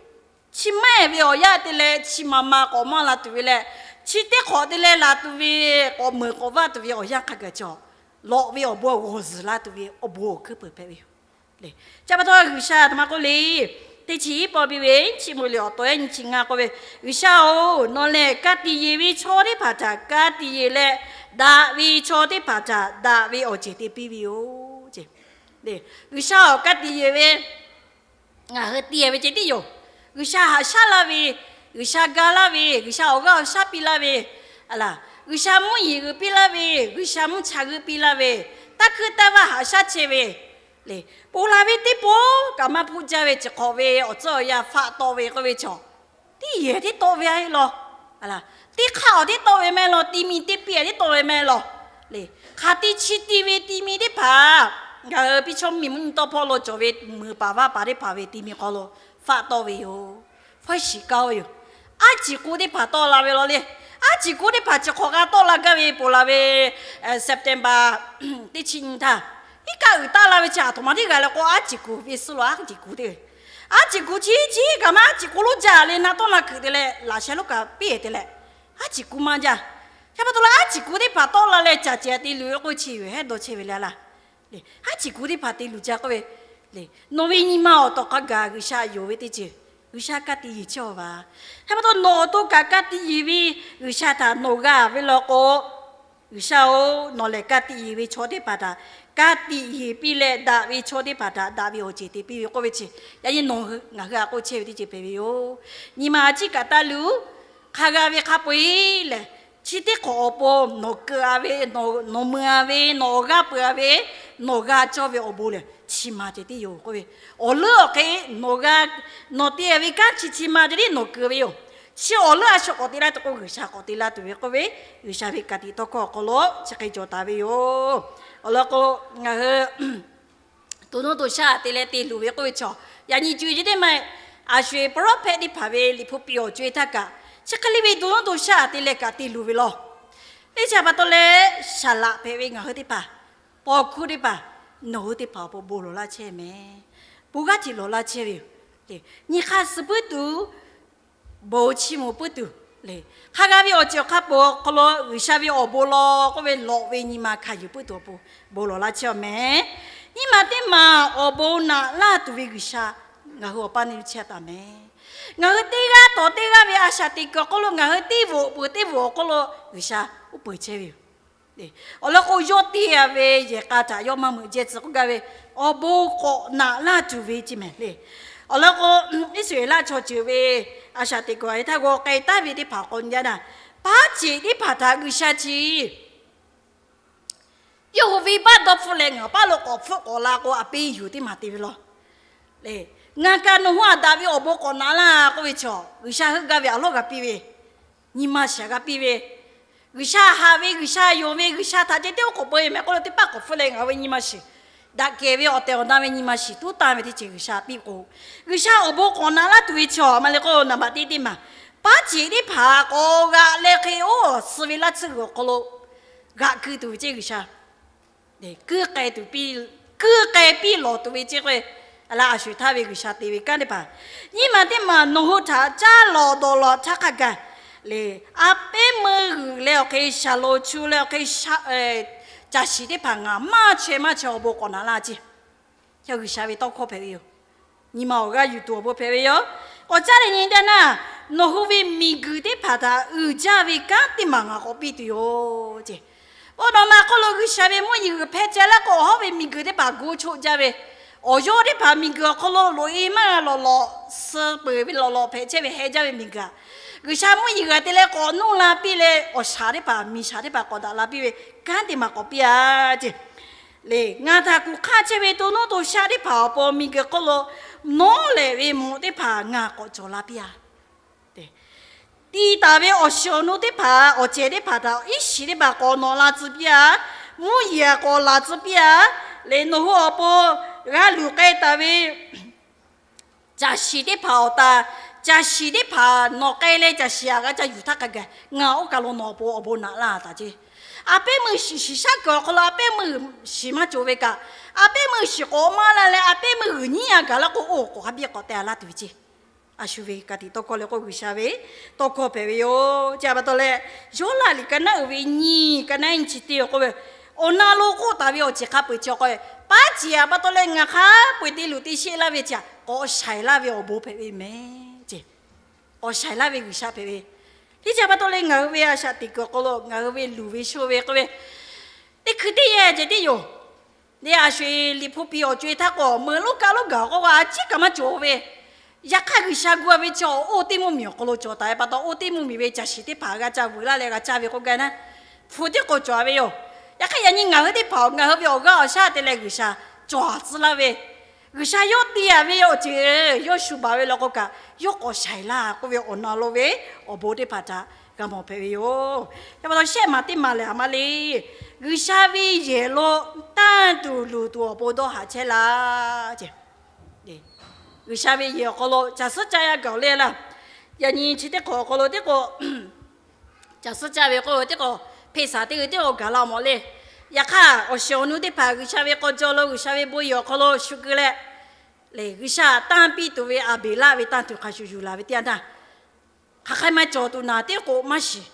Chi maˇ ehˍ ve awˬ yanˇ te leh chi ma ma k'awꞈ maˇ la tuˬ ve leh, chi teˇ hk'awꞈ te leh la tuˬ ve k'awꞈ meuˍ k'awꞈ vaˇ tuˬ ve awˬ yanˇ hk'a gaˬ cawˬ. Lawꞈ ve awˬ bon g'awˬ zuhˬ la tuˬ ve awˬ bon awˬ hkuiˉ peuˬ hpehꞈ ve yoˬ. Chi pa taw G'uiˬsha a htoꞈ ma k'oˆ le. Teˇ chi hiˉ paw piˇ ve, chi meuꞈ liꞈ awˬ taw ehˉ nyi chi ngaˇ k'oˆ ve, G'uiˬsha-oˬ, nawˬ lehˬ ka tiꞈ yeˬ ve chaw teˇ hpaˍ htaꞈ ka tiꞈ yeˬ leh, daꞈ ve chaw teˇ hpaˍ htaꞈ daꞈ ve awˬ ceuˬ te piˇ ve yoˬ. G'uiˬsha-oˬ, ka tiꞈ yeˬ ve ngaˬ hui te ve ceh tiˉ yoˬ. G'uiˬsha haꞈ shaˉ laˇ ve, G'uiˬsha ga laˇ ve, G'uiˬsha awˬ g'aˇ awˬ shaˉ piˇ laˇ ve, a laˬ, G'uiˬsha mvuhˇ yeˬ g'uiˬ piˇ laˇ ve, G'uiˬsha mvuhˇ cha g'uiˬ piˇ laˇ ve, taˇ hkuiˇ taˇ vaˇ haꞈ shaˉ chehˇ ve, lehˬ ponˬ laˬ ve teˇ pawˆ kaꞈ maˇ hpuˇ jaˇ ve chi hk'awꞈ ve awˬ tcuhˉ awˬ yanˇ faˆ tawˆ ve k'oˆ ve chaw, teˇ yehˬ teˇ tawˆ ve a heˆ law. Teˇ hk'aˇ awˬ teˇ tawˆ ve mehˆ law, ti mi teˇ piˇ a teˇ tawˆ ve mehˆ law. Lehˬ hk'aˬ ti chi ti ve ti mi teˇ hpaˍ ngaˬ hui piˇ chaw mvuhˇmiˬ mvuhˇ nyi tawˆ hpawˇ lo cawˬ ve meuꞈ paˍ vaˇ paˍ teˇ hpaˍ ve ti mi hk'aw lo faˆ tawˆ ve yoˬ. Hpawˇ shiˍ kaˇ-oˬ yoˬ. Aˉ ciˍ ku teˇ hpaˍ tawˆ la ve law le. Aˉ ciˍ ku teˇ hpaˍ chi hk'awꞈ g'a tawˆ la gaˇ ve ponˬ laˬ ve September teˇ chi nyi htaˇ, iˉ kaˆ uiˍ taˆ la ve chi a htoꞈ ma teˇ g'aˇ le k'o, aˉ ciˍ ku ve suhˉ lo aˉ ciˍ ku teˇ g'aˇ Aˉ ciˍ ku chi chi kaꞈ maˇ aˉ ciˍ ku lonˉ jaˇ le, na tawˆ na kuiˬ te leh laꞈ sheh lonˉ kaꞈ piˇ te leh, aˉ ciˍ ku maˇ jaˇ. Hk'e pa taw leh aˉ ciˍ ku teˇ hpaˍ tawˆ la leh caˬ cehˬ te luˬ ve k'oˆ ve chi yoˬ hehˉ dawˇ chehˇ ve le laˇ. Aˉ ciˍ ku teˇ hpaˍ te luˬ jaˇ k'oˆ ve, nawˬ ve nyi ma awˬ tawˍ hk'a gaˬ G'uiˬsha yonˍ ve teˇ ceuˬ, G'uiˬsha ka tiꞈ yeˬ chehˇ a va. Hk'e pa taw nawˬ awˬ to kaꞈ ka tiꞈ yeˬ ve G'uiˬsha htaꞈ nawˬ g'a ve law k'o, G'uiˬsha-oˬ, nawˬ lehˬ ka tiꞈ yeˬ ve chaw teˇ hpaˍ htaꞈ ka tiꞈ yeˬ piˇ leh, daꞈ ve chaw teˇ hpaˍ htaꞈ daꞈ ve awˬ ceuˬ te piˇ ve k'oˆ ve chi, yaꞈ nyi nawˬ ngaˬ hui a k'oˆ chehˇ ve teˇ ceuˬ hpehꞈ ve yoˬ. Nyi ma a ciˉ kaꞈ taˇ luˬ. Hk'a g'a ve hk'a peu-eˬ lehˬ, chi teˇ hk'awꞈ awˬ pon nawˬ keu a ve, nawˬ meuꞈ a ve, nawˬ awˬ g'aˇ peuˬ a ve, nawˬ g'a cawˇ ve awˬ bon lehˬ chi ma ceh tiˉ yoˬ k'oˆ ve, awˬ leuˉ awˬ hk'e nawˬ g'a, nawˬ te ve kanˉ chi chi ma ceh tiˉ nawˬ keu ve yoˬ. Chi awˬ leuˉ a shu k'awꞈ te laˇ tuˬ k'o, G'uiˬsha k'awꞈ te laˇ tuˬ ve k'oˆ ve, G'uiˬsha ve ka tiꞈ tawˇ hkawˇ awˬ hk'aw lo chi hk'e cawˬ taˍ ve yoˬ. Awˬ lawn k'o, ngaˬ hui to nuˇ to shaˆ te leh te luˬ ve k'oˆ ve chaw, yaꞈ nyi co e ce teˇ ma, a sho-eˬ prophet teˇ hpaˍ ve liꞈ hpu piˇ awˬ co e htaˇ kaꞈ, chi hk'e le ve to nuˇ to shaˆ te leh kaꞈ te luˬ ve law. Teˇ chi pa taw leh, saˍ laꞈ hpehꞈ ve ngaˬ hui teˇ hpaˍ, paw hkuˇ teˇ hpaˍ, nawˬ hui teˇ hpaˍ awˬ pon bon lawˬ laˇ chehˇ mehˍ. Bon g'aˇ ceuˬ lawˬ laˇ chehˇ ve yoˬ. Nyi hk'aˇ suh puiˉ tuˬ, bon chi mvuh puiˉ tuˬ le, hk'a g'a ve awˬ ceuˬ awˬ hk'a peu-eˬ awˬ hk'aw lo G'uiˬsha ve awˬ bon law k'oˆ ve lawꞈ ve nyi ma hkanˍ yuˬ puiˉ tuˬ awˬ pon bon lawˬ laˇ chehˇ a mehˍ. Nyi ma teˇ maˬ awˬ bon naꞈ laˇ tuˬ ve G'uiˬsha ngaˬ hui awˬ paˇ neˇ chehˇ taˍ mehˍ. Ngaˬ hui teˇ g'aˇ tawˍ teˇ g'aˇ ve a shaꞈ teꞈ kuiˬ awˬ hk'aw lo ngaˬ hui teˇ voꞈ peuˬ teˇ voꞈ awˬ hk'aw lo G'uiˬsha uˉ peunˍ chehˇ ve yoˬ. Awˬ lawn k'o, yawˇ te a ve yehˬ k'a htaꞈ yawˇ maˇ meuꞈ jehˇ tcuh k'oˆ gaˇ ve, awˬ bon k'awꞈ naꞈ laˇ tuˬ ve ce mehˍ le. Awˬ lawn k'o, Iˉsaˍreˍlaˆ chaw ceuˬ ve a shaꞈ teꞈ kuiˬ a htaˇ g'aw k'ai taˍ ve teˇ hpaˍ k'awꞈ nyi jaˇ naˇ, paˉ ceꞈ teˇ hpaˍ htaꞈ G'uiˬsha chi yawˇ hui venˇbaˆ dawˇ hpfuhˆ leh ngaˬ paˉ lo k'awꞈ hpfuhˆ k'awꞈ la k'o, a peˇ yuˬ teˇ maˬ te ve law. Ngaˬ kaꞈ nawˬ hui a daꞈ ve awˬ bon k'awꞈ naꞈ laˇ k'oˆ ve chaw, G'uiˬsha heuˆ gaˇ ve a lawˉ g'a piˇ ve, nyi ma shiˍ g'a piˇ ve, G'uiˬsha haꞈ ve, G'uiˬsha yonˍ ve, G'uiˬsha htaꞈ ceh teˇ oˉ k'oˍ peu e mehˍ k'oˆ lo teˇ paˆ k'awꞈ hpfuhˆ leh ngaˬ hui ve nyi ma shiˍ, daꞈ kehˬ ve awˬ tehˬ awˬ na ve nyi ma shiˍ tuˉ tanˇ ve teˇ ceuˬ G'uiˬsha piˇ k'o, G'uiˬsha awˬ bon k'awꞈ naꞈ laˇ tuˬ ve chaw maˇ le k'o, naˍ baꞈ teˇ teˇ maˬ, paˉ ceꞈ teˇ hpaˍ k'awꞈ g'aꞈ leh hk'e oˇ suh ve laˇ tsuhˇ g'uiˬ awˬ hk'aw lo g'aꞈ keu tuˬ ve ceˇ G'uiˬsha. Kuiˉ k'ai tuˬ piˇ, kuiˉ k'ai piˇ lawˬ tuˬ ve ceˇ k'o, a la a sho-eˬ htaˇ ve G'uiˬsha te ve kanˉ teˇ hpaˍ, nyi ma teˇ maˬ nawˬ hui htaꞈ caˇ lawˬ dawˬ lawˬ htaˇ hk'a gaˬ le, a pehˉ meuˇ g'uiˬ leh awˬ hk'e shaˍ loˍ chu leh awˬ hk'e, caˬ shiˍ teˇ hpaˍ ngaˬ maˇ chaweh maˇ chaweh awˬ bon k'awꞈ naꞈ laˇ ceˇ. G'uiˬsha ve tawˇ hkawˇ hpehꞈ ve yoˬ. Nyi ma awˬ g'aˇ yuˬ tuˬ awˬ bon hpehꞈ ve yoˬ. K'awꞈ caˉ leh nyi teˇ naˇ, nawˬ hui ve miˬguiˬ teˇ hpaˍ htaꞈ uiˍ jaˇ ve kanˉ teˇ maˬ ngaˬ k'awꞈ piˇ tuˬ yoˬ ceˇ. Oˇ naw ma hk'oˆ lo G'uiˬsha ve mvuhˇ yeˬ g'uiˬ hpehˇ ceh laˇ k'o, awˬ hawˉ ve miˬguiˬ teˇ hpaˍ gu choˆ jaˇ ve, awˬ yawˇ teˇ hpaˍ miˬguiˬ awˬ hk'aw lo loꞈ e maˇ g'a lawˬ lawꞈ, suh peuˬ ve lawˬ lawꞈ hpehꞈ chehˇ ve heh jaˇ ve miˬguiˬ, G'uiˬsha mvuhˇ yeˬ g'uiˬ te leh k'awꞈ nuˇ la piˇ leh, awˬ shaˍ teˇ hpaˍ miˬ shaˍ teˇ hpaˍ k'awꞈ daꞈ la piˇ ve kanˉ teˇ maˬ k'awꞈ piˇ a ceˇ. Le, ngaˬ htaꞈ kuˬ hk'aˇ chehˇ ve to nuˇ to shaˆ teˇ hpaˍ awˬ pon miˬguiˬ hk'oˆ lo nawˉ lehꞈ ve mvuhꞈ teˇ hpaˍ ngaˬ k'awꞈ cawˬ la piˇ a. Tiˇ taˍ ve awˬ shiˍ awˬ nu teˇ hpaˍ, awˬ cehˬ teˇ hpaˍ htaꞈ iˉ shiˍ teˇ hpaˍ k'awꞈ nawꞈ la tcuh piˇ a. Mvuhˇ yeˬ k'awꞈ laˬ tcuh piˇ a. Le, nawˬ hui awˬ pon g'a luˬ k'ai taˍ ve caˬ shiˍ teˇ hpaˍ awˬ ta, caˬ shiˍ teˇ hpaˍ nawˬ k'ai leh caˬ shiˍ a g'a ca yuˬ htaˇ hk'a gaˬ, ngaˬ oˇ kaˬ lo nawˬ awˬ pon awˬ bon naꞈ laˇ taˍ ceˇ. A pehˉ meuˇ shiˍ shiˍ shaˉ kuiˬ awˬ hk'aw lo a pehˉ meuˇ shiˍ maˇ cawˬ ve kaꞈ, a pehˉ meuˇ shiˍ k'awꞈ maˇ la leh a pehˉ meuˇ g'uiˬ nyiˉ a gaˬ laˇ k'o, oˇ k'awꞈ hk'a biˇ k'awꞈ te a laˇ tuˬ ve ceˇ. A shu ve ka tiꞈ tawˇ hkawˇ le k'o, G'uiˬsha ve tawˇ hkawˇ hpehꞈ ve yoˬ. Chi a pa taw leh, Yawˇlaˆ liꞈ ka naˉ uiˍ ve nyiˇ, ka naˉ nyiˇ chi teˇ awˬ k'oˆ ve, awˬ na lo k'oˆ taˍ ve awˬ ceuˬ hk'a peu-eˬ chi awˬ hk'aw, paˉ ceꞈ a pa taw leh ngaˬ hk'a peu-eˬ te luˬ te sheˆ laˇ ve chi a, k'awꞈ shaiˍ laˇ ve awˬ bon hpehꞈ ve mehˍ ceˇ. K'awꞈ shaiˍ laˇ ve G'uiˬsha hpehꞈ ve. Teˇ chi a pa taw leh ngaˬ hui ve a shaꞈ teꞈ kuiˬ awˬ hk'aw lo ngaˬ hui ve luˬ ve sho ve k'oˆ ve, teˇ hkui teˇ yanˇ ceh tiˉ yoˬ. Leh a sho-eˬ liꞈ hpu piˇ awˬ co e htaˇ k'o, meuꞈ lonˉ kaˆ lonˉ gaˬ k'oˆ ve a ciˉ kaꞈ maˇ cawˬ ve. Yaꞈ hk'aˇ G'uiˬsha gu a ve chi oˇ teˇ mvuhˇmiˬ awˬ hk'aw lo cawˬ taˍ ve pa taw, oˇ teˇ mvuhˇmiˬ ve caˬ shiˍ teˇ hpaˍ g'a ca vuiˬ laˇ leh g'a caˇ ve k'oˆ gaˇ naˉ, hpu teˇ k'o cawˬ ve yoˬ. Yaꞈ hk'aˇ yaꞈ nyi ngaˬ hui teˇ hpaˍ ngaˬ hui ve awˬ g'aˇ awˬ shaˉ te leh G'uiˬsha cawˬ tcuh laˇ ve, G'uiˬsha yawˇ te a ve awˬ ceuˬ yawˇ shu baˬ ve law k'o kaꞈ, yawˇ k'awꞈ shaiˍ laˇ k'oˆ ve awˬ na lo ve awˬ bon teˇ hpaˍ htaꞈ g'a mawˬ hpehꞈ ve yoˬ. Chi pa taw shehˆ maˬ teˇ maˬ lehˬ a ma le, G'uiˬsha ve yehˬ lo tanˇ tuˬ luˬ tuˬ awˬ pon dawˇ haꞈ chehˇ laˇ ceˇ. G'uiˬsha ve yehˬ awˬ hk'aw lo caˬ suhˉ caˇ yaˇ gaˬ le laˇ. Yaꞈ nyi chi teˇ hk'awꞈ awˬ hk'aw lo teˇ k'o caˬ suhˉ caˇ ve k'o, teˇ k'o hpeꞈ shaˍ teˇ g'uiˬ teˇ k'o gaˬ la mawˬ le. Yaꞈ hk'aˇ awˬ shiˍ awˬ nu teˇ hpaˍ G'uiˬsha ve k'aw jaw lo G'uiˬsha ve bon yehˬ awˬ hk'aw lo shu keu leh, Lehˬ, G'uiˬsha tanˇ piˇ tuˬ ve Aˍbeˍlaˆ ve tanˇ tuˬ hk'a shuˍ yuˬ laˬ ve teˇ yanˇ htaˇ, hk'aˬ hk'e maˇ cawˬ tuˬ naˍ teˇ k'o maˇ shiˍ,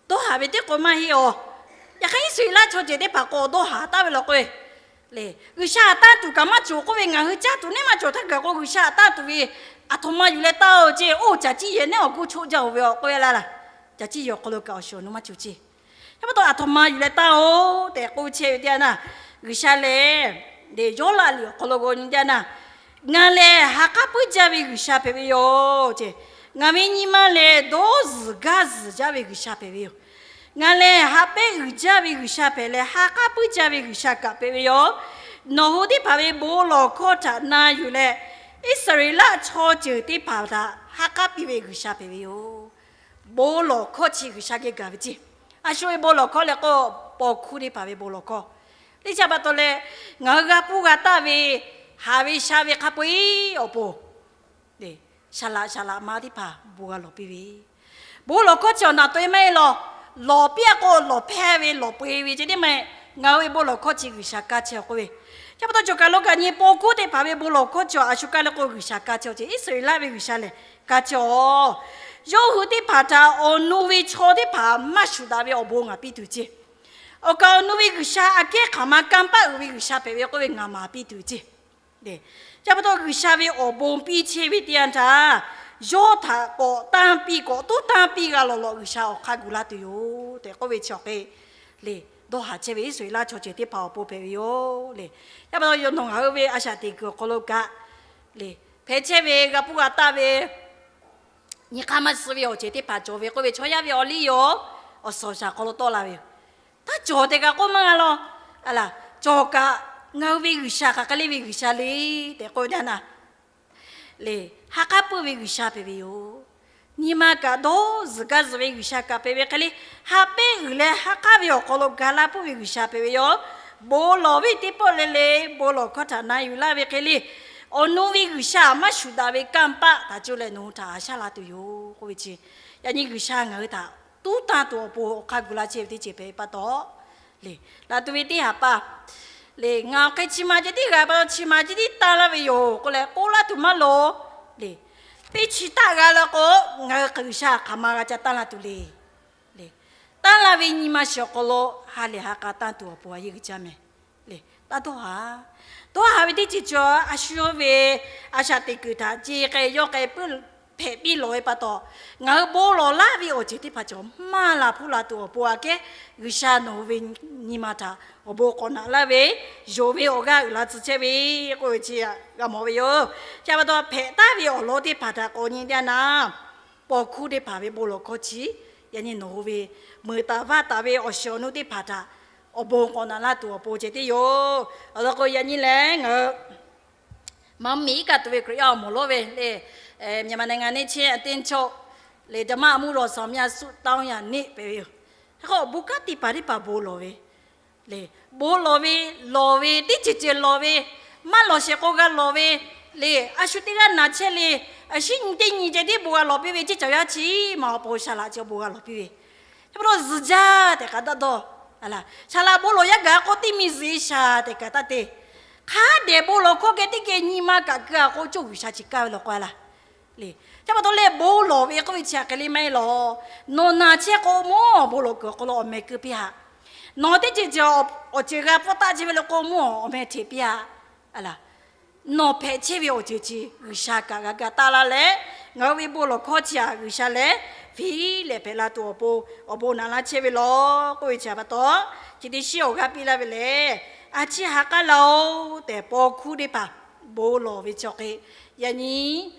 dawˇ haˍ ve teˇ k'o maˇ heˆ awˬ. Yaꞈ hk'aˇ, Iˉsaˍreˍlaˆ chaw ceuˬ teˇ hpaˍ k'o dawˇ haˍ taˍ ve law k'o, lehˬ, G'uiˬsha tanˇ tuˬ kaꞈ maˇ cawˬ k'oˆ ve, ngaˬ hui caˇ tuˬ neˇ maˇ cawˬ htaˇ kaꞈ k'o, G'uiˬsha tanˇ tuˬ ve aˬ htoꞈ ma yuˬ leh tanˇ oˬ ceˇ, oˇ caˬ ciˇ yehˬ neˉ awˬ g'uˇ choˆ jaˇ oˬ ve awˬ k'oˆ ve laˇ laˇ. Caˬ ciˇ yehˬ awˬ hk'aw lo kaꞈ awˬ shiˍ awˬ nu maˇ cawˬ ceˇ. Yaˇ pa taw aˬ htoꞈ ma yuˬ leh tanˇ oˬ tehꞈ k'oˆ chehˇ ve teˇ yanˇ htaˇ, G'uiˬsha lehˬ, lehˬ, Yawˇlaˆ liꞈ awˬ hk'aw lo k'o nyi teˇ yanˇ htaˇ, ngaˬ lehˬ ha k'aˉ puiˉ jaˇ ve G'uiˬsha hpehꞈ ve yoˬ ceˇ. Ngaˬ ve nyi ma lehˬ dawˇ zuhˬ gaˇ zuhˬ jaˇ ve G'uiˬsha hpehꞈ ve yoˬ. Ngaˬ lehˬ ha pehˉ uiˍ jaˇ ve G'uiˬsha hpehꞈ leh, ha k'aˉ puiˉ jaˇ ve G'uiˬsha kaꞈ hpehꞈ ve yoˬ. Nawˬ hui teˇ hpaˍ ve bon lawˬ hkawˇ htaꞈ na yuˬ leh, Iˉsaˍreˍlaˆ chaw ceuˬ teˇ hpaˍ htaꞈ ha k'aˉ piˇ ve G'uiˬsha hpehꞈ ve yoˬ. Bon lawˬ hkawˇ chi G'uiˬsha geh gaˬ ve ceˇ. A shu ve bon lawˬ hkawˇ leh k'o, paw hkuˇ teˇ hpaˍ ve bon lawˬ hkawˇ. Teˇ chi pa taw leh, ngaˬ hui g'a puˇ g'a taˆ ve, haˍ ve sha ve hk'a peu-eˬ awˬ pon, lehˬ, saˍ laꞈ saˍ laꞈ ma teˇ hpaˍ bon g'a lawˬ piˇ ve, bon lawˬ hkawˇ chi awˬ naꞈ to e maˇ heˆ law. Lawˬ piˇ a k'o, lawˬ hpehˇ ve lawˬ peu-eˬ ve ceh tiˉ maˇ heˆ. Ngaˬ hui ve bon lawˬ hkawˇ chi G'uiˬsha kaˇ chehˇ awˬ k'oˆ ve, chi pa taw cawˬ kaˬ lo kaꞈ nyi paw hkuˇ teˇ hpaˍ ve bon lawˬ hkawˇ chi a shu kaˇ leh k'o G'uiˬsha kaˇ chehˇ awˬ ceˇ. Iˉsaˍreˍlaˆ ve G'uiˬsha lehˬ kaˇ chehˇ awˬ. Yawˇ hui teˇ hpaˍ htaꞈ awˬ nu ve chaw teˇ hpaˍ maˇ shuˍ daꞈ ve awˬ bon ngaˬ piˇ tuˬ ceˇ. Awˬ kaˍ awˬ nu ve G'uiˬsha aꞈ kehˉ hk'aˬ ma kanˇ paˆ uiˍ ve G'uiˬsha hpehꞈ ve k'oˆ ve ngaˬ maˍ piˇ tuˬ ceˇ. Lehˬ, chi pa taw G'uiˬsha ve awˬ bon piˇ chehˇ ve teˇ yanˇ htaˇ, yawˇ htaꞈ k'awꞈ tanˇ piˇ k'awꞈ tuˉ tanˇ piˇ g'a lawˬ lawꞈ G'uiˬsha awˬ hk'aˇ gu laˇ tuˬ yoˬ tehꞈ k'oˆ ve chi awˬ hk'e, lehˬ, dawˇ haˍ chehˇ ve Iˉsaˍreˍlaˆ chaw ceuˬ teˇ hpaˍ awˬ pon hpehꞈ ve yoˬ. Lehˬ, chi pa taw nawˬ ngaˬ hui ve a shaꞈ teꞈ kuiˬ awˬ hk'aw lo kaꞈ, lehˬ, hpehꞈ chehˇ ve g'a puˇ g'a taˆ ve nyi hk'aˇ maˇ suh ve awˬ ceuˬ teˇ hpaˍ cawˬ ve k'oˆ ve chaw yaˇ ve awˬ liˇ yoˬ. Awˬ suhˍ awˬ shaˍ hk'aw lo tawˆ la ve yoˬ. Htaˇ cawˬ tehꞈ kaꞈ k'oˆ maˇ g'a law. Aˬ laˬ, cawˬ kaꞈ ngaˬ hui ve G'uiˬsha hk'aˬ hk'e le ve G'uiˬsha le tehꞈ k'oˆ ve teˇ yanˇ htaˇ, lehˬ, ha k'aˉ puiˉ ve G'uiˬsha hpehꞈ ve yoˬ. Nyi ma kaꞈ dawˇ zuhˬ gaˇ zuhˬ ve G'uiˬsha kaꞈ hpehꞈ ve hk'e le, ha pehˉ uiˍ leh ha k'aˉ ve awˬ hk'aw lo ga laˇ puiˉ ve G'uiˬsha hpehꞈ ve yoˬ. Bon lawˬ ve teˇ pawˆ le le, bon lawˬ hkawˇ htaꞈ na yuˬ laˇ ve hk'e le, awˬ nu ve G'uiˬsha maˇ shuˍ daꞈ ve kanˇ paˆ htaꞈ cuˇ leh nawˬ hui htaꞈ haꞈ shaˉ la tuˬ yoˬ k'oˆ ve chi, yaꞈ nyi G'uiˬsha ngaˬ hui htaꞈ tuˉ tanˇ tuˬ awˬ pon awˬ hk'aˇ gu laˇ chehˇ ve teˇ ceuˬ hpehꞈ ve pa taw, lehˬ, laˬ tuˬ ve teˇ haˍ pa, lehˬ, ngaˬ awˬ hk'e chi ma ceh tiˉ g'a pa taw chi ma ceh tiˉ tanˇ laˇ ve yoˬ k'oˆ leh k'oˆ laˇ tuˬ maˇ loˍ. Lehˬ, teˇ chi taˆ g'a leh k'o, ngaˬ hui G'uiˬsha hk'aˬ ma g'a ca tanˇ laˇ tuˬ le. Lehˬ, tanˇ laˇ ve nyi ma shiˍ awˬ hk'aw lo ha lehˬ ha k'a tanˇ tuˬ awˬ pon a yeˇ g'uiˬ jaˇ mehˍ. Lehˬ, taˇ dawˇ haˍ. Dawˇ haˍ ve teˇ ceuˬ cawˬ a shu ve a shaꞈ teꞈ kuiˬ htaꞈ ce k'ai yawˇ k'ai puiˉ hpehꞈ piˇ lawˬ ve pa taw, ngaˬ hui bon lawˬ laˇ ve awˬ ceuˬ teˇ hpaˍ cawˬ maˇ la hpuˇ la tuˬ awˬ pon aꞈ kehˉ, G'uiˬsha nawˬ hui ve nyi ma htaꞈ awˬ bon k'awꞈ naꞈ laˇ ve, yonˍ ve awˬ g'aˇ uiˍ la tcuh chehˇ ve k'oˆ ve chi g'a mawˬ ve yoˬ. Chi pa taw hpehꞈ taˍ ve awˬ lawn teˇ hpaˍ htaꞈ k'awꞈ nyi teˇ yanˇ htaˇ, paw hkuˇ teˇ hpaˍ ve bon lawˬ hkawˇ chi, yaꞈ nyi nawˬ hui ve meuꞈ taˍ vaˇ taˍ ve awˬ shiˍ awˬ nu teˇ hpaˍ htaꞈ awˬ bon k'awꞈ naꞈ laˇ tuˬ awˬ pon ceh tiˉ yoˬ. Awˬ lawn k'o, yaꞈ nyi lehˬ ngaˬ hui မၢင်မီး က tuˬ ve Hkriꞈ yaˇ awˬ moˍ lonˉ ve lehˬ, မြန်မာနိုင်ငံ နဲ့ ချင်းအသင်းချုပ် လယ်ဓမ္မအမှုတော်ဆောင်များ ဆုတောင်းရန် နေ့ hpehꞈ ve yoˬ. Hk'e k'o, bon kanˉ te paˍ teˇ hpaˍ bon lawˬ ve, lehˬ, bon lawˬ ve, lawˬ ve, teˇ ceuˬ ceuˬ lawˬ ve, maˇ lawˬ shehˍ k'o g'a lawˬ ve, lehˬ, a shu teˇ g'aˇ naˍ chehˇ le, a shu nyi teˇ nyi ceh tiˉ bon g'a lawˬ piˇ ve ceˇ, cawˬ yaˇ chi maˇ awˬ pon saˍ laꞈ ceh bon g'a lawˬ piˇ ve. Chi pa taw zuhˬ jaˇ tehꞈ k'a daꞈ dawˇ, a laˬ, saˍ laꞈ bon lawˬ yaˇ gaˬ k'o teˇ miˬ zuhˬ e shaˍ tehꞈ kaꞈ taˇ te. Hk'a dehꞈ bon lawˬ hkawˇ geh teˇ geh nyi ma kaꞈ keu a k'o, coˇ G'uiˬsha chi kaˇ ve law k'o a laˬ. Lehˬ, chi pa taw leh bon lawˬ ve k'oˆ ve chi hk'e le maˇ heˆ law. Nawˬ naˍ chehˇ k'o mawˇ bon lawˬ kuiˬ awˬ hk'aw lo awˬ meh keu piˇ haꞈ. Nawˬ teˇ ceuˬ ceuˬ awˬ ceuˬ g'a pfuhˇ taˆ chehˇ ve law k'o mawˇ awˬ meh hteꞈ piˇ haꞈ. A laˬ, nawˬ hpehꞈ chehˇ ve awˬ ceuˬ chi G'uiˬsha kaꞈ g'a ga taˇ laˇ leh, ngaˬ hui ve bon lawˬ hkawˇ chi htaꞈ G'uiˬsha lehˬ hpiˇ lehˍ hpehꞈ la tuˬ awˬ pon awˬ bon naꞈ laˇ chehˇ ve law k'oˆ ve chi pa taw, chi teˇ shiˉ awˬ g'aˇ piˇ laˇ ve lehˬ, a ciˉ ha k'aˉ laˇ-oˬ tehꞈ paw hkuˇ teˇ hpaˍ bon lawˬ ve chi awˬ hk'e, yaꞈ nyi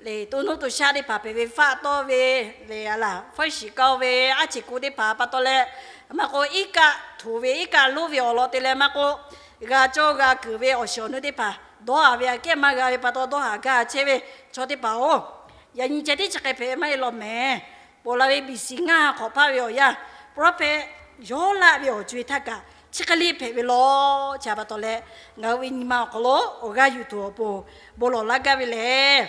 lehˬ, to nuˇ to shaˆ teˇ hpaˍ hpehꞈ ve faˆ tawˇ ve, lehˬ, a laˬ, faˉ shiˍ kaˇ ve aˉ cheꞈ ku teˇ hpaˍ pa taw leh, maˇ k'o, iˉ kaˆ htoꞈ ve iˉ kaˆ lonˉ ve awˬ lawn te leh maˇ k'o, g'a cawˇ g'a kuiˬ ve awˬ shiˍ awˬ nu teˇ hpaˍ dawˇ haˍ ve aꞈ kehˉ maˇ g'a ve pa taw dawˇ haˍ gaˇ chehˇ ve chaw teˇ hpaˍ-oˬ, yaꞈ nyi ceh tiˉ chi hk'e hpehꞈ maˇ heˆ law mehˍ. Ponˬ la ve B C ngaˇ hk'awꞈ hpaˇ ve awˬ yanˇ, prophet Yawˇlaˆ ve awˬ co-e htaˇ kaꞈ chi hk'e le hpehꞈ ve law. Chi pa taw leh, ngaˬ hui ve nyi ma awˬ hk'aw lo awˬ g'aˇ yuˬ tuˬ awˬ pon bon lawˬ laˇ gaˇ ve lehˬ,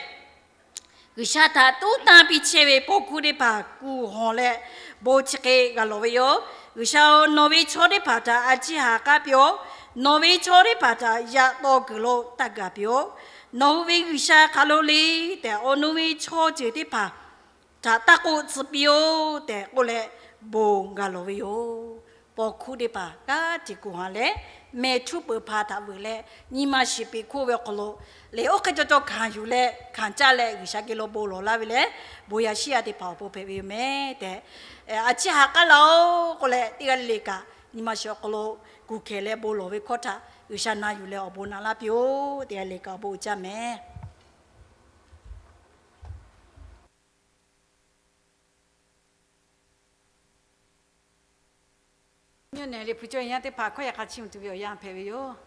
G'uiˬsha htaꞈ tuˉ tanˇ piˇ chehˇ ve paw hkuˇ teˇ hpaˍ kuˬ hawˬ leh, bon chi hk'e g'a lawˬ ve yoˬ. G'uiˬsha-oˬ, nawˬ ve chaw teˇ hpaˍ htaꞈ a ciˉ ha k'aˉ piˇ-oˆ. Nawˬ ve chaw teˇ hpaˍ htaꞈ yaꞈ taw kuiˬ lo taˇ gaˬ piˇ-oˆ. Nawˬ hui ve G'uiˬsha hk'aˬ lo le tehꞈ, awˬ nu ve chaw ceuˬ teˇ hpaˍ htaꞈ taˇ k'oˆ tcuh piˇ-oˆ tehꞈ k'oˆ leh bon gaˬ lawˬ ve yoˬ. Paw hkuˇ teˇ hpaˍ kanˉ te kuˬ haˍ leh, mehˬ htuˇ peuˬ hpaˍ htaꞈ veuꞈ leh, nyi ma shiˍ peꞈ hkoˇ ve awˬ hk'aw lo lehˬ, oˇ hk'e cawˬ cawˬ hkanˍ yuˬ leh hkanˍ caˇ leh G'uiˬsha geh lo bon lawˬ laˇ ve lehˬ, bon yaꞈ shiˉ yaˇ teˇ hpaˍ awˬ pon hpehꞈ ve yoˬ mehˍ tehꞈ, a ciˉ ha k'aˉ laˇ-oˆ k'oˆ leh, teˇ g'aˇ le le kaꞈ nyi ma shiˍ awˬ hk'aw lo kuˬ hkehˬ leh bon lawˬ ve hkawˇ htaꞈ G'uiˬsha na yuˬ leh awˬ bon naꞈ laˇ piˇ-oˆ. Teˇ g'aˇ le le kaꞈ awˬ bon uiˍ jaˇ mehˍ. Mvuhˇ nehˬ liꞈ hpu cawˇ yaˇ teˇ hpaˍ hkawˇ yaꞈ hk'a chiˇ mvuh tuˬ ve awˬ yanˇ hpehꞈ ve yoˬ.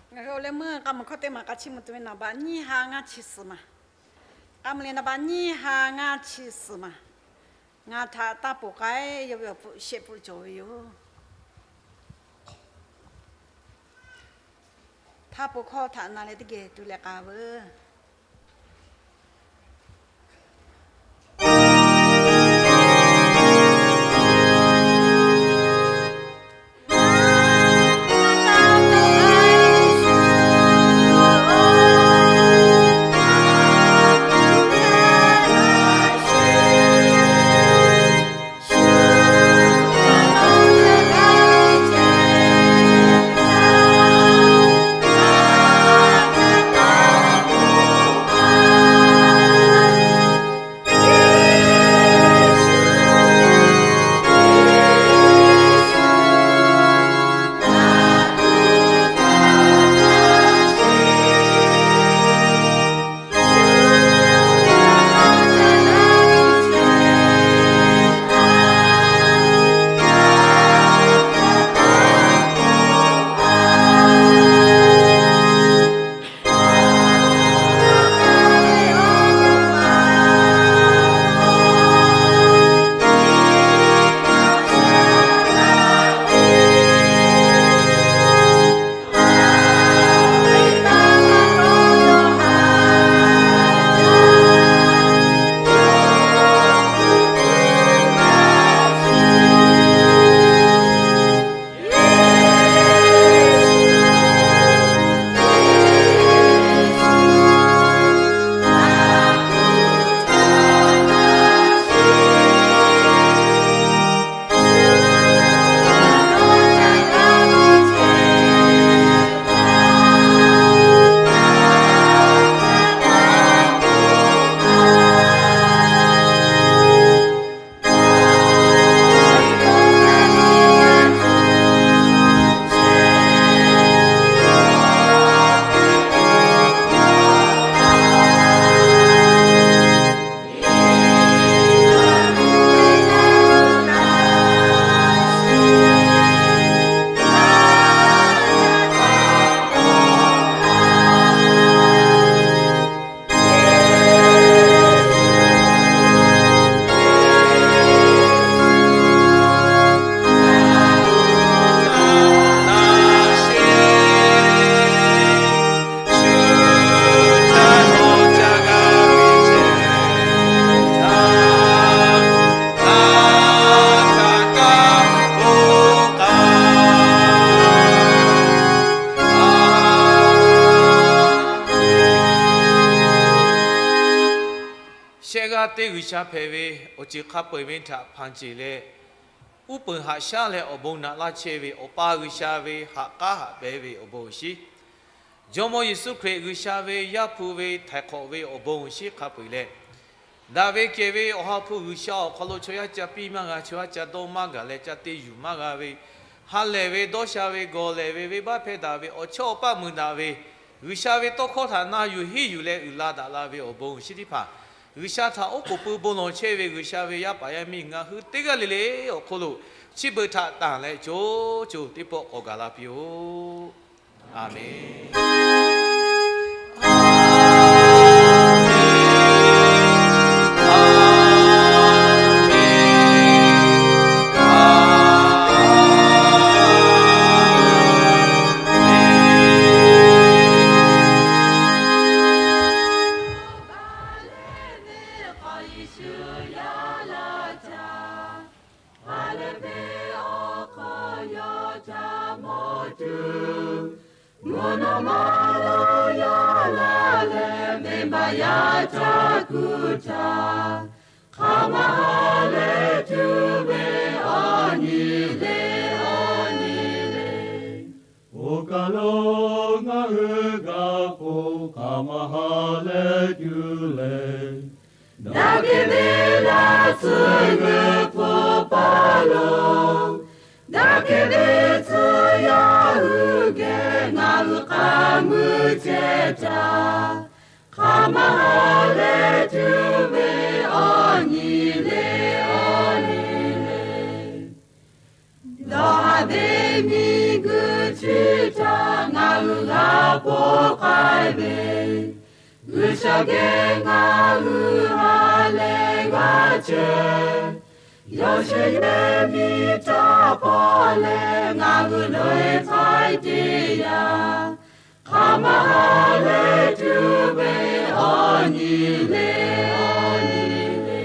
Ngaˬ hui awˬ leh meuˇ k'a muiˬ hkawˇ teˇ maˬ k'a chiˇ mvuh tuˬ ve naˍ baꞈ nyiˇ ha ngaˇ chi suhˍ maˬ. K'a mvuh leh naˍ baꞈ nyiˇ ha ngaˇ chi suhˍ maˬ. Ngaˬ htaꞈ taˇ poˬ k'ai yawˇ ve awˬ hpu shehˆ pfuhˆ cawˬ ve yoˬ. Htaˇ po hkawˇ htaꞈ na leh teˇ geh tu leh k'ai veuˬ. Shehˆ g'aˇ teˇ G'uiˬsha hpehꞈ ve awˬ ceuˬ hk'a peu-eˬ ve htaꞈ hpanˍ ceˬ leh, uˉ peunˍ haꞈ shaˉ leh awˬ bon naꞈ laˇ chehˇ ve Awˬ pa G'uiˬsha ve haꞈ k'aˉ haꞈ pehnˇ ve awˬ bon awˬ shinˉ, Jawˇmawˇ Yeˍsuˆ Hkriꞈ G'uiˬsha ve Yaˇ hpu ve htaiˍ hk'awꞈ ve awˬ bon awˬ shinˉ hk'a peu-eˬ leh, daꞈ ve kehˬ ve Awˬ ha hpu G'uiˬsha awˬ hk'aw lo chaw yaˇ ca piˇ maˇ g'a, chaw yaˇ ca dawˇ maˇ gaˬ leh ca te yuˬ maˇ g'a ve, ha lehˬ ve, dawˇ sha ve, gawˬ lehˬ ve, venˇbaˆ hpehˇ daꞈ ve, awˬ chawˇ awˬ paˆ mui daꞈ ve, G'uiˬsha ve tawˇ hkawˇ htaꞈ na yuˬ henˇ yuˬ leh uiˍ la daꞈ la ve awˬ bon awˬ shinˉ teˇ hpaˍ, G'uiˬsha htaꞈ oˉ k'oˍ pui bon lawˬ chehˇ ve G'uiˬsha ve yaˇ paˍ yaˇ miˇ ngaˬ hui teˇ g'aˇ le le awˬ hk'oˆ lo chi beuꞈ htaꞈ tanˬ leh co co teˇ pawˆ k'awꞈ gaˬ la piˇ-oˆ. Aˍmenˍ. Mvuhˇ naw ma lo yaˇ la leh, venˇbaˆ yaˇ ca kuˬ htaˇ, hk'aˬ ma ha leh tuˬ ve awˬ nyi le, awˬ nyi le. Oˇ kaˬ lo ngaˬ hui g'a k'oˆ, hk'aˬ ma ha leh tuˬ le. Daꞈ kehˬ ve laˇ tcuh g'uiˬ hpu pa lo, daꞈ kehˬ ve tcuh yaˇ hui geh ngaˬ hui k'a mui chehˇ htaˇ, hk'aˬ ma ha leh tuˬ ve awˬ nyi le, awˬ nyi le. Dawˇ haˍ ve miˬguiˬ chi htaꞈ ngaˬ hui g'a hpoˆ k'ai ve, G'uiˬsha geh ngaˬ hui ha leh g'a chehˇ. Yawˇ shehˍ yehˬ miˬ htaꞈ hpawˇ leh ngaˬ hui loꞈ-e hk'ai teˇ yanˇ, hk'aˬ ma ha leh tuˬ ve awˬ nyi le, awˬ nyi le.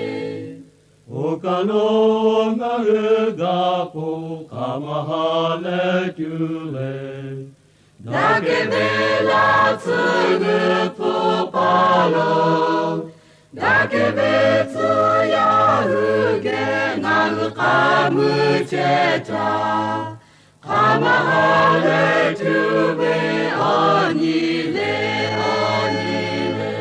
Oˇ kaˬ lo ngaˬ hui g'a k'oˆ, hk'aˬ ma ha leh tuˬ le. Daꞈ kehˬ ve laˇ tcuh g'uiˬ hpu pa lo, daꞈ kehˬ ve tcuh yaˇ hui geh ngaˬ hui k'a mui chehˇ htaˇ, hk'aˬ ma ha leh tuˬ ve awˬ nyi le, awˬ nyi le.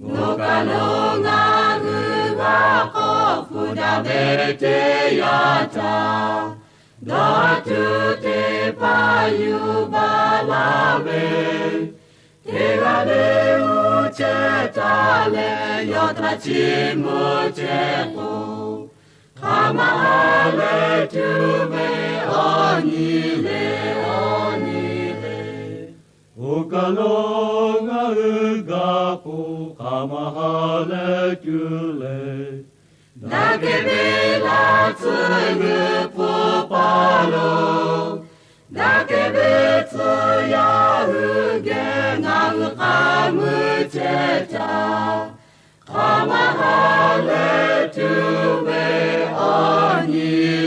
Oˇ kaˬ lo ngaˬ hui g'a k'awꞈ hpu daꞈ ve teˇ yanˇ htaˇ, dawˇ tuˬ teˇ hpaˍ yuˬ baˬ laˇ ve, teˇ g'aˇ le uˉ chehˇ taˍ leh, yawˇ htaꞈ chiˇ mvuh chehˇ k'o, hk'aˬ ma ha leh tuˬ ve awˬ nyi le, awˬ nyi le. Oˇ kaˬ lo ngaˬ hui g'a k'oˆ, hk'aˬ ma ha leh tuˬ le. Daꞈ kehˬ ve laˇ tcuh g'uiˬ hpu pa lo, daꞈ kehˬ ve tcuh yaˇ hui geh ngaˬ hui k'a mui chehˇ htaˇ, hk'aˬ ma ha leh tuˬ ve awˬ nyi